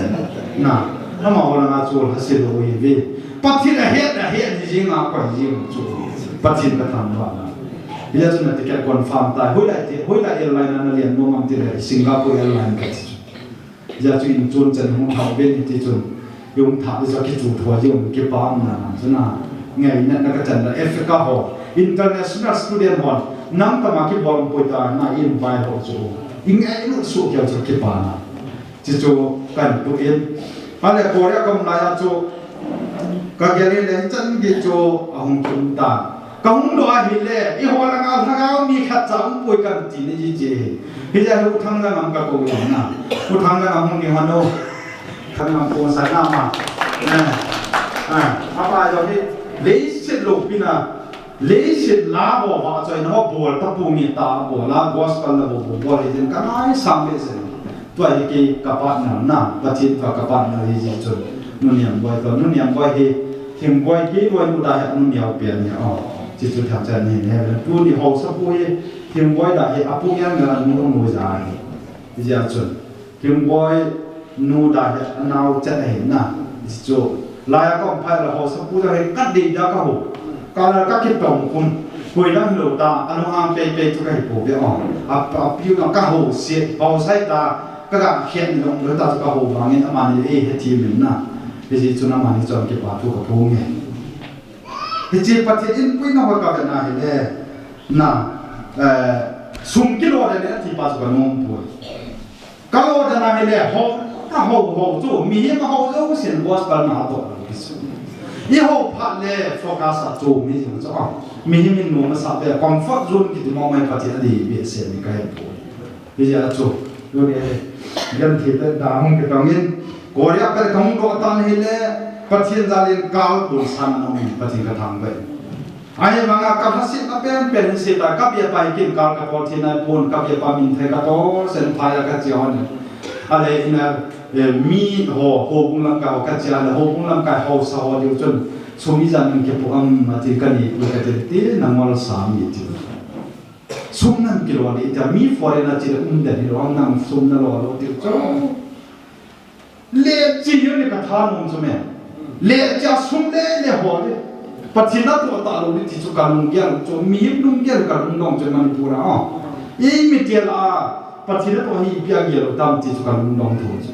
Na, ama ho langa chu lhase lou hi ve. Pathen ahet, ahet hi jing a koi jing chu. Pathen ka thangvah na. Hia chu na ticket confirm tai. Hoilai ti, hoilai airline a na lian nom am ti le, Singapore Airline kati chu. Hia chu in chun chan hung thah uvin ti chun. Hung thah le chu kichu thua jing kipah na chu na. Ngaina na ka chan la Africa ho. International student hon namtama kibol poi ta na invite ho chu. Ingai lu su kya chu kipana. Chuchu kan tu in. Ale Korea kom lai a chu ka gel le chan gi chu ahung tum ta. Ka hung doh ahile, eiho langa lhagao mi khat cha um poi kan ti ni ji ji. Hijeh a U Thang Lal ngam ka kou na. U Thang Lal ngam hung ni hanu. Thang Lal ngam kou sa na ma. Eh. Ah, apa jo ni. Leiset lou pi na. Leiset la ho va choi na ho bol ta pu mi ta bol la gospel la ho bol bol hi jin ka nai sam le sen. Tua hi kei ka partner na, Pathen tua ka partner hi jeh chun. Nu Niam Boi tua, Nu Niam Boi hi, Thim Boi kei Boi nu da hi Nu Niam Boi ni o. Chuchu thang chan ni ne, tu ni ho sa pu hi, Thim Boi da hi, apu yang na nu nu ja hi. Jeh chun. Thim Boi nu da hi, anao chat hi na. Chuchu. Lai a kom phai la ho sa pu da hi, kat dei da ka ho. Ka la ka kitong kum. Koi lang lo ta, anu ang pe pe chu ka hi po be o. A, a piu na ka ho se, ho sai ta. Ka ga khian ni long lo ta chu ka ho vangin amani ei he thi min na. Hiche chu amani chun kipa thu ka phong e. Hiche Pathen in puina ho ka ve na hi le. Na, eh, sum kilo le ne ti pa chu ka nom poi. Ka lo le na hi le ho, ka ho ho chu mi hi ka ho jo sin gospel na to. I ho phat le focus a chu mi jing chu. Mi hi min nom sa be comfort zone kiti mo mai Pathen a di be se ni ka he poi. Hijeh a chu, tuni, genthei tah in hung kitong in, Korea kal kahung doh tan hile, Pathen jal in kal pun san na um in, Pathen ka thangvah e. Ahivanga ka lhasetna penpen hin sei ta, ka biapa hi kin kal ka tol thei nai pon, ka biapa min thei ka tol, sen phai a ka chia hon. Ale ina, eh, mi ho, houbung lamkai ho ka chia le, houbung lamkai haosa ho diu chun, sum ijat in kipoh am, ati ka ni, ka ti, ti, na ngol sa mi ti. Sum nan kilo ni tia mi foreign a chile um den hilou, nang sum na lo lo ti chu. Le chi yo ni ka tha nom chu me. Le cha sum le le ho le. Pathen a tu ta lo ni ti chu ka lunggel chu, mi lunggel ka lungdong chu Manipur a. I mi tia la Pathen a tu hi pia gel tam ti chu ka lungdong thu chu.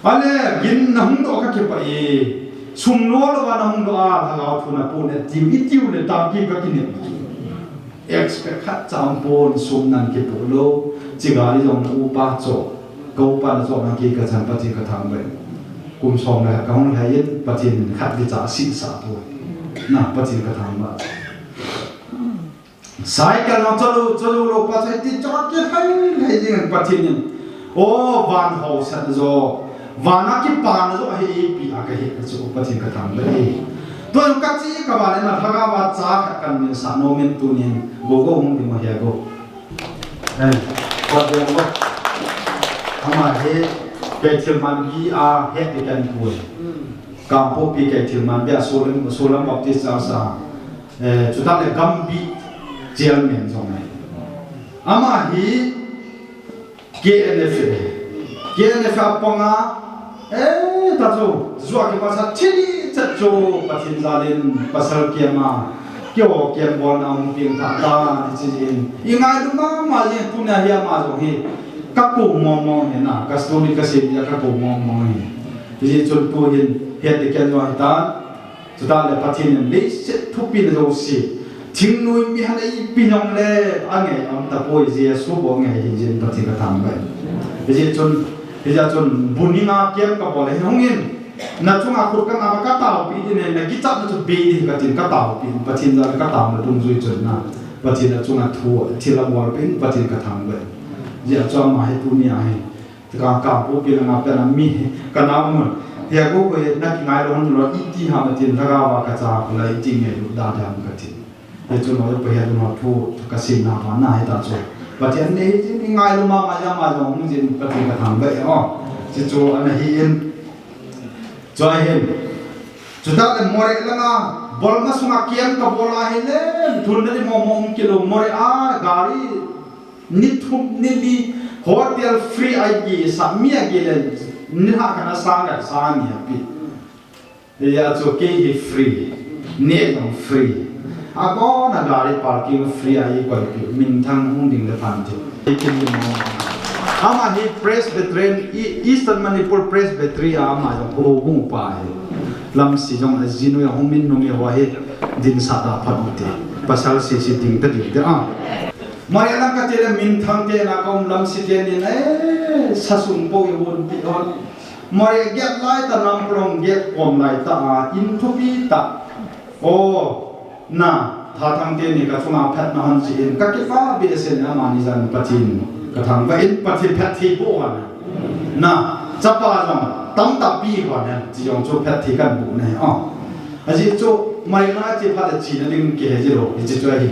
Ale, gin na hung doh ka kipah e. Sum lo lo va na hung doh a, lhagao thu na pon e, tiu, i tiu le tam ki ka kinem. Expect khat cha um pon, sum nan kipoh lou. Chi gari jong na upa cho. Ka upa na cho na ki ka chan Pathen ka thangvah e. Kum som le ka hung lhai in, Pathen in khat kicha sisa poi. Na, Pathen ka thangvah e. Cycle nang chalu, chalu lo pa chai ti chot ke hai, hai jing Pathen in. O, van haosat jo. Van a kipana jo hi ipi a ka hi ka chu Pathen ka thangvah e. Tua ka chi ka van na lhagao va cha khat kan min sa nom in tunin. Go go hung di mo he go. Eh, Pathen go. Ama hi Bethel man bi a he di kan pui. Kangpokpi Keithelmanbi a Solam, Solam Baptist Church a, eh, chutah le Gambih chairman jong ahi. Ama hi K N F, K N F a panga, eh, ta chu, jua kipa sa thili chat chu Pathen jal in pasal kiang a, keiho kiang bolna hung peng tha ta, ti chi in. I ngailu mama jing tunia hi ama jong hi, ka kou mong mong hi na, ka story ka sei dia ka kou mong mong hi. Hijeh chun tuhin het ding ken jong ahitan. Chutah le Pathen in leiset thupina jouse, thingnoi mi hana ipi jong le angei aum tapoi, Jesu bou angei ahi jeh in Pathen ka thangvah e. Hijeh chun, hijeh chun bu ni nga kem ka bol e, hung in, na chunga khut ka ngap a ka taopi ding e, na kichatna chu bei ding katin ka taopi, Pathen jal ka taona dungjui chun na, Pathen a chunga thu, thil a bolpeh in Pathen ka thangvah e. Hijeh chun ama hi tunia hi. Ka, Kangpokpi langa pen a mi, ka nao mun. Hia go ko na kingailou hon lo, iti ham atin lhagao va ka cha ko la iti ngailu da da ham kati. Hijeh chun lo pa hia lo thu ka seina pa na hita chu. Pathen in hi ngailu mama jama jong hung jin Pathen ka thangvah e o. Hichu ana hi in. Chua hin. Chutah le Moreh langa, Burma sunga kem ka bol ahile, thunna di mo mo um kilo Moreh a, gari Ni thum, ni li, hotel free a gei sa, mi a gei le, ni lha khat a sang le, sang ni a pi. Hia chu kei hi free, ni jong free. A kona gari parking free a i koi pi, minthang hung ding le phan ti. Ei kin ni mo. Ama hi Presbyterian, E-, Eastern Manipur Presbytery a ama jong ko bu pa hi. Lamsi jong ajinu jong hung min nung e ho hi dinsah da phat u te. Pasal sese ding ta ding te a. Maria lang kati le minthang te na ka um lamsi te nin eh, sa sung po i hun pi hon. Maria get lai ta nam prong get kom lai ta a in thupi ta. O, na, tha thang te ni ka chunga phat na hon chi in, ka kipa be sen amani jan Pathen ka thangvah in Pathen phat thei po hon. Na, chapa jong tam tam pi hon, chi jong chu phat thei kan bu ne. O. Ajeh chu, mai na chi phat chi na ding ki he ji lo, chi chu ahi.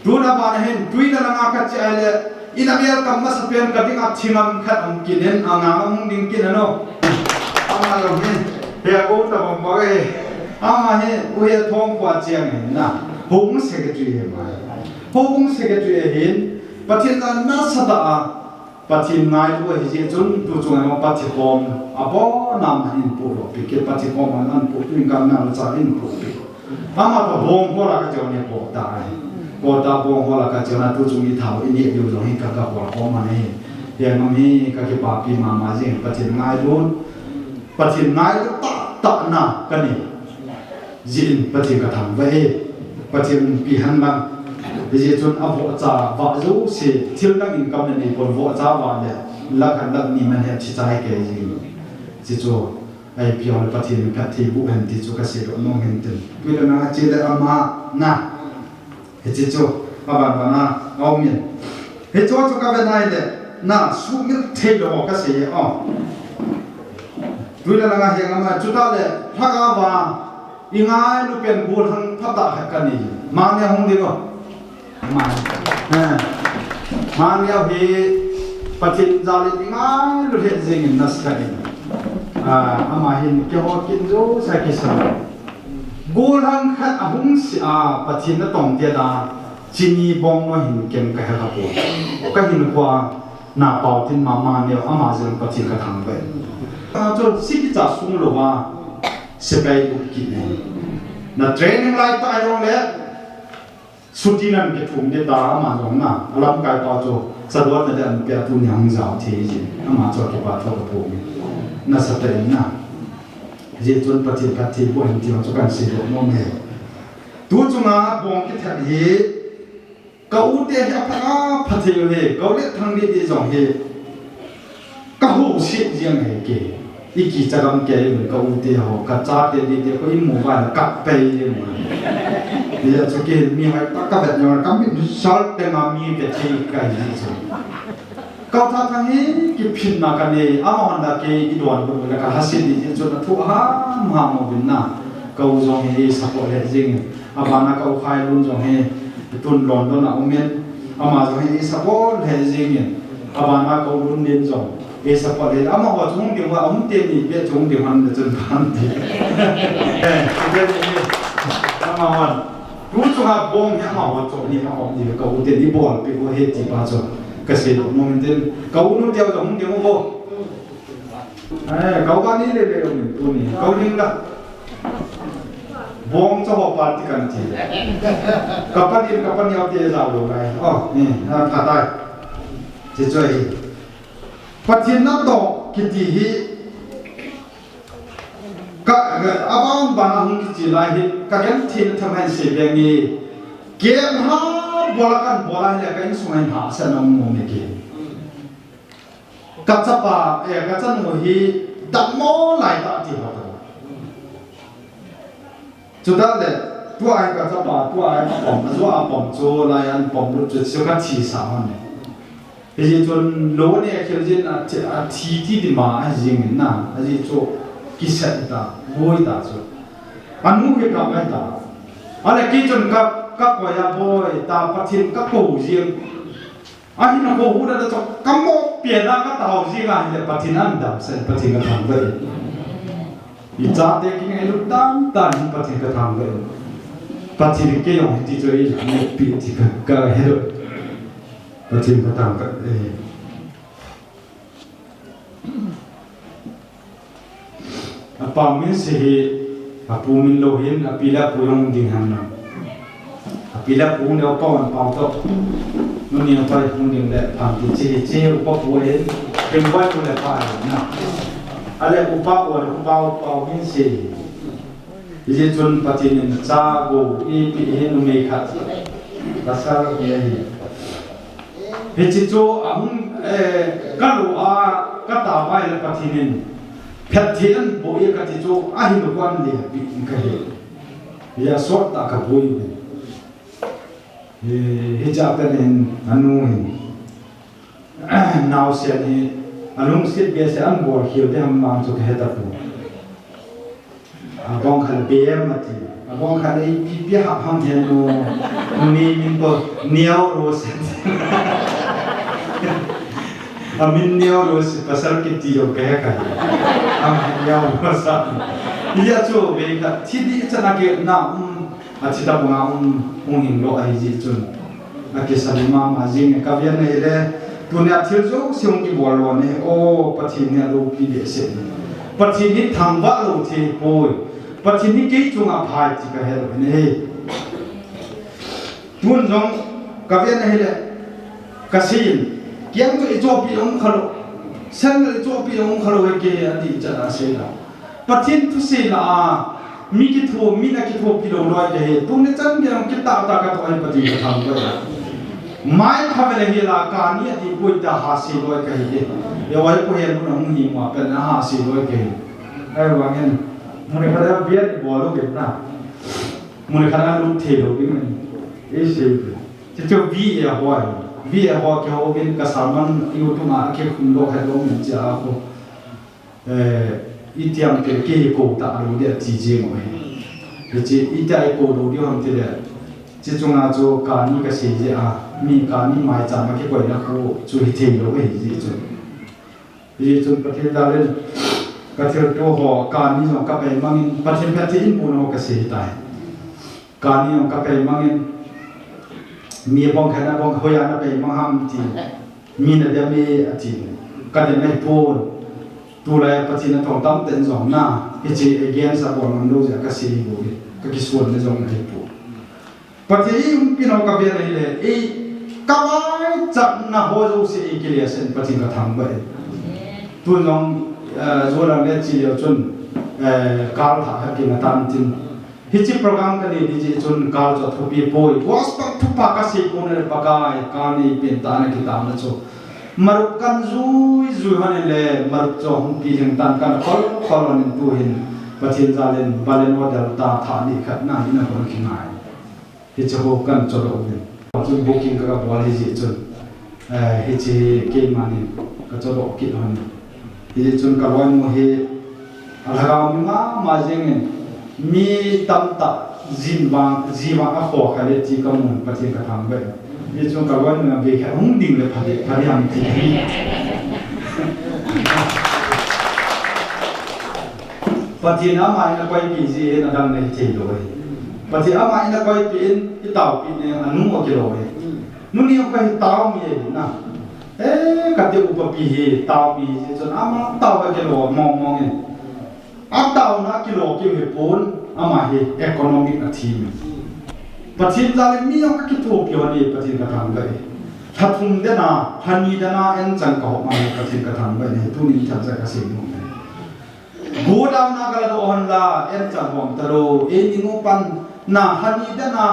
Tuna bana hin, tuina langa ka chi ai le, ina mial kam masa pen ka dinga thingam khat hung kinin, anga hung ding kin ano. Ama lo hin, he a go ta bang bang e. Ama hi, u he thong kwa chiang hin na. Home secretary he ma. Home secretary hin, Pathen na na sa ta a. Pathen ngailu ahi jeh chun, tu chunga Pathen kom, abon'a aman poh lou pi ke, Pathen kom aman poh, tu in kam na cha in poh pi. Ama toh bong hola ka cheu ne poh ta ai. Poh ta bong hola ka cheu na tu chung i thao i ne diu jong hi ka ka hol kom ahi. He ngam hi ka kipapi mama jing Pathen ngailu. Pathen ngailu tah tah na ka nei. Jin Pathen ka thangvah e, Pathen pi han lang. Hijeh chun a vohcha vah jouse, thil dang in kam le nei pon vohcha vah le, lakh khat lakh ni man hi a thi chai kei jing. Hichu, ipi hole Pathen in phatthei boh hen ti chu ka seidoh nom hen tin. Tui le nang a che le ama, na. Hiche chu, aban ban a, a um in. Hichu chu ka ven ai le, na, sumil thei lou ka sei e, o. Tui le nang a hi ngam a, chuta le, lhagao va, I ngailu pen gollhang phatah khat ka nei. Mangnia hung ding o. Mangnia. Eh. Mangnia hi Pathen jal in i ngailu lheh jing in nasa in. Ah, ama hin keiho kin jouse kisa. Gollhang khat ahung si a Pathen natong te da chini bong no hin kem ka he kha po. Ka hin khua na pau tin mama neo ama jong Pathen ka thangvah e. A chun si kicha sung lou va. Sepai lut kit ne. Na training lai ta jong le, suti nan kithum de ta ama jong na, alamkai pa chu, sadol na de an pia tu ni hung jao thei ji, ama chu kipa tho ka pu mi. Nasa ta in na. Ji chun Pathen phatthei boh hen ti chu kan seidoh nom e. Tu chunga bong kithep hi, Ka u te hi apha, apha thei u hi, ka u le Thangdidi jong hi. Ka houset jeng hi ke. I kicha gam kei u ka u te ho, ka chate di te ko i mu va ka pei jeng u. Hijeh chun kei mi hoi ta ka vet jong ka mi sal te nga mi te thei ka hi chu. Ka u Thathang hi kiphinna ka nei, amahon la kei i donbut u le ka lhaset di jeh chun athu ham ham uvin na. Ka u jong hi support le jeng. Abana ka u Khailun jong hi, tun London a um in, ama jong hi support le jeng in. Abana ka u Lunlin jong, support le, amaho chung ding uva, um teni beh chung ding uva, chun phan ti. Eh, amahon. Tu chunga bong hi amaho chu ni ma um ni ka u teni bol pi u he ti pa chu. Ka seidoh nom in tin, ka u nu teu jong hung ding uvo. Eh, kau ka ni le le min tu ni. Kau ning da. Bong cho ho party kan ti. Ka pa din ka pa ni au te jao lou lai. Oh, ni, ha, pha tai. Che choi hi. Pathen natoh kiti hi. Ka, ka, abang bang hung kiti lai hi. Ka gen thin tham hai se be ngi. Kem ha, bola kan bola hi le ka insung hai ha sa na um mo me ke. Ka chapa, eh, ka chanu hi dammo lai ta ti ho ta. Chuta le, tua hi ka chapa, tua hi ka pom, a zua a pom chu lai an pom lut chu chu ka thi sa hon. Hijeh chun lo ne khel jin a thi, a thi ti ti ma a jing na, a ji chu kisa ta, boi ta chu. Anu hi ka mai ta. A le ki chun ka, ka koi a boi ta, Pathen ka ko jing. Ahin a ko hu da da chok, ka mo pia da ka tao ji nga hi le Pathen an dam sen Pathen ka thangvah e. I chate kingailut dan dan hin Pathen ka thangvah e. Pathen kei jong hi ti chu i mo pi ti ka, ka he lo. Pathen ka thangvah e. A pa min se hi, a pu min lou hin, a pi le a pu jong ding han na. A pi le a pu ne a pa wan pa to. Mun ni a pa hung ding le phan ti che che u pa pu hin, ding bai pu le pa hin na. A le u pa wan u pa u pa min se hi. Hijeh chun Pathen in cha go eipeh hi numei khat pasal hi ahi. Hiche chu ahung, eh, kalou a katao a ahile Pathen in phatthei eiboh e kati chu ahin kon le pi in kahe. Hia sot tah kaboi. Hi, hiche a pen in anu hin. Naosen hi alungset behseh a anabol khel ding ham vang chu kahe tapoi. Abang khat le B M ati. Abang khat le ipi ipi hap ham hihen nu. Numei min po Neo Rose. Amin Neo Rose pasal kiti jong kahe kahe. Amin Neo Rose. Hijeh chun vei khat thi ding chan a kei na, um, Athi tapon a um, hung hing lou ahi jeh chun. Akisam mama jing e, kaven ahile, tunia thil jouse hung kibol lou ahi, o, Pathen hi aloupi behseh e. Pathen hi thangvah lou thei poi. Pathen hi kei chunga phai ti kahe lou ahi. Tun jong kaven ahile, kasei in, keng chu ichohpeh jong khalou, sandal ichohpeh jong khalou, hike ati chan a sei la. Pathen thusei la a, mi kitho, mi na kithopi lou loi kahi, tuni chan gei kitah tah katoh ahi Pathen kathangvah e. Mai pha vele hi la, kani ati poi tia hasei loi kahi e. Eivang po hin mun a hung hi ma pen a hasei loi kahi. Ahivangin, mun khat a biat bol lou kit na. Mun khat a lut thei lou kit na. Eisei. Chuchu V A ho ahi. V A ho kihou vin ka sermon YouTube a kikhum lou het lou min chia a ko. Eh, itiam te kei kou talou ding ati jeng u ahi. Hiche itia eikou lou diu ham tile. Hiche chunga chu kani kasei jeh a, mi kani maicham a kikoina khu chu hithei lou ahi jeh chun. Hijeh chun Pathen jal in kathilto ho kani jong kapei mangin, Pathen phatthei eiboh nau kasei tai. Kani jong kapei mangin, mi bang khat na bang hoiya napei mang ham ti, mi nadem e ati, kadem ahipon, tulai a Pathen a thong tamtah in jong na, hiche against a bol ngam lou jeh a kasei bou e, kakisuan na jong ahipon. Pathen in umpi nau kaven ahile, ei, kavaichatna ho jouse eikilesen Pathen kathangvah e. Tun jong, eh, jolang le chi leu chun, eh, kal thah khat kina tan tin. Hiche program kanei ding jeh chun kal chu athupi poi. Gospel thupha kasei pon le Pakai, kal nei pen tah a nakitah na chu. Marup kan jui jui hon le, marup chu hung pi lhing tan kan khol khol hon in tu hin. Pathen jal in Baleno Delta thah ni khat na hin ahon kingai. Hiche ho kan chodoh uvin. Chun booking ka, kabol hijeh chun. Eh, hiche keima nin kachodoh kit hon. Hijeh chun kaloinu hi alhagao mi mama jeng in, mi tamtah jin vang, ji vang akhoh kha le ti kamun Pathen kathangvah e. Hijeh chun kaloinu a vei khat hung ding le pha ding, pha ding ham ti. Pathen ama in akoipeh jeh in adang nei thei lou ahi. Pathen ama in akoipeh in, itaopeh in, anu akilou ahi. Nuni kho hi taomi ahi na. Eh, kati upa pi hi taomi ahi jeh chun ama tao akilou mong mong in. Ataona akilou keu hipon, ama hi economic a thim e. Pathen jal in mi jong kakithopi hon e, Pathen kathangvah e. Lha thum den a, lha ni den a, anchang kahop ma hi Pathen kathangvah e, tunin themcha kasei nom e. Godown a kala doh hon la, anchang hom talou, eini nu pan na hani den a,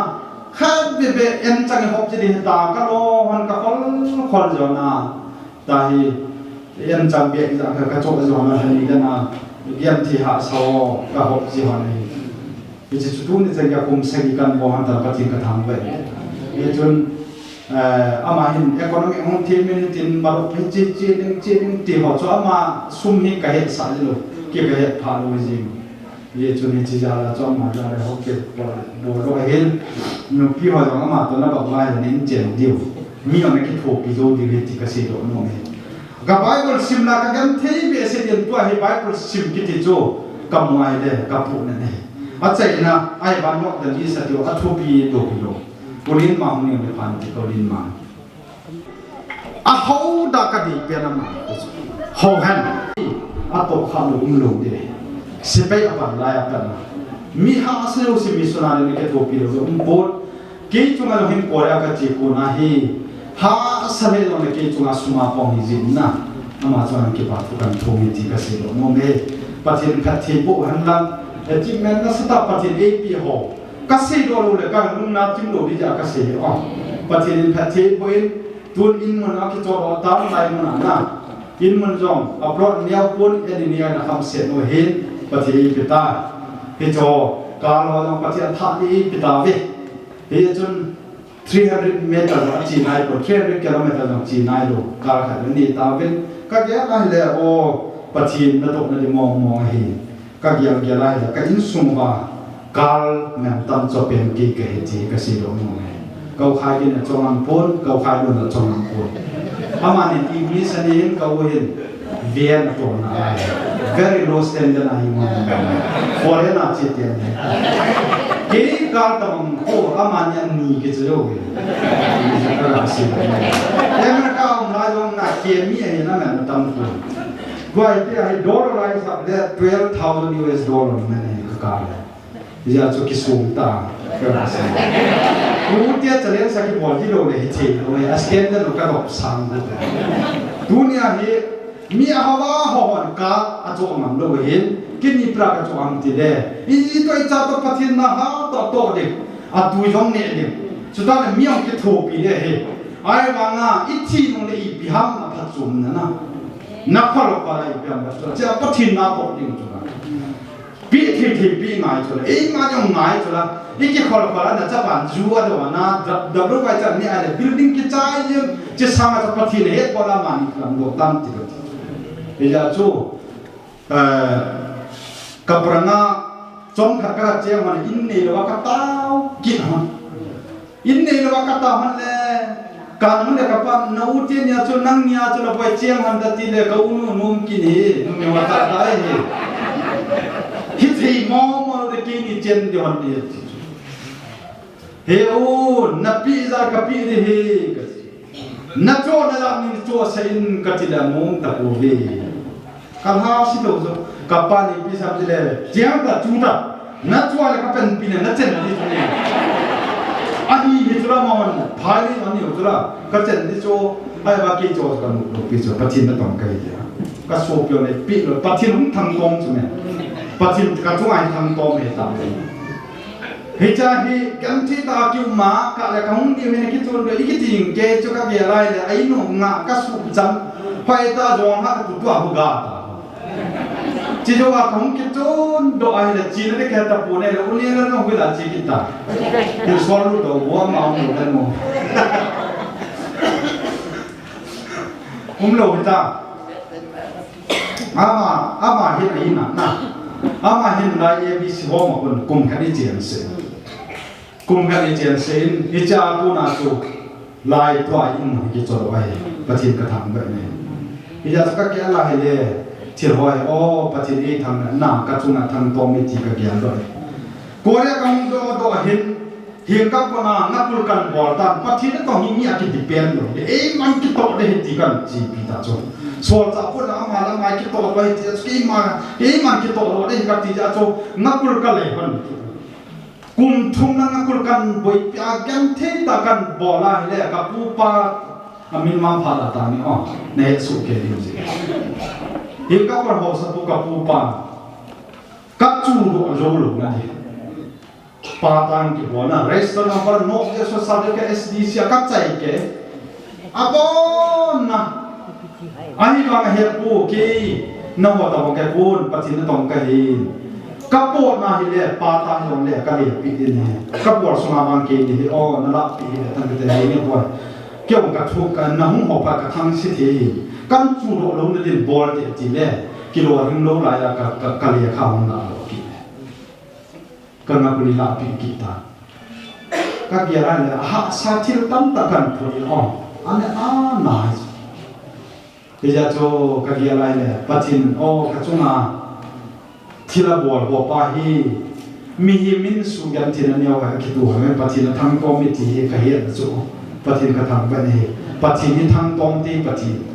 khat bebe anchang ihop ji ding hita, kalo hon kakhol khol jona. Tahi, anchang beh ja ka, kachoh jona hani den a, genthei hahsa ho kahop ji hon ahi. Hiche chu tuni chan gei a kum sagi kan bol hon tan Pathen kathangvah e. Hichun, eh, ama hin economic hung thim in tin marup hi che, che ding, che ding ti ho chu ama sum hi kahetsah ji lou, kei kahetphah lou jing. Hichun hiche jal a chu ama jal a ho kibol, bol lou ahin, nupi ho jong ama toh na bang lai nin chen diu. Mi jong na kithopi jou diu ahi ti kasei doh nom e. Ka Bible simna kagenthei behseh in tua hi Bible sim kiti chu kamu ahile kapuh na ahi. Achaina, ahi vang not the least atiu, athupi toh hilou. Pu Lenmang hung ning le phan ti Pu Lenmang. Aho da kadei pen ama. Ho hen. Atoh kha lou umlou ding. Sepai apan lai apan. Mi hahsa jouse missionary na kithopi lou jong umpon. Kei chunga jong hin Korea kache kon ahi, hahsa lheh jong le kei chunga sum apang hi jeh in na, ama chunga kipa thu kathum e ti kasei doh nom e. Pathen phatthei boh hen lang, Achievement nasatah Pathen eipeh ho. Kasei doh lou le kalung na chim lou ding jeh a kasei hi. Pathen in phatthei boh in, tun in mun a kichol ho tam lai mun a na. In mun jong, a plot neo pon, in neo na kham set lou hin, Pathen eipeh tai. Hicho, kal ho jong Pathen thah in eipeh tauve. Hichun, three hundred meter jong ache nai pon, three hundred kilometer jong che nai lou, kal khat in nei tauvin, kagel a hile, o, Pathen natoh na ding mong mong ahi. Kagel gel a hile, ka insung uva, kal ngam tam cho pen kei kahi ti kasei doh mong e. Ka u Khai kin achong am pon, ka u Khai lun achong am pon. Amani English ahin, ka u hin, Van a tona ai. Very low standard ahi mo. Foreign a che tian ne. Kei kal ta bang ko amani ani ke che yo. Ka la si. America um la jong na ke mi ai na man tam ko. Ko ai te ai dollar lai sa le twelve thousand U S dollar man ai ka kal. Hijeh chun kisum ta, ka la sei. Tutia challenge a kibol hilou le hithei lou, a standard u kadop sang lou. Tunia hi, mi ahava ho hon ka achoh ngam lou hin, kini pra kachoh ang tile. Iji toh icha toh Pathen na ha toh toh ding, atui jong neh ding. Chuta le mi jong kithopi le hi. Ahivanga, ithi nung le ipi ham aphatchomna na. Na khol khol a ipi ham aphatchom. Chia Pathen natoh ding chu na. Pi thei thei pi ngai chu la, ei ngai jong ngai chu la, i kikhol khol a na chapa ju a do na, da, da lu kai chan ni a le building kichai jing, chi sang a chapa thi le het ko la mani lam do tam ti lo ti. Hijeh chun, eh, ka pranga chom khat ka che man in nei lo ka tao kit hon. In nei lou a ka tao hon le, ka nu le ka pa, na u te nia chu, nang nia chu la boi cheng hon da ti le, ka u nu nom kit hi, numei wa ta ta hi. Hithei mo mo de kei ni chen di hon di. He u, na pi ja ka pi di hi, ka ti. Na cho na la ni cho sa in ka ti le mong ta ko ve. Ka lha si lou jo. Ka pa ni pi sam ti le. Chiang ta chu ta. Na chua le ka pen pi le na chen di chu ni. Ahi hi chu la ma wan. Phai ni ani chu la. Ka chen di chu. Ai ba ki chu ka nu pi chu. Pathen na tong kai dia. Ka so pio le pi lo. Pathen hung thang tong chu me. Pathen ka chu ai thang tong me ta. Hicha hi, kan thi ta kiu ma, ka le ka hung di hina kichun do, i kiting ke chu ka gel lai le, ai nu nga ka su chang, hoi ta jong ha ka tu tua hu ga ta. Chi jo ka hung kichun do ai le, chi le ke ta pu ne le, u ne le no hu la chi ki ta. Ki sol lu do, wa ma mu le no. Um lo ta. Ama, ama hin a ina na. Ama hin lai A B C ho ma kun kum khat i chen se. Kum khat i chen se in, i cha ko na chu lai tua in ma ki chol ai. Pathen ka thang ba ne. I ja ka ke la he le. Thil hoi o Pathen i thang na ka chunga thang to mi ti ka gel do. Korea ka hung do do hin Hi ka kona ngakul kan bol tan, Pathen a tong hi mi a ki depend lo. Eiman kitoh de hi ti kan chi pi ta chu. Solchah kona ama le ama kitoh lo hi ti chu keima, eiman kitoh lo de hi ka ti ja chu ngakul ka lei hon. Kum thum na ngakul kan boipi a genthei ta kan bol a hile ka pu pa a min mang pha la ta ni o. Na he su ke ni ji. Hi ka kona ho sa pu ka pu pa. Ka chu do jo lo na ni. Part time kibol na, register number no, Jesu sa de ka S D C a ka chai ke. Abon na. Ahivang a he pu ki, na ho ta ke pun, Pathen na tong ka hi. Ka pot na hile, part time jong le, ka le pi din he. Ka pot sunga vang ke ni hi, o, na la pi hi, tan ke te ni boy. Keu ka thu ka, na hung ho pa ka thang si the hi. Kan chu lo lo na din bol te ti le, kilo hing lo la ya ka, ka, ka le kha hung na lo ki. Ka ngakul i lahpeh kit ta. Ka gel a le, a hahsa thil tamtah kan pui o. Ane a nai. Hijeh chun ka gel a le, Pathen o ka chunga thil a bol ho pa hi, mihem in sugenthei na neo ka kituh a, Pathen a thangtom e ti hi ka het chu. Pathen ka thangvah e. Pathen hi thangtom te Pathen.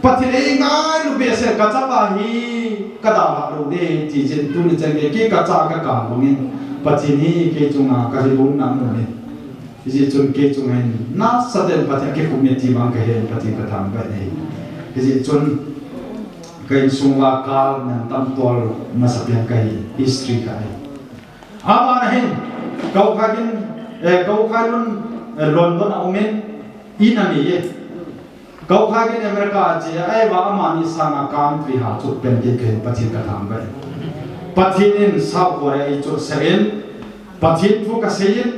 Pathen ei ngailu behseh ka chapa hi ka dalha lou de ti jin tuni chan gei kei ka cha ka kal bangin Pathen hi kei chunga ka lungna mun in. Hijeh chun kei chunga hin nasatah in Pathen a kikum e ti vang ka he Pathen ka thangvah e. Hijeh chun Ka insung uva kal ngen tam tol masa pen kahi, history kahi. Abana hin, Kau Khai Gin, eh, Kau Khai Lun, eh, London a umin, ina nei e. Kau Khai Gin America a che, ahivang amani sanga country ha chu pen kei kahin Pathen ka thangvah e. Pathen in South Korea eichotsahin, Pathen thu kaseiyin,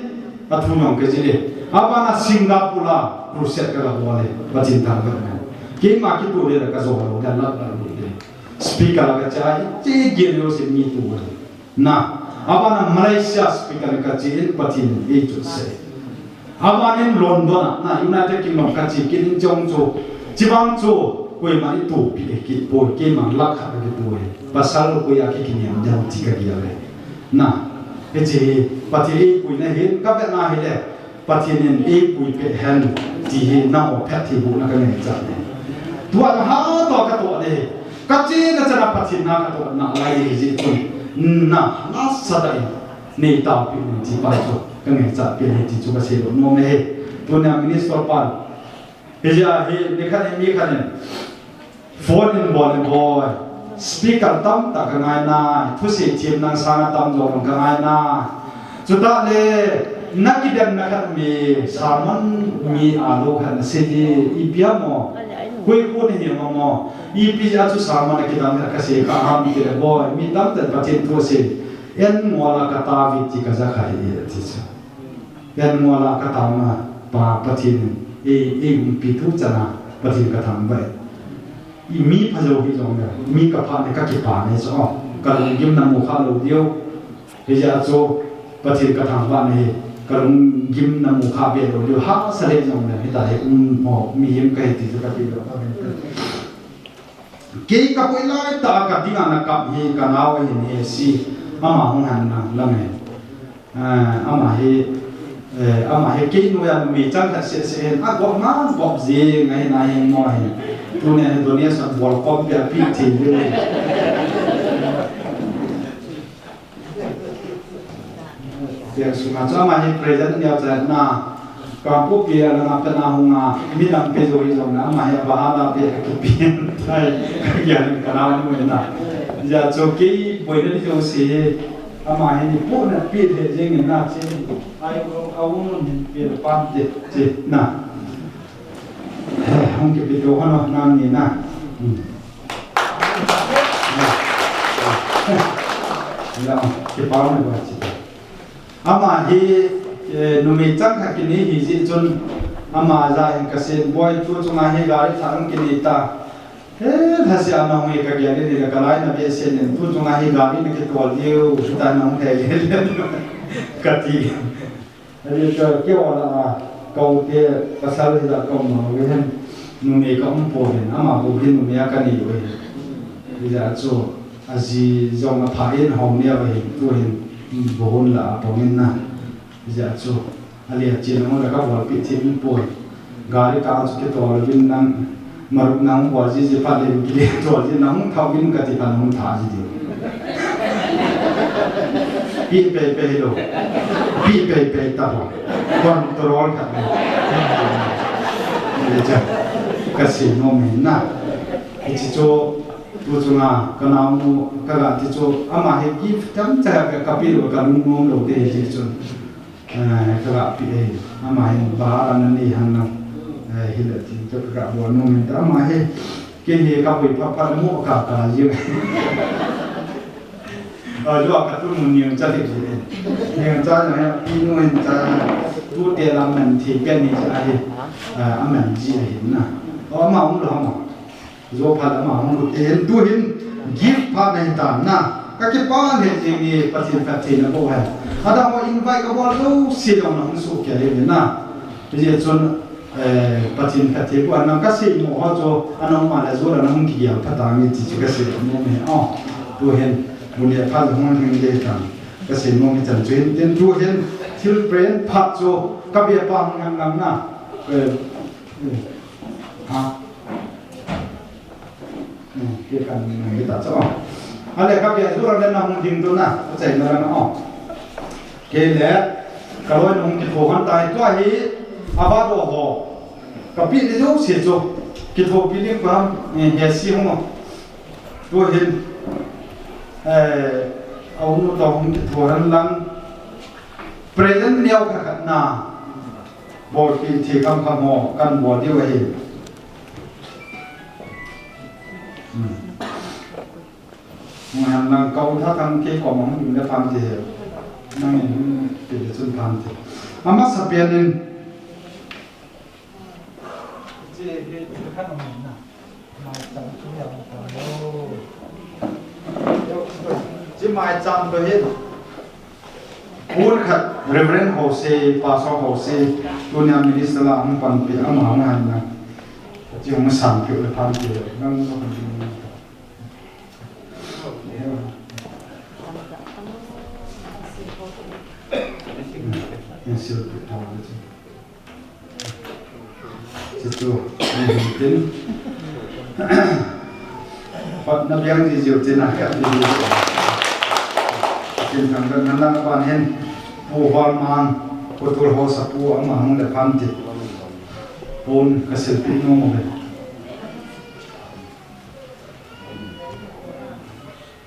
athu jong kajil e. Abana Singapore a crusade ka la bol e, Pathen thangvah e. Keima kitoh le la kajo lou, la la la lou le. Speaker la kache a, iche gel lou se mi tu le. Na, abana Malaysia speaker la kache in Pathen in eichotsah e. Abana London a, na, United Kingdom kache kit in chong chu, chibang chu, koima itohpi e kit poi, keima lakh khat kit poi. Pasal koi a kikinem ding ti kagel e. Na, hiche hi, Pathen eipuina hin, kavetna hile, Pathen in eipui peh hen, ti hi nangho phattheibohna kangaichat e. Tua kaha tua katoh e. Kachena chana Pathen na katoh nalai e hijeh chun. Na, nasatah in, neitaopeh un ti pa chu kangaichat pen e ti chu kaseidoh nom e. Tunia minister pan. Hijeh a hi, nikhat in, nikhat in. Phone in bol in boi. Speaker tamtah kangai nai. Thusei themna sanga tamjo kangai nai. Chutah le, nakidemna khat mi, sermon mi alou khat nasei di, ipi ham o. Koi kho nahi ham o. Ipi jeh a chu sermon nakidem khat kasei kha ham tile boi. Mi tamtah in Pathen thu asei. An ngol a katao e ti kaja kha hi e ti chu. An ngol a katao na pa Pathen in ei, eiumpi thu chana Pathen kathangvah e. I mi phajou hijong le, mi kaphat le kakipah e chu, o, kalunggimna mu kha lou diu. Hijeh a chu Pathen kathangvahna hi, kalunggimna mu kha be lou diu. Hahsa le jong le, hitia hi um ho, mihem kahi ti chu kati lou. Kei kapui laitah a kading a nakap hi kanao ahin, Hesi, ama hung hen lang e. Ah, ama hi, eh, ama hi kei noiya numei chang khat seh seh hin, agop ma gop jing ahin, ahin mo hin. Tunia hi donation bol khom pia pi thei le. Pia sunga chu ama hi present neocha na. Kangpokpi a langa pen a hung a, midang pe jou hijong le, ama hi abahal a pe a kipen tai, kagel in kanao ahin mo na. Hijeh chun kei boina ding jouse hi, ama hi nipohna pe thei jeng in na che. Ai ko, a um un hin pe pan te, che na. He, hung kipe to hon o, nang ni na. Hmm. La, kipa mai ba chi. Ama hi, eh, numei chang khat kinei hijeh chun, ama ja hin kasei boi tu chunga hi gari thah hung kinei ta. He, lhasia nahung e kagel in, kalai na behseh in, tu chunga hi gari nakitol diu, hita nahung thei le le, kati. Ahi chu kei ola a, ka u te, pasal hila ka um nau hin, numei ka um poi hin, ama bou hin numei a kanei u hin. Hijeh chun, aji jong apha in hom neo hin, tu hin, bou hun la apong in na. Hijeh chun, ale a chen nang la kabolpeh thei poi. Gari tah chu kitol uvin nang, Maruk nang bol ji ji phat le kile tol ji nang thau in kati phat nang tha ji di. Pi pe pe lo. Pi pe pe ta ho. Control khat. Ni le cha. Kasei nom e na. Hiche chu tu chunga kanaonu kaga ti chu ama hi gift tamcha ka, kape lou kalung nom lou te hiche chu. Eh, kaga pe e, ama hin bahal a nanei hen lang, eh, hile ti chu kaga bol nom in ta, ama hi, kei hi kaboi phat phat mo ka ka ji. A, jo ka tu mun niang cha ti ji e. Niang cha na ya, pi no hin cha, tu te lam man thi pen ni cha hi, eh, aman ji ahi na. O, ama um lou ma. Jo phat ama hung lut in, tu hin gift phat nahi tan na. Ka kipah lheh jeng e Pathen phattheina bou hen. Adang ho invite kabol jouse jong nahung sohkei lheh na. Hijeh chun, eh, Pathen phatthei bou hen nang kasei mo ho chu, anung ma le jo la nahung kigel phat tange ti chu kasei nom e. O, tu hin, bu le phat hung hing le tan. Kasei nom e chan chu hin, tin tu hin, thil pen phat chu, ka bia pa hung nang nang na. Eh, eh, ha. Hmm, kei kan ngai ta cha. Ale ka bia chu la na hung ding tu na, ka chai na la na o. Kei le, ka loi nung kitho han tai tua hi, aba do ho. Kapi ni jouse chu, kithopi ding pa, eh, he si hung. Tuhin, eh, a unu toh hung kithohan lang, present neo khat khat na, bolpi thi kham kham ho, kan bol diu ahi. Hmm. Nang, nang kau tha thang kei kom hung le phan ti he. Nang in hung ti le chun phan ti. Amasa pen in. Chi hi chu khan hung na. Mai chang chu ya ta lo. Chi mai chang to hi. Pon khat Reverend Hose, Pastor Hose, tunia minister la hung panpi ama hung han na. Chi hung sang pi le phan ti. Nang ko kan Insil pi thang le chi. Situ, tin. Patna biang ji jiu tin a ka ti. Tin thang ka ngan lang ban hin. Pu Hol Mang, Pu Tul Ho Sapu ama hung le phan ti. Pon ka silpi nom ve.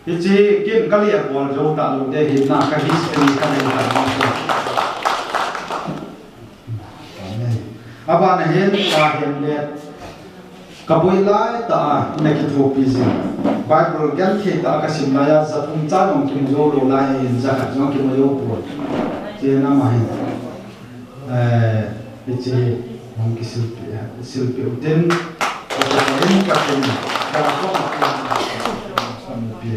Hichi kin kali a bol jo ta lo de hin na ka history ka nei ta lo. Amen. Abana hin ka hin le ka boi lai ta a na kithopi jing. Bible gen thei ta ka sim lai a za thum cha jong kimu jo lo lai hin za khat jong kimu jo po. Chi na ma hin. Eh, hichi hung kisilpi, silpi utin, Pathen, Pathen, ka ko, sampi.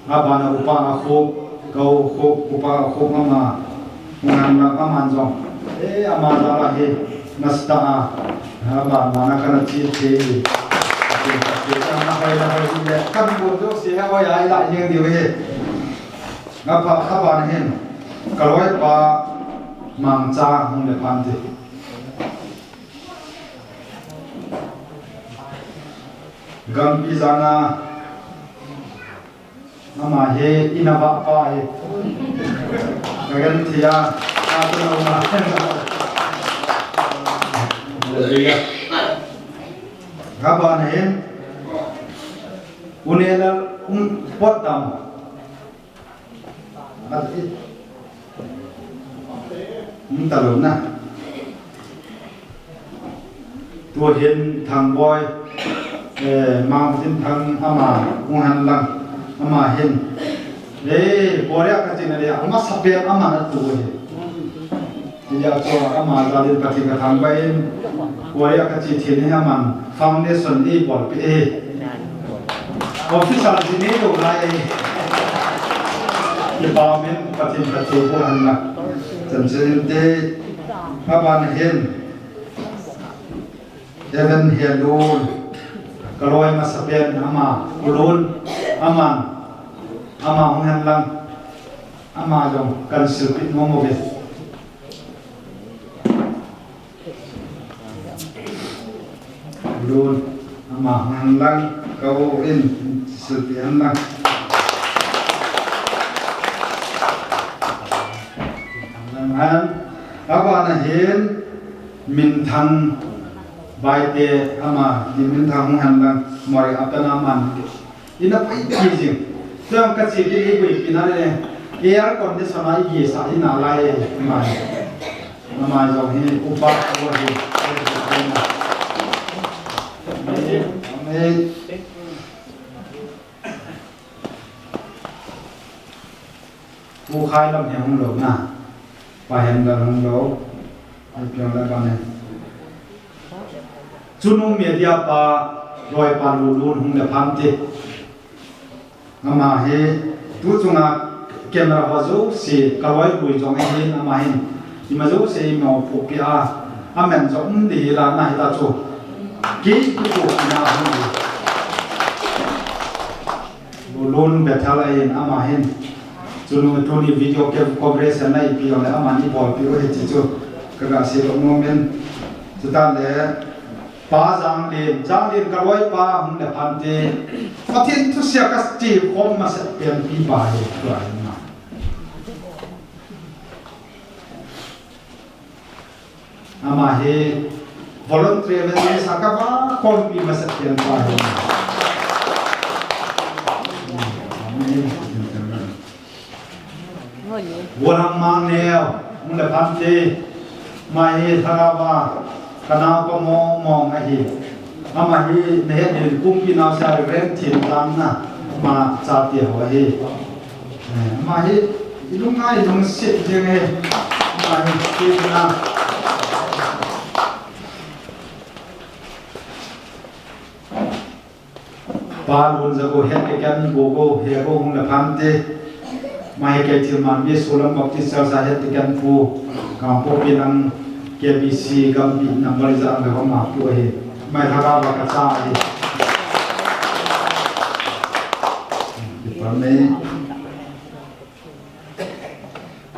Abana upa a kho, kau kho, upa a kho ama, ngan na ama jong. Eh, ama jala hi, nasta a, abana kana chi chi. Pathen, Pathen, na hoi, na hoi, le, kan bu jo si ha hoi ai la yeng diu hi. Nga pha kha ban hin, ka loipa Mangcha hung le phan ti. Gampi janga ama hi ina ba pa hi. Ka gan thia, ka tu na ma. Hallelujah. Nga ban hin, unela, um, pot dam. Ati. Hung ta lo na. Tuhin Thangboi, eh, Mangtin Thang ama, hung han lang, ama hin. Eh, Korea ka china le, ama sapen ama na tu hi. Tia chu ama jalin Pathen ka thangvah in, Korea ka chi thin hi aman foundation i bolpi e. Official chi ni lo lai e. Kipa min Pathen ka thu ko han na. Chan chen te aban hin. Evan Helun. Ka loi masa pen ama, Kulun, aman, ama hung hen lang, ama jong kan silpi nom uve. Lun, ama hung hen lang, ka u in silpi hen lang. Lang hen, abana hin, Minthang Baite ama, Minthang hung hen lang, mori apena man. Ina pai pi jing. Tuang ka chi ki i gui pi na le. Air condition a i gi sa ina lai mai. Ama jong hi upa ko hi. Amen. Pu Khai lam hi hung lo na. Pa Hen lam hung lo. Ai piang le pa ne. Chunu media pa, loi pa Lulun hung le phan te. Ama hi, tu chunga camera ho jouse, ka loi lui jong ahin, ama hin. Ima jouse, ima phu pi a. Amen jong um di la na hi ta chu. Ki tu chu na hung di. Lulun Bethel ahin ama hin. Chunu tuni video ke coverage na ipi le ama ni bolpi u hi ti chu. Ka ga sei lo mo men. Chuta le pa Janglen, Janglen ka loi pa hung le phan te. Pathen thu sia ka chi khom masa pen pi pa hi tu ahin na. Ama hi Voluntary evangelist a kava khompi masapen pa hi. Vualam Mangneo, hung le phante, ama hi lhagao a kanao ka mong mong ahi. Ama hi nahet in kumpi naosen Reverend Thintangna, ama chate ho ahi. Eh, ama hi ilung ngai lungset jeng ahi. Ama hi tina. Pa Lunjago, het ke kan Gogo, Hego hung le phante. Ama hi Keithelmanbi Solam Baptist Church a het ke kan pu. Kangpokpi lang K B C gampi number ja le homa pu ahi. Ama hi lhagao a kacha ahi. Department.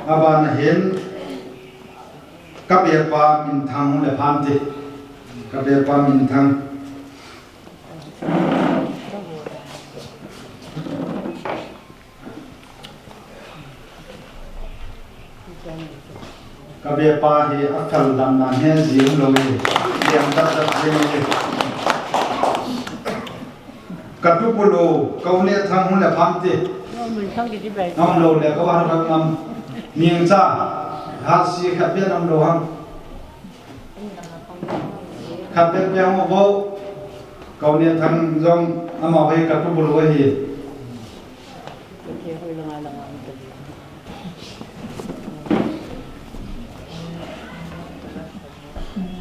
Abana hin, ka bepa Minthang hung le phante. Ka bepa Minthang. Ka bepa hi akhal dan na he jing lo e. Liam dat dat jing e. Ka tupu lo, ka u ne thang hung le phante. Ngam lo le, ka van ka ngam. Ning cha, ha si khat bia ngam lo hang. Khat bia bia ngam bo. Ka u ne thang jong, ama hoi ka tupu lo hi.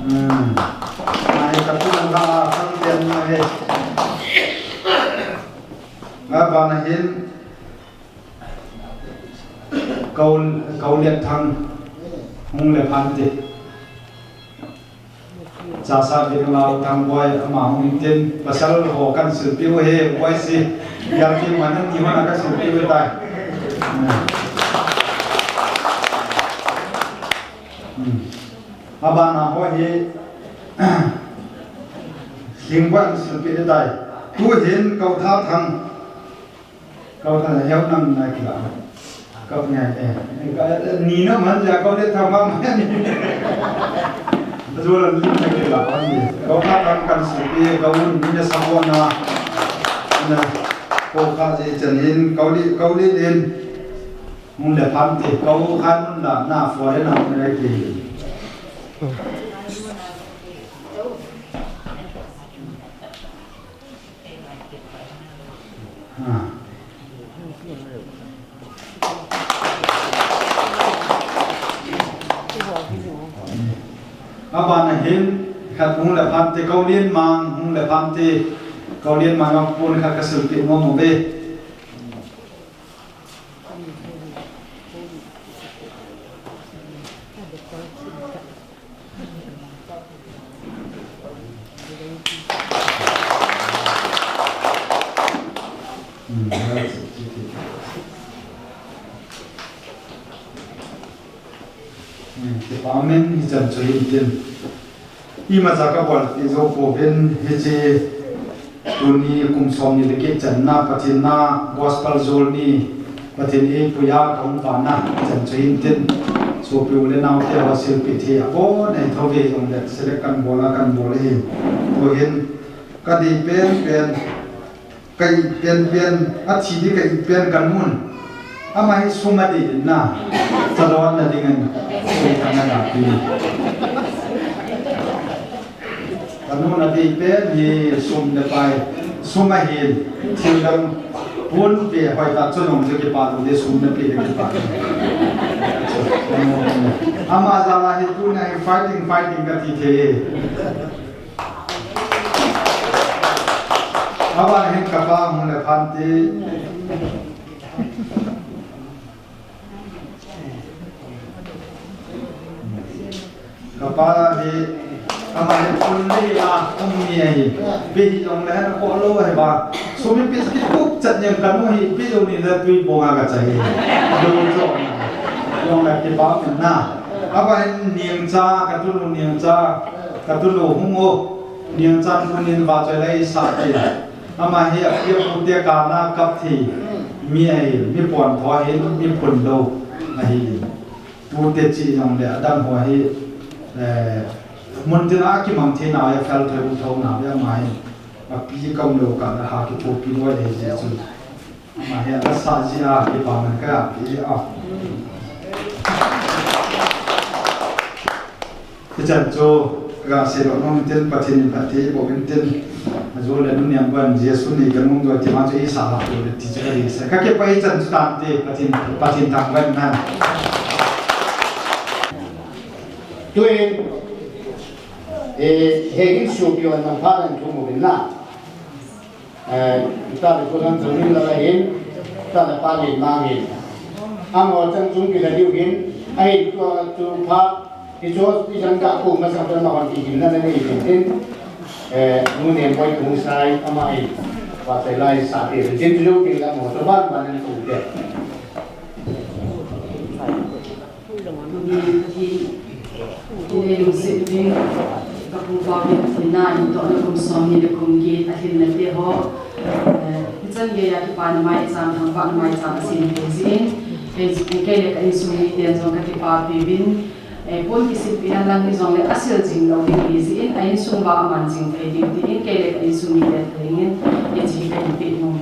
Hmm. Mai ka tu nga a sang ten na he. Nga ba na hin kau, kau le thang hung le phante. Chasa Vinglau Thangboi ama hung tin pasal ho kan silpiu he, boi si, yar ki manan ni hona ka silpiu tai. Hmm. Abana ho hi, Lhingboi silpiu tai. Tu hin kau tha thang. Kau tha na hiau nam na kila. Kau nya eh. Ka ni na man ja kau le tha ma ma ni. Zo la ni na kila ni. Kau tha kan kan si pi kau ni na sa ko na. Na ko ka je chen in kau li kau li din. Mun le phante kau khan mun la na fo le na mun le ki. Abana hin khat hung le phante, Kaulian Mang hung le phante, Kaulian Mang a pun khat ka silpi mo mo ve. Amen. Hichan chu hin tin. Imacha ka bol ti jou pouvin hiche Tuni kum som ni le kit channa Pathen na gospel jol ni Pathen eipui a kahung vahna chan chu hin tin, sopi u le nao te ho silpi thei abon nei tho ve jong le select kan bol a kan bol ahi. Tuhin ka dei pen pen, ka it pen pen, athi di ka it pen ka nun. Ama hi sum a dei in na, chalon na ding in sum thang na pi. Ka nun a dei pen hi sum le pai, sum ahin, thil dang pun ve hoi ta chunung chu kipa lu de sum na pi le kipa. Ama jal a hi tuna hi fighting, fighting ka ti thei. Aban hin ka pa hung le phan ti. Ka pa hi, ama hi pun le a um ni ahi. Pi hi jong le han ko lo ahi ba. Sum hi pi ki tup chat yang ka nu hi pi jong ni le tui bong a ka chai. Do jo. Jong le kipa min na. Aba hin niang cha, ka tunu niang cha, ka tunu hung o. Niang cha nu nin va chai lai sa ti. Ama hi a pi a pu te ka na kap thi. Mi ahi, mi pon tho ahi, mi phun lo ahi. Tute chi jong le adang ho hi, eh, Muntina kimang thei nau a fel thei u thou nau a mai. Api kaum lou kah a ha kipopi lou ahi jeh chun. Ama hi ala sa jeh a kipa man kape a. Hichan chu kasei lou nom tin Pathen in phatthei boh in tin. Ajou le nunniam ban Jesu ni kanung doh ti ma chu isa la tu le ti chu kadei sa. Kakipah e chan chu tante Pathen, Pathen thangvah in. Tuin, eh, hegin supi on man pha nan thu mu bin la. Eh, ta le kunan jong min la la hin, ta le pa le ma hin. Amaho chang chung kila diu hin, ahin tua tu pha, ti chu, ti chang ka ku ma sa ta ma hon ki hin na na ni hin tin. Eh, nu ne moi kung sai, ama hin. Wa sai lai sa ti hin tin chu ki la mo to ban ban nan ku te. Tuni, tuni, tuni lungset ding, ka pu pa Pathen in tohna kum som ni le kum get a lhinna te ho, eh, hichan geiya kipana maicham, thangvahna maicham ahin pe jin, kei, kei le ka insung miten jong kakipapi uvin, eh, pon kisilpina lang hijongle asil jing lou ding ahi jin, a insung uva aman jing thei ding tin, kei le ka insung miten thalheng in, hiche hi kahin pe nom.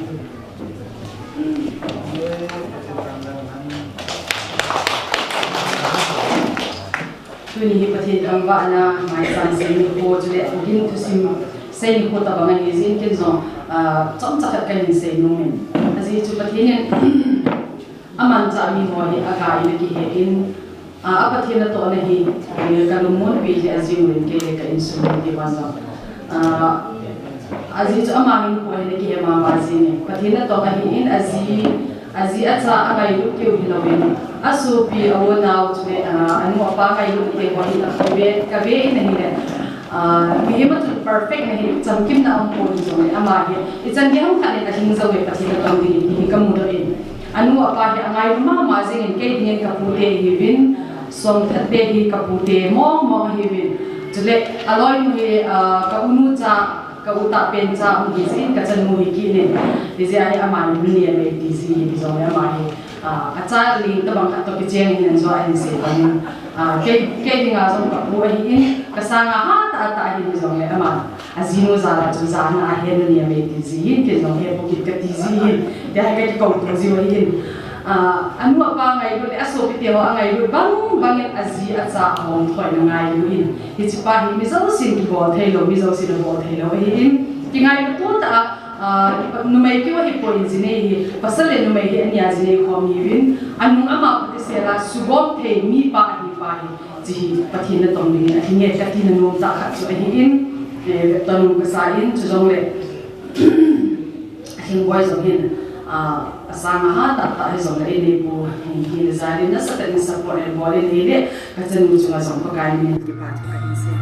Tuni hi Pathen thangvahna maicham sei nikho chule, gin thusim sei nikho tabang ahi jin ken jong, ah, chomcha khat kahin sei nom in. Ajeh chu Pathen in amanchah miho hi aga in akihe in, ah, a Pathen natohna hi, eh, kalungmonpi jeh a jing uvin kei le ka insung mite vang jong. Ah, ajeh chu ama hin koi hin akihe mama jing in. Pathen natoh ahi in aji, aji acha angailut keu hilou in. Asopi, a u anao chule, ah, anu apa ngailut keu ho hi kave, kave in ahile. Ah, mihem a chu perfect na hi, chamkimna aumpon jongle ama hi. Ichan gei ham khat le kalhing jou e Pathen natoh ding in, hi kamu doh in. Anu apa hi angailut mama jing in kei ding in ka pute ahiuvin, Songthat te hi ka pute mong mong ahiuvin. Chule, aloinu hi, ah, ka unu cha, ka u tahpen cha, um hi jin ka chanu hi kit in. Hijeh a hi ama hi nunei ti ji hi jongle ama hi, ah, acha ling tabang khat toh kicheng in ajo ahin sei pon in. Ah, kei, kei dinga jong ka pu ahi in, ka sanga hatah tah ahi jongle ama. Ajinu jal a chu jana ahe nunei ti ji hin, ken jong hepu kit kati ji hin, tia hi kakikouto jiu ahin. Ah, anu apa ngailut le asopi te ho angailut bang bang in aji acha ahom thoina ngailu in. Hiche pa hi mi jousen kibol thei lou, mi jousen abol thei lou ahi in. Kingailu to tah a, ah, numei keu ahipoi in jinei hi, pasal le numei hi ania jinei khom hiuvin. Anung ama pute sela sugom thei mipa ahi pa hi. Hiche hi Pathen natong dingin ahi nge kati na nom tah khat chu ahi in, eh, vetton nom kasa in, chujongle, Lhingboi jong hin, ah, asang a hatah tah hijongle, ineipu, hin, hin jal in nasatah in support in bol in ahile, ka chanu chunga jong Pakai min in kipa thu kahin sei.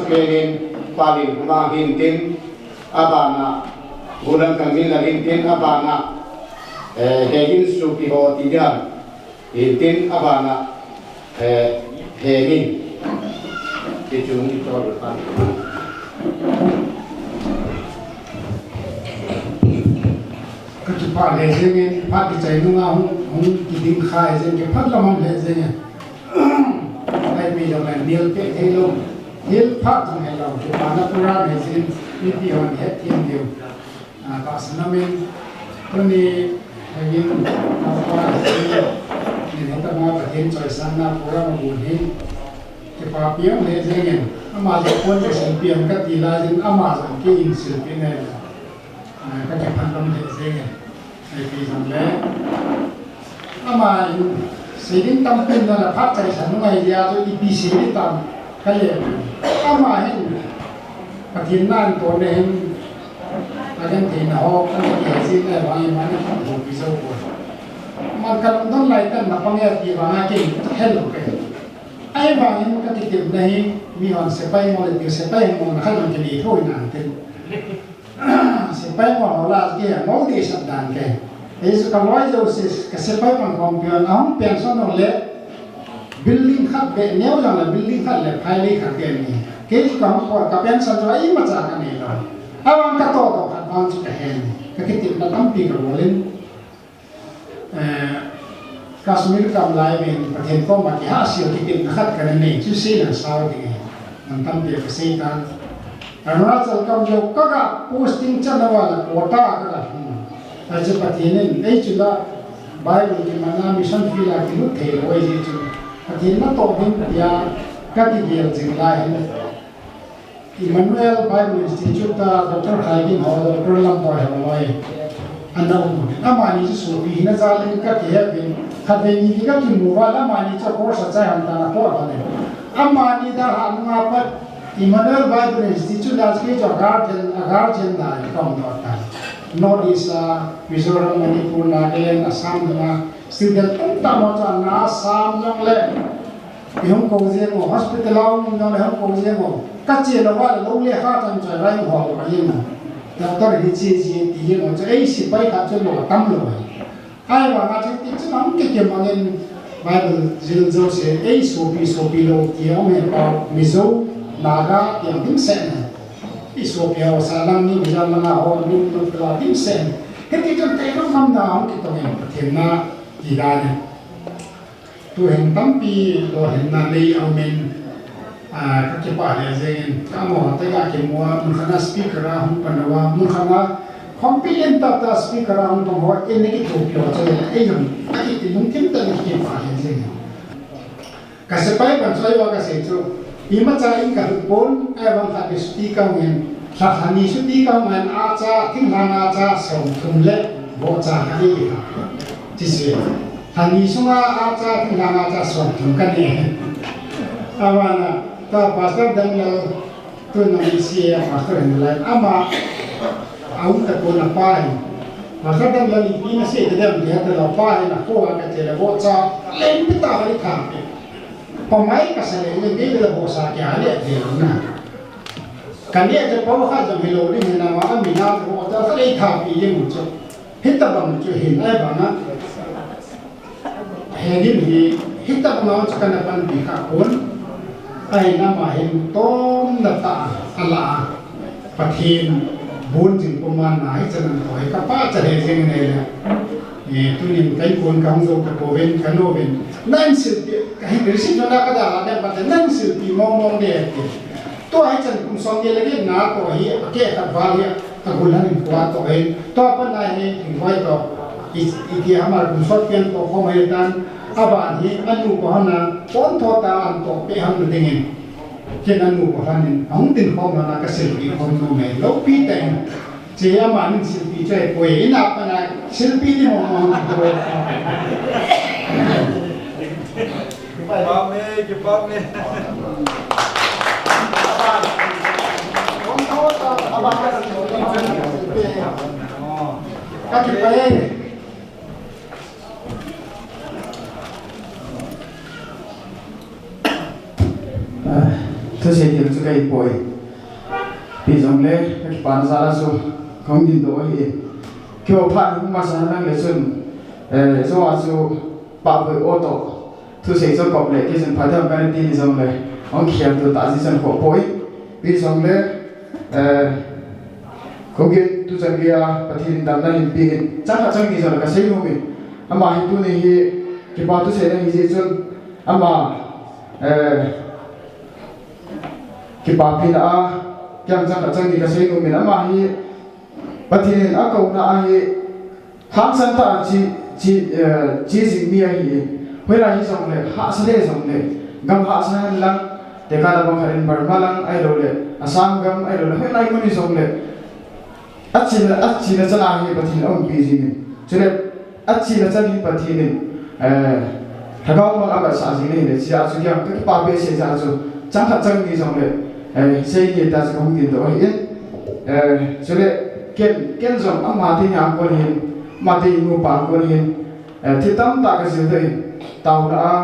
Menin Palin Kumang hintin, abana Gulang Kangmin la hintin, abana, eh, Hegin Suki ho ti dia hintin, abana, eh, Hegin. Ti chung ni tol pan. Ka kipah lheh jengin, phat kichai nunga hung, hung kiding kha jeng, kipah lam lheh jengin. Ai mi jong le nil pe thei lou. Nil phat jong he lou. Kipana pura me jin, mipi hon het thim diu. Ah, tahsan amin. Tuni, hegin, apa, ni heta ma Pathen choisang na pura ma bun hin. Kipapi jong lheh jengin. Ama jong kon kisilpi ang kati lajin, ama jong kei in silpi ne. Ah, ka kipah lam lheh jengin. Ipi jong le. Ama in seiding tampi na la phat chai sa nungai dia chu ipi sei ding tam ka le. Ama hin Pathen na an to ne hin a kan thei na ho kan ke si le vang ma ni ho pi so ko. Man ka lungdon lai tan na pang ya ti vang a ke hel ko ke. Ai vang in ka ti ti na hi mi hon sepai mo le ti sepai mo na khan ke ni thoi na te. Sepai mo ho la ke mo de sat dan ke. Ei su ka loi jo se ka sepai pang kong pion a hung pension no le building khat be neo jang le building khat le phai le khat ke ni. Ke su ka hung por ka pension jo ai ma cha ka nei lo. A wang ka to to khat wang chu ka hen. Ka ki ti na tampi ka bolin. Eh, Kashmir kam lai ven Pathen koma kihahsel kitepna khat kana nei chu sei lang sao ding e. Mun tampi a ka sei tan. Arunachal kam jo ka ga posting chan a vala quota ka ga. Hmm. Achu Pathen in ei chu la Bible kiman a mission field a kilut thei lou ei chu. Pathen natoh ding tia ka kigel jing lai hin. Emmanuel Bible Institute ta Doctor Khai Kim ho, Doctor Lam Boi ho loi. Ana um. Amani chu sopi hina jal in ka ti he vin. Khat vei ni ka kimu va la amani chu course a chai ham ta na ko va ne. Amani da ha nunga pat Emmanuel Bible Institute da chu chu guardian, a guardian da ka um do ta. North East a, Mizoram, Manipur, Nagaland, Assam na student tam tam ho chu na Assam jong le. I hung ko jeng o, hospital a um jong le hung ko jeng o. Ka che lou va le lou le kha chan choi vai ho ka jeng o. Doctor hi che che ti jeng o, chu ei sepai khat chu lou tam lou. Ai vang a chu ti chu hung kikim angin Bible jil jo se ei sopi sopi lou ti a um he pau Mizo, Naga ti ang dimset ne. I sopi ho sa lang ni Mizo lang a ho ni no pela dimset ne. Hiti chun te kam nam na hung kitong in Pathen na ti da ne. Tuhin tampi lolhinna nei aumin, ah, ka kipah lheh jengin, ka amaho tega kimu a, mun khat a speaker a hung pan uva, mun khat a khompi lentah tah speaker a hung pan uva, in na kithopi uva chule, ei jong, ka kiti lungthim tah in ka kipah lheh jengin. Ka sepai pan chu eiho ka sei chu, imacha in ka lut pon, ahivang khat vei chuti ka hung in, lha, lha ni chuti ka hung in, acha, thinglhang acha, somthum le vohcha ka nei. Chi chu. Lha ni sunga acha, thinglhang acha, somthum ka nei. Avana, ta Pastor Daniel, tuna mi si a Pastor hin lai. Ama, aum ta pon apa hin. Pastor Daniel ipi na sei tadem ti ha ta lou pa hin, ako a ka che le vohcha, len pi ta ka ni tha. Pamai ka sa le, le, le, le, vohcha kya le, le, na. Ka neh chu pau khat jong hilou ding hinam a, amin a chu vohcha khat ei thapi ding u chu. Hitabang chu hin ai bang a. Hegin hi, hitabang a chu kana panpi kha pon. Ahinam a hin tomna tah a la a. Pathen bon jing puma na hi chan an toh hi ka pachat lheh jeng nei le. Eh, tunin ka inkon ka hung jou ta pouvin ka nouvin. Nan silpi, ka hin receive na ka da la den pa nan silpi mong mong de ti. Tua hi chan kum som ni le na toh hi, a ke ka val hi, a gul han in kua toh hi. Tua pa na hi, in koi toh. I, i ti hamar kum sot pian toh khom hi tan. Aban hi, anu ko hana, pon tho ta an toh pe ham ding in. Ken anu ko han in, a hung tin khom na ka silpi khom no me, lo pi ta in. Che ama min silpi choi poi, ina pa na silpi ni mo mo ko. Kipah me, kipah me. Ka kipah e. Ah, Thusei thil chu kahi poi. Ipi jongle, kakipana jal a chu kahung dingdoh ahi. Keiho phat hung masa henlang le chun, eh, jo a chu pahpui o toh. Thusei chu kop le, kei chun phat ding kana ti hijongle, hung khel tu tah jeh chun khoh poi. Ipi jongle, eh, Kogin tu chan gei a Pathen in damna hin pe in, chang khat chang ni jongle kasei nom in. Ama hi tuni hi kipa thusei na hi jeh chun, ama, eh, Kipapina a, kiang chang khat chang ni kasei nom in, ama hi Pathen in akouna a hi hangsan tah a che, che, eh, che jing mi ahi in. Hoilai hijongle, hahsa le jongle, gam hahsa hen lang, tekah na bang khat in Burma lang, ahilou le, Assam gam, ahilou le, hoilai mun hijongle, Achena, achena chan a hi Pathen in aumpi jing in. Chule, achena chan hi Pathen in, eh, lhagao mang avetsah jing in ahile, hiche a chu kiang, kakipa behseh jeh a chu, chang khat chang ni jongle, eh, sei ni ta chu kahung dingdoh ahi in. Eh, chule, ken, ken jong ama teni a kon hin, ama teni nupa a kon hin, Eh, thil tamtah kajil doh in, taona a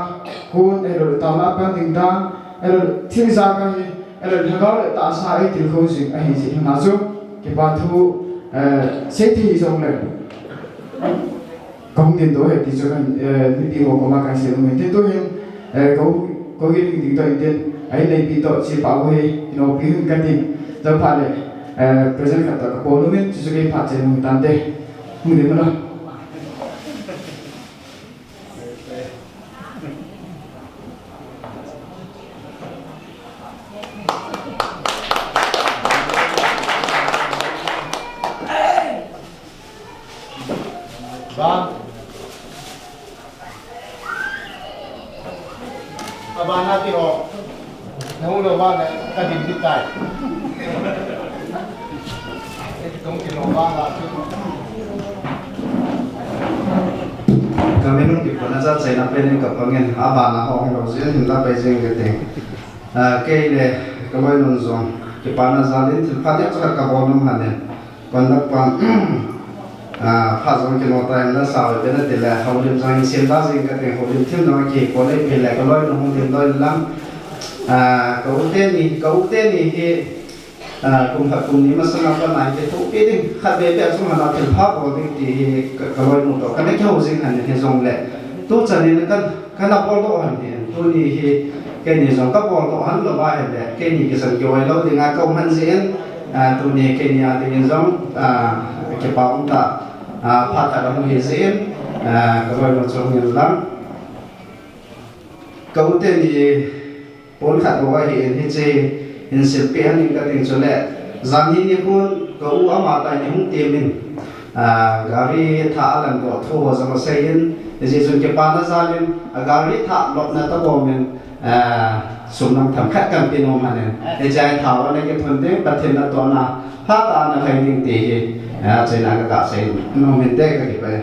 kon, ahilou le taona a pan ding dan, ahilou le thil ijat kahi, ahilou le lhagao le tahsa a eitilkhou jing ahi jeh hin a chu, kipa thu, eh, sei thei hijongle, kahung dingdoh ahi ti chu kan, eh, mipi ho koma kasei nom in tin tu hin, eh, ko, ko hin dingdoh in tin, a inneipi toh, chepa ho hi, inopi hin kati, jong phat le, eh, present khat toh kabol nom in, chuchu kei phat chen hung tante, hung ding mano. Ba. Abana ti ho. Nahung lou vale, kading ding tai. Tong kilou vale. Kamin hung kipana jal chaina pen in kapang in, abana ho hung lou jin hinla pai jing kate. Ah, kei le kaloinun jong kipana jal in thil pha deh khat kabol nom hon in. Conduct pan, ah, phat jong kino ta in la sao ve na ti le, houlim jong in sim ta jing kate, houlim thim jong kipo le pi le, kaloinun hung dingdoh in lang, ah, ka u teni, ka u teni hi, ah, kum khat kum ni masanga pat a kithopi ding, khatvei beh chung hon a thil pha bol ding ti hi ka, kaloinu toh kana kihou jing hon in hijongle, tuchan in kan Kana boldoh hon in, tuni hi keini jong kabol doh hon lou va ahile, keini kisan kioi lou dinga kaum hon jeh in, ah, tuni keini a dingin jong, ah, kipa um tah, ah, phat khat ahung hi jeh in, ah, kaloinu chu hung in lang. Ka u teni pon khat bou ahin, hiche hin silpeh hon in kating chule, janhi nikhon ka u ama tah in hung temin, ah, gari thah alandoh thu ho jong asei in, hijeh chun kipana jal in, a gari thah lopna tobang in, ah, sum nung themkhat kan pe nom hon in, hiche a thao ana kithun ding, Pathen natohna, phatah a ana lhai ding ti hi, ah, achaina a kaga sei nom in te kakipah e.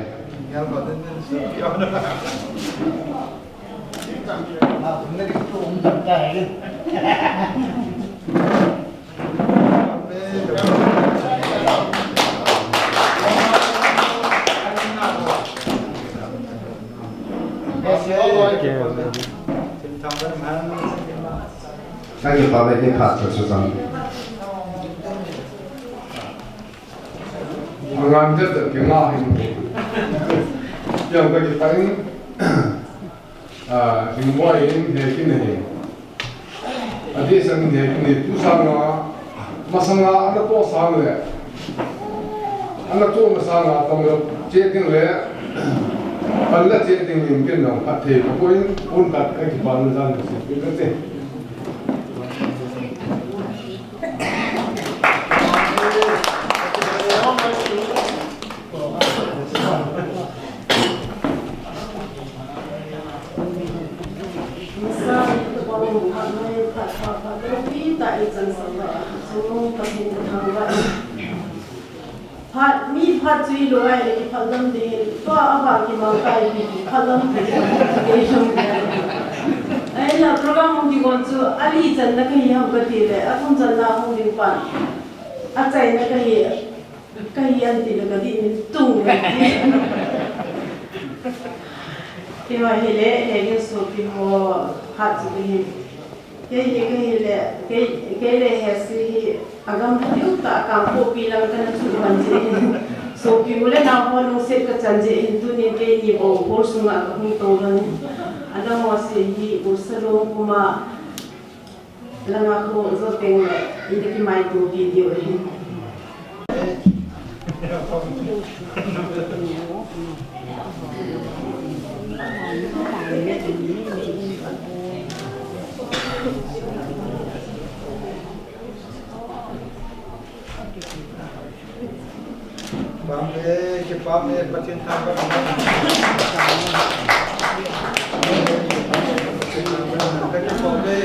Kakipah e, kipah chu chu chang. Angan te te kinga hin. Yang kakipah in. Ah, Hingbuai in he kin ahi. Adeh sang in he kin ahi, tu sanga, masanga, ana toh sang le, ana tohna sanga, tong le, che ding le, pan la che ding in kin nong phat thei, ka pon, pon khat kakipana jal in silpeh kate. Phat, mi phat chu ilou ahile, kiphatlam ding, tua aba kimang tai, kiphatlam ding. Ahinla program hung kigon chu, ali channa kahi ham kati le, athum channa hung ding pan. Achaina kahi, kahi anti le kadih min tung le. Keiho hile, hegin sopi ho, phat chu kahi. Kei hi, kei hi le, kei, kei le Hesi hi, agam diu tah Kangpokpi lang kana chu man jin. Sopi u le nao ho lungset kachan jin, tunin keini bou hall sunga kahung tou lhon. Adang ho se hi, u Salom Kumar langa kho jo teng le, ina kimaito pi diu ahi. Pam e, kipam e, Pathen thangvah. Pathen thangvah. Ka kipam e.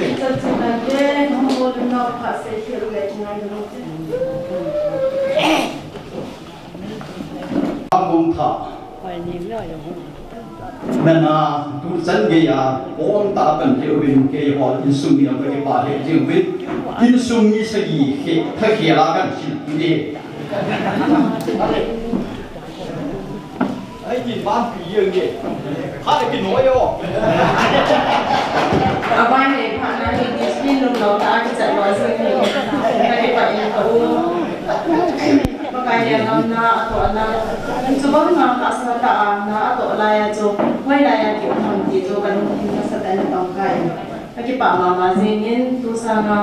Abung tha. Nana, tu chan gei a, pon ta kan ke uvin keiho insung ni a ka kipa he jing uvin. Insung ni sagi he, tha he la kan sin ni. Ai, ni ban pi ye nge. Kha le ki noi o. Abai ne pha na ni discipline lum lo ta ki chat lo sin ni. Ka kipa in ko. Pakai len lam na atoh na. Chubang nga hahsa tah a na atoh laiya chu, hoilaiya kium ham ti chu kalungthim nasatah in atong kai. Akipah mama jingin, tu sanga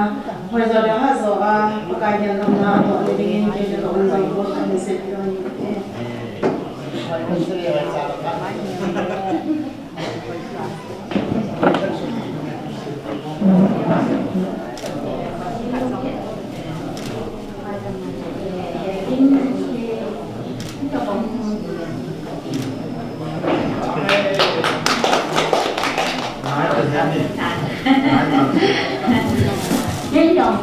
hoijo le hajo a Pakai len lam na atoh na dingin kei le ka um jong ko kan seipi lou ni. Kei jong,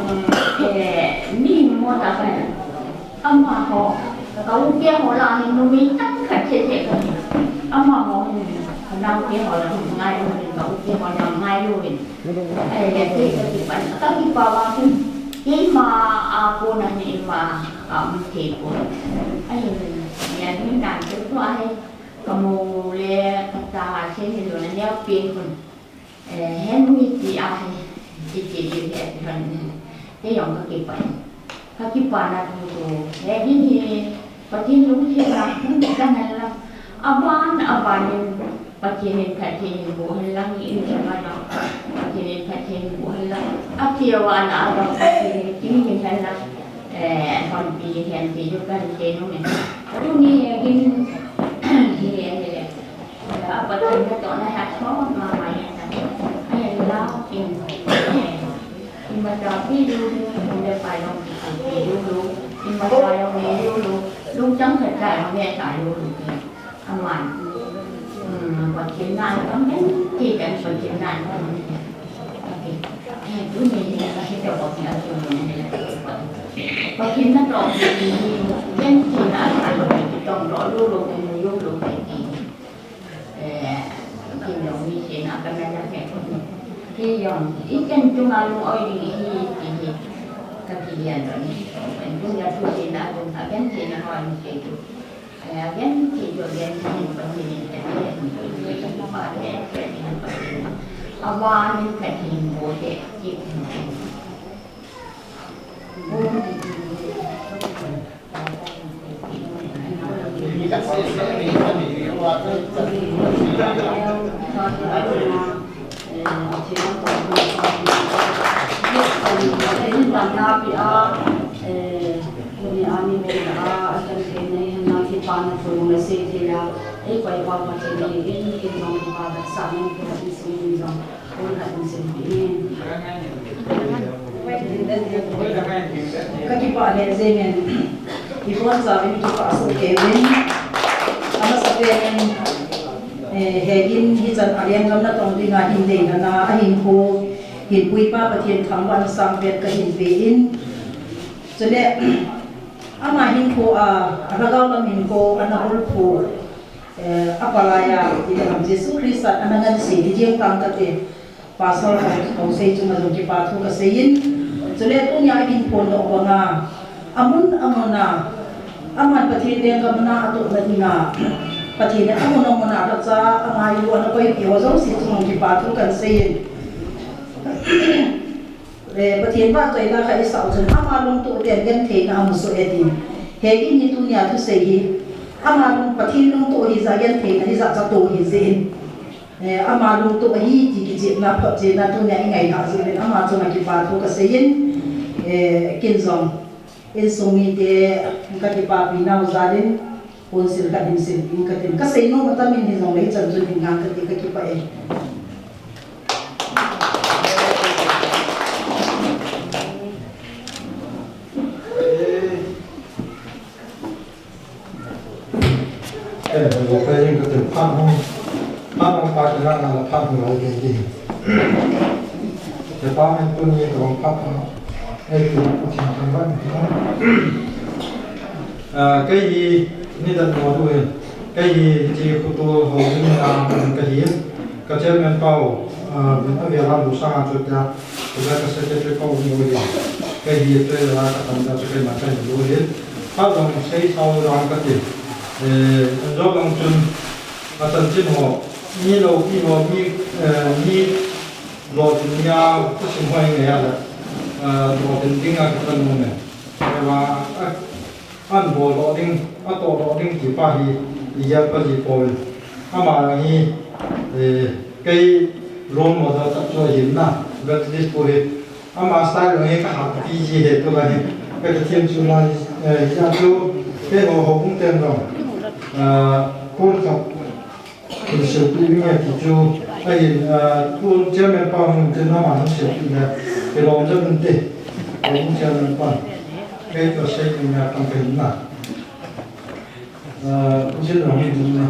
eh, mi mo ta ka. Amaho, ka u te ho la hi numei tah khat che che ka hi. Amaho hi, ka nao te ho la hi ngai u hin, ka u te ho la ngai u hin. Ai, le te ka kipan, ka kipa va hin. Keima a kona hi ima, a um thei pon. Ai, nia ni nan te tu ai, ka mo le ka ta se ni lo na neo pen pon. Eh, Henry ti ahi, ti ti ti he han, kei jong ka kipa. Ka kipa na tu tu, he din hi, Pathen lungset na, ka na la. Aban, aban in, Pathen in, Pathen in bu han lang in, in sa ma na. Pathen in, Pathen in bu han lang. A ti wa na, a ba Pathen in, kin in han lang. Eh, hon pi hen ti ju kan ti nu me. Tu ni he din, he, he. A Pathen natohna hi athot mama ahi. Ahinla, in, eh, imacha pi lulu, in le pai jong pi lulu, imacha jong ne lulu, lungchang khat cha jong ne cha lulu. Aman, hmm, Pathen na kam hen, ti kan Pathen na kam hen. Okay. Eh, tu ni ni ka hita Pathen a tu ni ni. Pathen natoh ni ni, ken ti na ka lulu, tong lulu, lulu, lulu, lulu. Eh, kei jong mi sena ka na la he. Kei jong, i ken chunga lung oi ding hi, ti hi. Ka kilian ro ni. Ken chunga thu sena, ken sena ho ni sei tu. Eh, ken sei tu, ken sei tu, ken sei tu, ken sei tu, ken sei tu. Awa ni ka tin bo te, ki. Ka kipah lheh jengin, i bonchauvin kipah soh kei uvin, amasapen in, eh, hegin hichan a lenggam natong dinga hin deilhana, ahinkho, hinpuipa Pathen thangvahna sangpen kahin pe in, chule, ama hinkho a, alhagao lam hinkho, ana olpho, eh, apalai a, ipi ham Jesu Christa ana ngansi, hijeng tang kate, Pastor Ho, Hosei chunga jong kipa thu kasei in. Chule tunia ahin phondoh banga, amun amuna, aman Pathen lenggam na atohna dinga, Pathen in amun amuna lhacha angailu ana koipi ho jouse chunga jong kipa thu kan sei in. Eh, Pathen vahchoina khat isah u chun ama lungtoh ten gentheina amu soh e tin. Hegin hi tunia thusei hi ama lung, Pathen lungtoh hijeh a gentheina hijeh a chatoh hijeh in. Eh, ama lungtoh ahi ti kichepna, photchetna tunia ingailhah jeh in ama chunga kipa thu kasei in, eh, ken jong insung mite kakipapi nau jal in, ponsil khat hin sim in katin. Kasei nom atam in hijongle hichan chun hin ngang kati, kakipah e. Eh, lo ka jing ka tin phat hung, phat hung pa ka na na phat hung lo ke ji. Department tuni ka hung phat hung. Eh, tu ka tin kan ban. Ah, kei hi ni dan mo tu hin. Kei hi chi khu tu ho ni na ka hi. Ka chairman pau, ah, min a vela lu sanga chu tia. Ka ka secretary pau ni lo hi. Kei hi tu la ka tam ta chu kei ma kei lo hi. Phat jong sei sao jong kati. Eh, an jong jong chun, a chanchin ho, mi loupi ho, mi, eh, mi lo tin nia, ka sim hoi nge ya la, eh, lo tin ding a ka pan mo ne. Kei va, a, an bol lo ding, a toh lo ding ti pa hi, i ya pa ji poi. Ama hi, eh, kei role model tak chu ahin na, Baptist pu hi. Ama style hi ka ha pi ji he tu la hi. Ka ti thiam chu la, eh, ya chu, kei ho ho hung ten lo. Eh, kun ka, kun se tu ni ti chu, ahin, eh, kun chairman pa hung ten ama hung se tu na, ke lo ja mun te. Ho hung chairman pa. Kei to sei ni na kam pen na. Eh, kun se lo ni na.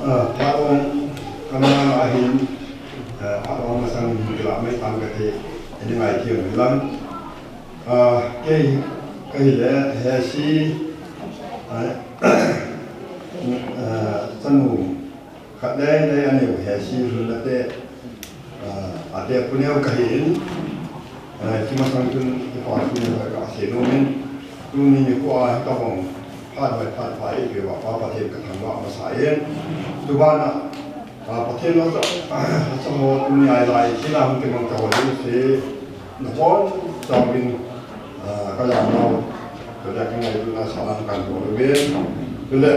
Ah, phat ong, ka man ahin, ah, phat ong masang hin kila mai tam kati, ini ngai thiam lang. Ah, kei, kei le, he si, ah, ah, chanu, khat le, le, ani, he si, lhun la te, Ah, ate puneo kahin, eh, kimasang chun kipa thu neo ka sei nom in, tuni nikho a hi ka hung phat hoi phat pha e pe va pa Pathen ka thangvah masa in. Tubana, ah, Pathen la sa, ah, sa ho tuni ai lai, sina hung kimang ka ho ni se, na hon, sa bin, ah, ka ya nau. Ka ja kingailutna salam kan bol uve. Tule,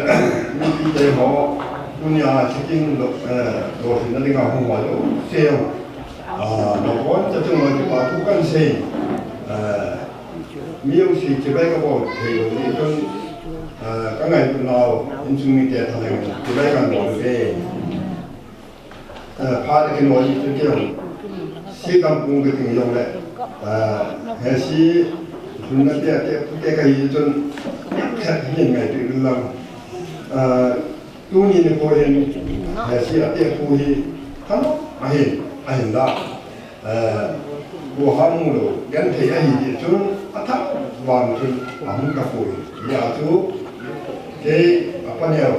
mipi te ho, tunia checking lo, eh, lo sin na dinga hung ho jouse. Ah, lo kon cha chung lo kipa thu kan sei. Eh, mi jouse chibai ka bol thei lou ni chun, eh, ka ngailutnau, insung mite thalheng chibai kan bol uve. Eh, phat a kinoi chu kei, si kampung ka ting jong le, eh, he si lhunna te, te, te ka hi chun, khat hin ngai ti lang. Eh, tuni nikho hin, he si ate pu hi, thanop ahin, ahin la. Eh, bu ha mu lou, genthei ahi ti chun, atha vang chun, ahung ka pui. Hia chu, kei, apa neo,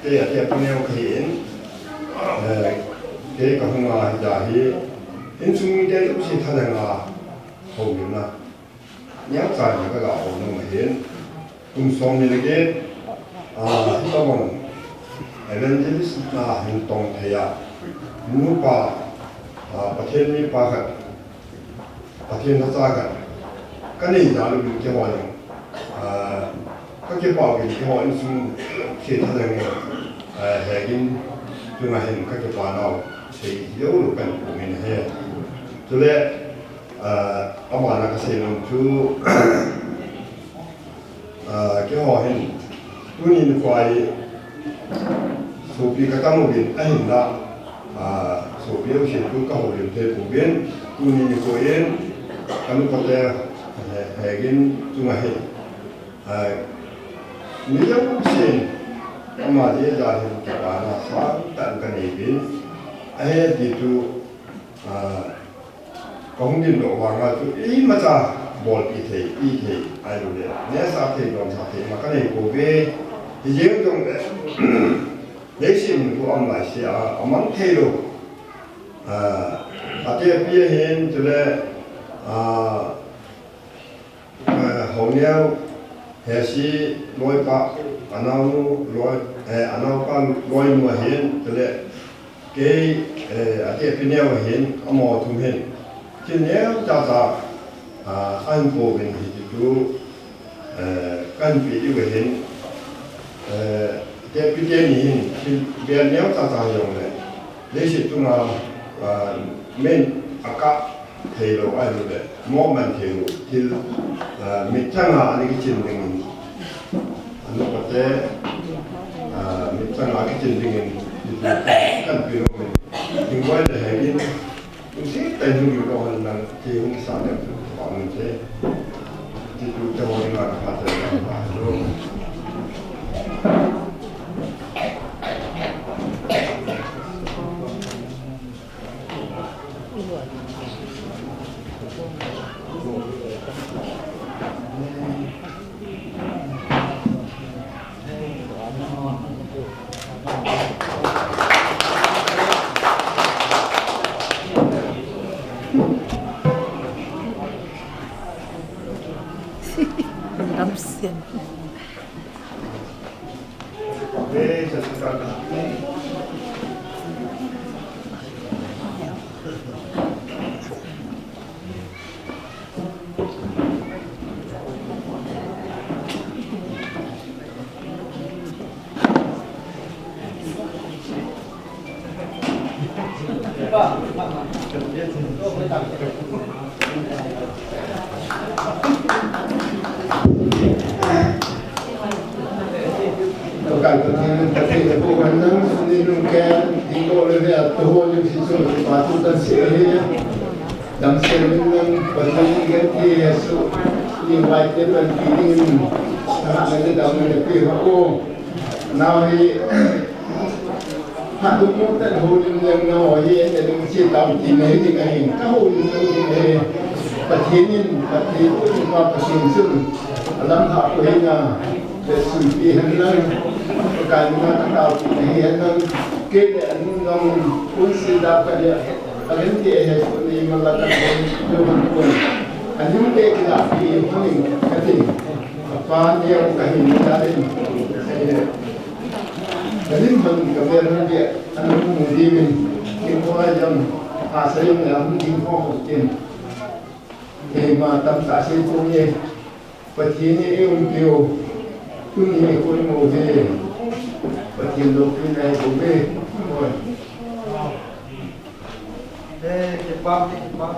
kei ate apa neo kahin, eh, kei ka hung a hia hi, insung mite jouse thalheng a, houlimna. Neocha in ka ga hou nom ahin. Kum som ni le get, ah, hitobang evangelist na hin tong thei a. Nupa, ah, Pathen mipa khat, Pathen lhacha khat. Ka nei jal uvin keiho jong, ah, ka kipah uvin keiho insung se thalheng, ah, hegin chunga hin ka kipah nau sei joulou kan um in ahi. Chule, Ah, abana ka sei nom chu, ah, keiho hin, tuni nikho hi, sopi ka tam uvin, ahinla, ah, sopi ho sei chu ka houlim thei pouvin, tuni nikho hin, ka nupa te, he, hegin chunga hin, ah, mi jousen, ama jeh a hin kipana sangtah ka nei uvin, ahi ti chu, ah, Ka hung dim doh vanga chu imacha bolpi thei, pi thei, ahilou le, nehsah thei, domsah thei, ma kanei pouve, hijeng jongle, leiset hinkho a um laise a, amang thei lou, ah, atepi ahin, chule, ah, eh, Haoneo, Hesi, loipa, anaonu, loi, eh, anaopa, loinu ahin, chule, kei, eh, atepi neo ahin, amaho thum hin. Thil neocha cha, ah, ahin pouvin hiche chu, eh, kahin pe diu ahin, eh, atepi teni hin, thil bel neocha cha hijongle, leiset chunga, ah, min akah theilou ahilou le, moman theilou, thil, ah, mitthanga ana kichin dingin, anopate, ah, mitthanga kichin dingin, kahin pe nom in, hingboi le hei in, lungset tah in hung lou hen lang, ti hung sa le, pa min te, ti tu te ho ding a ka te, pa lo. Lamsen. Tokai Pathen, Pathen le po kan nang, suni nung ke, ding ko le ve, to ho le si so, pa tu kan si he. Dam se min nang, Pathen ni ke ti he su, ni wai te pan ti ding, ta ha le dam le pi ha o. Nau hi, Phat tum mu tah houlim leng nau hi, en leng chi tau ti nei ding ahin, ka houlim leng ding ahi. Pathen in, Pathen u in pa Pathen chun, alam ha ko hin a, le sui pi hen lang, ka kai na ka tau ti nei hen lang, ke le anu nong, un si da ka le, a len ti he ko ni ma la ka ko ni ko ko. Anu te ki la pi ko ni ka ti. Apa ni ka hin ni da le. Kalim hon kavel hon dia, anu mu dimin, kipua jam, asa jam le hon ding ho ho tin. Keima tamtah sei pum ye, Pathen in eiumpiu, tuni hi koi mo ve, Pathen loupina hi bou ve, koi. Eh, kipah, kipah.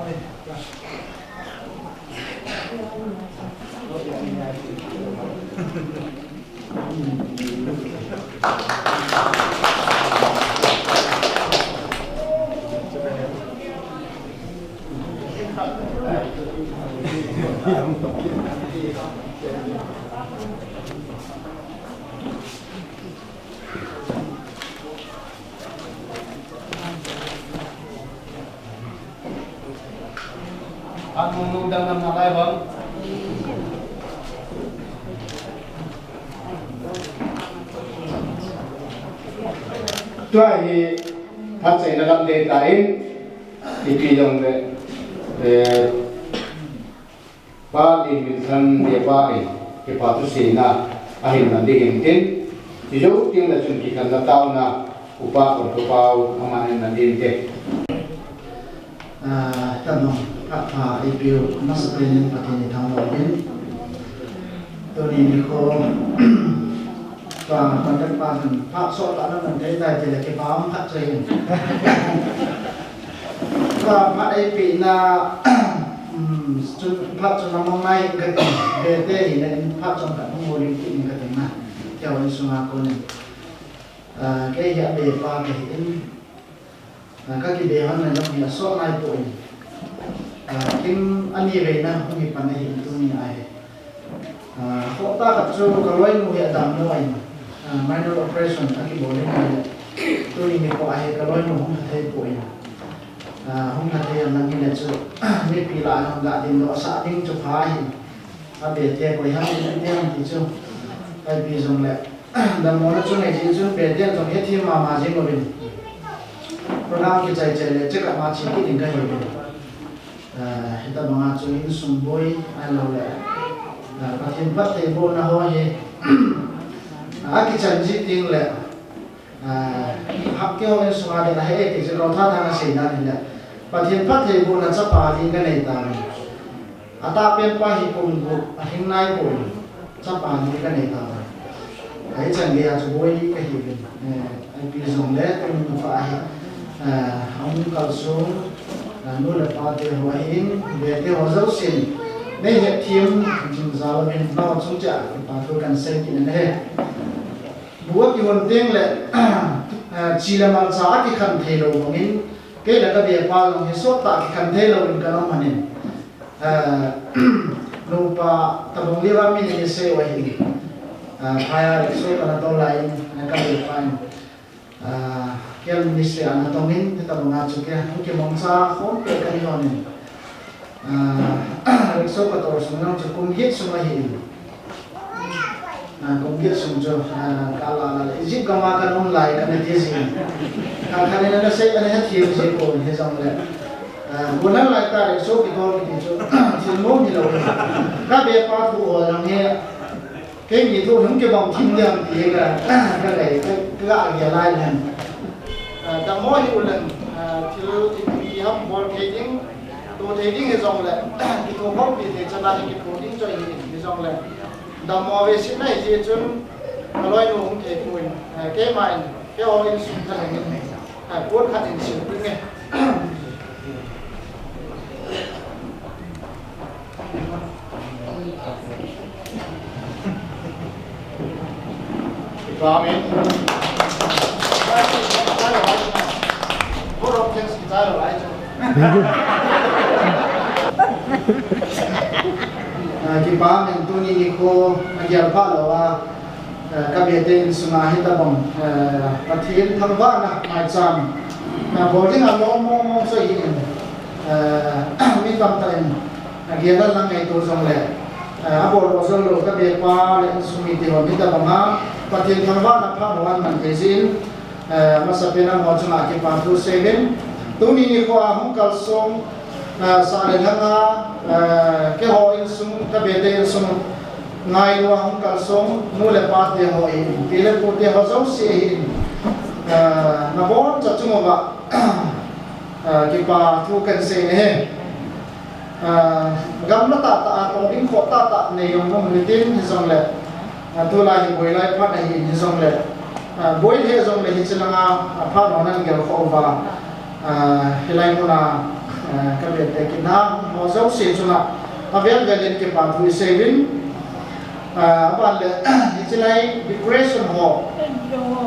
Phat nung nung dang nam na lai bang. Tua hi phat chaina lam dei ta in, ipi jong le, eh, Pa Limminthang Depa in kipa thuseina ahin man ding in tin, chujou teng le chun kikhen le taona Upa Kongthupao aman ahin man ding in te. Ah, thanop, phat pha eipeu, amasapen in Pathen ithangvah uvin. Tuni nikho, Pa, contact pa hin, phat sot la na man thei tai tile kipa um khat chu hin. Pa, phat eipehna, um, chun, phat chun amang nai kati, ve te hile in phat chun khat hung houlim kit in kati na. Keiho insunga konin. Ah, kei hi abe pa kahi in. Ah, ka kibe hon na jong hi asot nai poi. Ah, kin ani veina hung hi pan ahi in tuni a hi. Ah, khoh tah khat chu ka loinu hi adammo in. Ah, minor operation akibol in ahi. Tuni nikho a hi ka loinu hung kha thei poi. Ah, hung khat thei lang hile chu, mipi lah a hung ga ding doh sah ding chu pha hi. A be te koi ham, i ti ham ti chu. Ipi jong le, damlouna chu nei jeh chun be te jong hethem mama jing uvin. Program kichai chai le, check up ma chi kit ding ka hi uvin. Ah, hitabanga chu insung boi, ahilou le, ah, Pathen phattheibohna ho hi, ah, akichan ji teng le, ah, hapke ho insunga ding ahi e ti chu lou tha tha na sei dan hile, Pathen phattheibohna chapa li ka nei tauvin. Atahpen pa hi kum gup ahing nai poi. Chapa ni ka nei tauve. Ahi chan geiya chu boi ka hi uvin. Eh, ipi jong le, tun fa hi. Eh, hung kalsong, eh, nu le pa te ho ahin, be te ho jousen. Nei hethem, jing jal uvin, nao chung cheh a, pa thu kan sei kit in ahi. Bu akihon teng le, eh, chi le malcha akikhen thei lou bangin, kei le ka be pa jong hi sot tah kikhen thei louvin ka um ahin. Ah, nupa tabang liva min in i sei u ahi. Ah, phai a rickshaw kana to lai in, ah, ka be pa in. Ah, kel ministry ana tong in, hitabanga chu kei, hung kimangcha khom peh ka hi lhonin. Ah, rickshaw ka to sung jong chu kum get sung ahi in. Ah, kum get sung chu, ah, ka la la le. Egypt gam a ka um lai ka na ti jing. Ka kha ni na sei ka na ha thiam ji ko ni jong le. Ah, bu nan lai ta le so ki ko ki ti chu. Thil mo ni lo. Ka be pa thu ho jong he. Kei ni thu hung ke bang thim diam ti ka, ka le, ka, ka ge lai len. Ah, da mo hi u len, ah, thil i, i ham bol thei ding, to thei ding hi jong le, ki to bol pi thei chan a hi ki to ding choi hi, hi jong le. Dammo ve sih nai jeh chun, ka loinu hung thei poi, eh, keima in, keiho insung thalheng in, eh, pon khat in sil ding e. Kipa min. Vote of thanks kichai lou lai chu. Ah, kipa min tuni nikho, agel pha lou a, ah, ka be te insunga hitabang, ah, Pathen thangvahna maicham, ah, bol ding a lom mong mong chu ahi in, ah, mi tamtah in, ah, agel a lang ngaito jong le, ah, abol lou jong lou ka be pa le insung mite hon hitabang a, Pathen thangvahna pha ho an man thei jin, Eh, masapen a amaho chunga kipa thu seuvin. Tuni nikho a hung kalsong, eh, sah le lhang a, eh, keiho insung, ka be te insung ngailua hung kalsong, nu le pa te ho ahin, pi le pu te ho jouse ahin, eh, naboncha chunguva, eh, kipa thu kan sei nahi. Ah, gamla tahtah a, tong ding khoh tahtah nei jong um hitin, hijongle, ah, tulai hi boilai phat ahin, hijongle, ah, boi lheh jongle hiche langa, ah, phat ho nan gelkhoh uva, ah, hilai muna, ah, ka be te kina ho jouse chunga avel vel in kipa thu i seuvin. Ah, aban le, hiche lai decoration ho.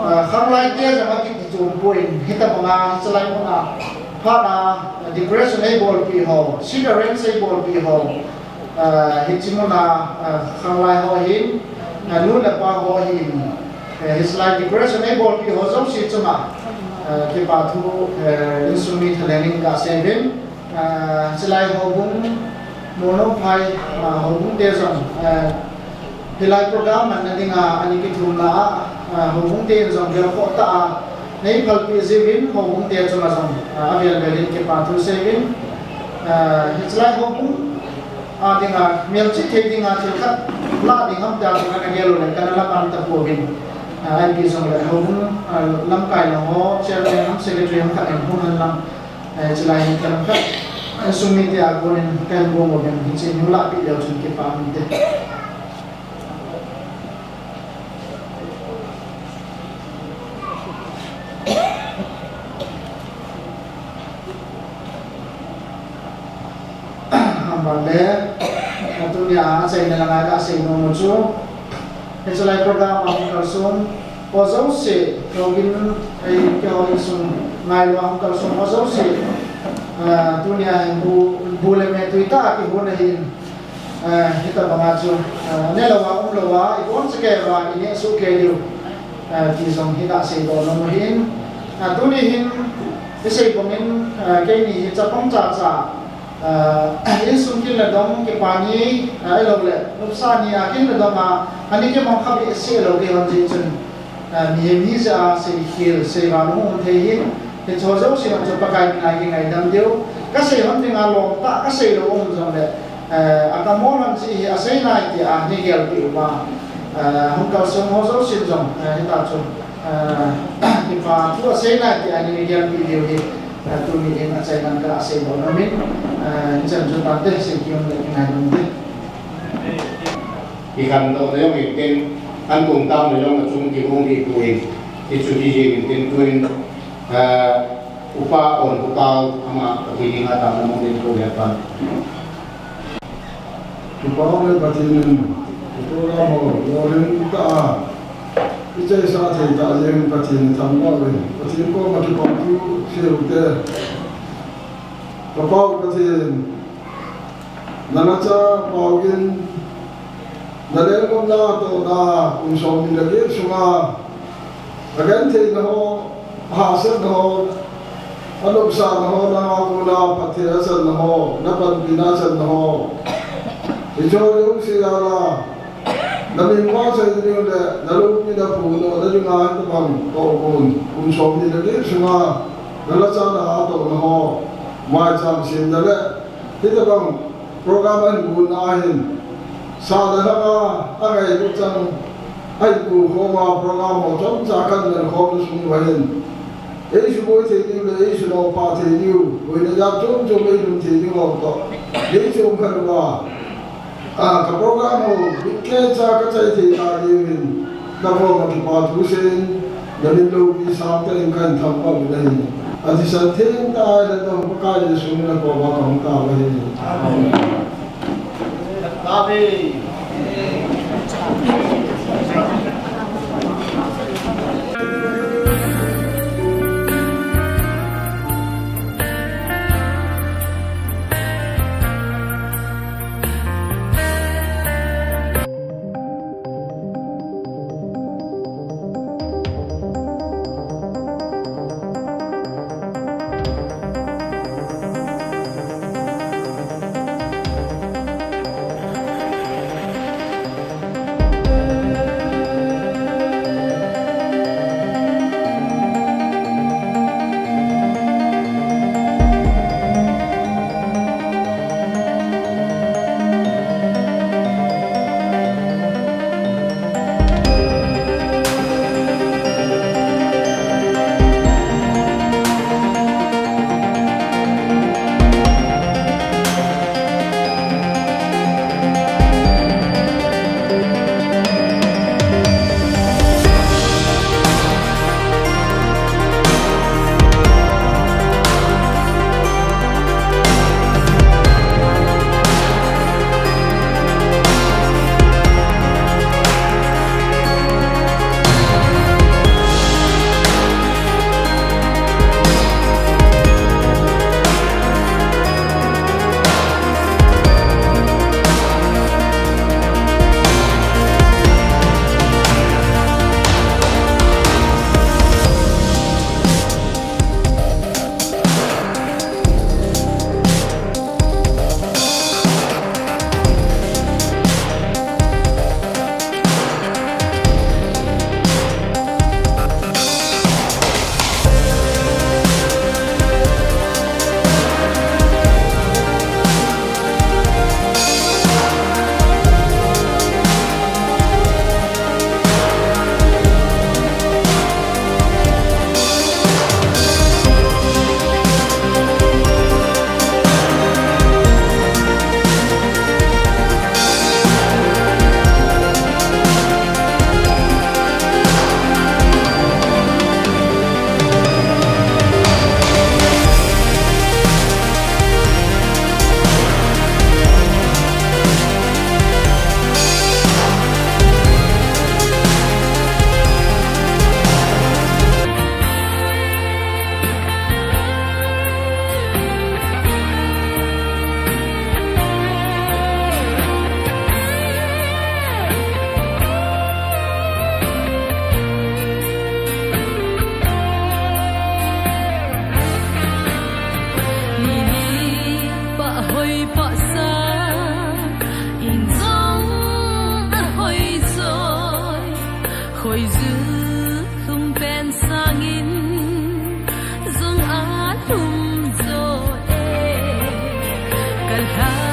Ah, khanglai te jong akiti chom poi, hitabanga, hiche lai muna, phat a, decoration eibolpi ho, cedar range eibolpi ho. Ah, hiche muna, ah, khanglai ho ahin, ah, nu le pa ho ahin. Eh, hiche lai decoration eibolpi ho jouse chunga, ah, kipa thu, eh, insung mi thalheng in ka seuvin. Ah, hiche lai houbung, Molnomphai, ah, houbung te jong, ah, hilai program manna dinga, ani kithumna a, ah, houbung te jong gelkhoh tah a, nei phalpeh jiuvin, houbung te chunga jong, ah, avel vel in kipa thu seuvin, ah, hiche lai houbung, ah, dinga, melchih thei dinga, thil khat lah ding ham tia jong ana gel u le, kana lam an tapouvin, ah, ipi jongle, houbung, ah, lamkai lang ho, chairman ham, secretary ham khat in hung hen lang. Eh, chulai hin kan khat, eh, insung mite a konin kan gong uvin, hiche hin lah peh leu chun kipa um inte. Aban le, atunia achaina langa kasei nom u chu, hiche lai program a hung kalsong ho jouse, login, ei, keiho insung ngailua hung kalsong ho jouse, ah, tunia hin bu, bu le me tui tah a kihon ahin, ah, hitabanga chu, ah, nelou a umlou a, iboncha kei uva, ineh soh kei diu, ah, ti jong hi kasei doh nom u ahin, ah, tuni hin, Isei bangin, ah, keini hi chapang chacha, ah, insung kin le dong kipa ni, ah, ahilou le, nopsa ni a kin le dong a, ani kimang kha behseh lou kei hon jeh chun, ah, mihem hijeh a seikhel, seival hung um thei hin, hiche ho jouse jong chu Pakai min a kingaidam diu, kasei hon ding a lom tah, kasei lou um jong le, Eh, a kamol hon chu hi asei nai tia nei gelpeh uva, eh, hung kalson ho jousen jong, eh, hitia chu, eh, kipa thu asei nai tia nei gelpeh diu hi, eh, tuni in achaina ka asei bol nom in, eh, hichan chu tante sei kium le kingaidam te. Ikhandoh na jong in tin, ankong tao na jong achung kihung ding poi, hichu hijeh in tin tuin, eh, Upa On Upa ama kahi ding a tao na mong ding ko le pan. Kipah le Pathen in, program ho lolhing tah a ichaisah thei tah jeh in Pathen ithangvah uvin, Pathen koma kipa thu sei u te. Ka Pa u Pathen, na lhacha pao in, na lenggam na tohna kum somni le get sunga, agentheina ho, ahahsatna ho, anopsahna ho, nanga kona phatthei achanna ho, napanpina achanna ho, hiche ho jouse jal a, na min vahchoi ding le, na loupina phongdohna dinga hitobang tohgon kum somni le get sunga, na lhacha na atohna ho, maicham semna le, hitobang program ahin gonna ahin, sah le lhanga angailut chan, ahin kou khom a program ho chomcha kahin man khomna sung uva hin, eisuboi thei diu le eisunompha thei diu, boina jat chom chom eilhun thei diu ho toh, eichom khat uva, a, ka program ho bit keicha kachai thei ta diuvin, nakoma kipa thu seiyin, namin loupi sangtah in kahin thangvah uvin ahi. Athisan theng tah a le natoh Pakai Jesu min a nakoma kahung tao ahi. Amen. Hoi pahsa, in jong ahoi joi, hoi ju lhum pen sangin jong alhum jo e. Kalha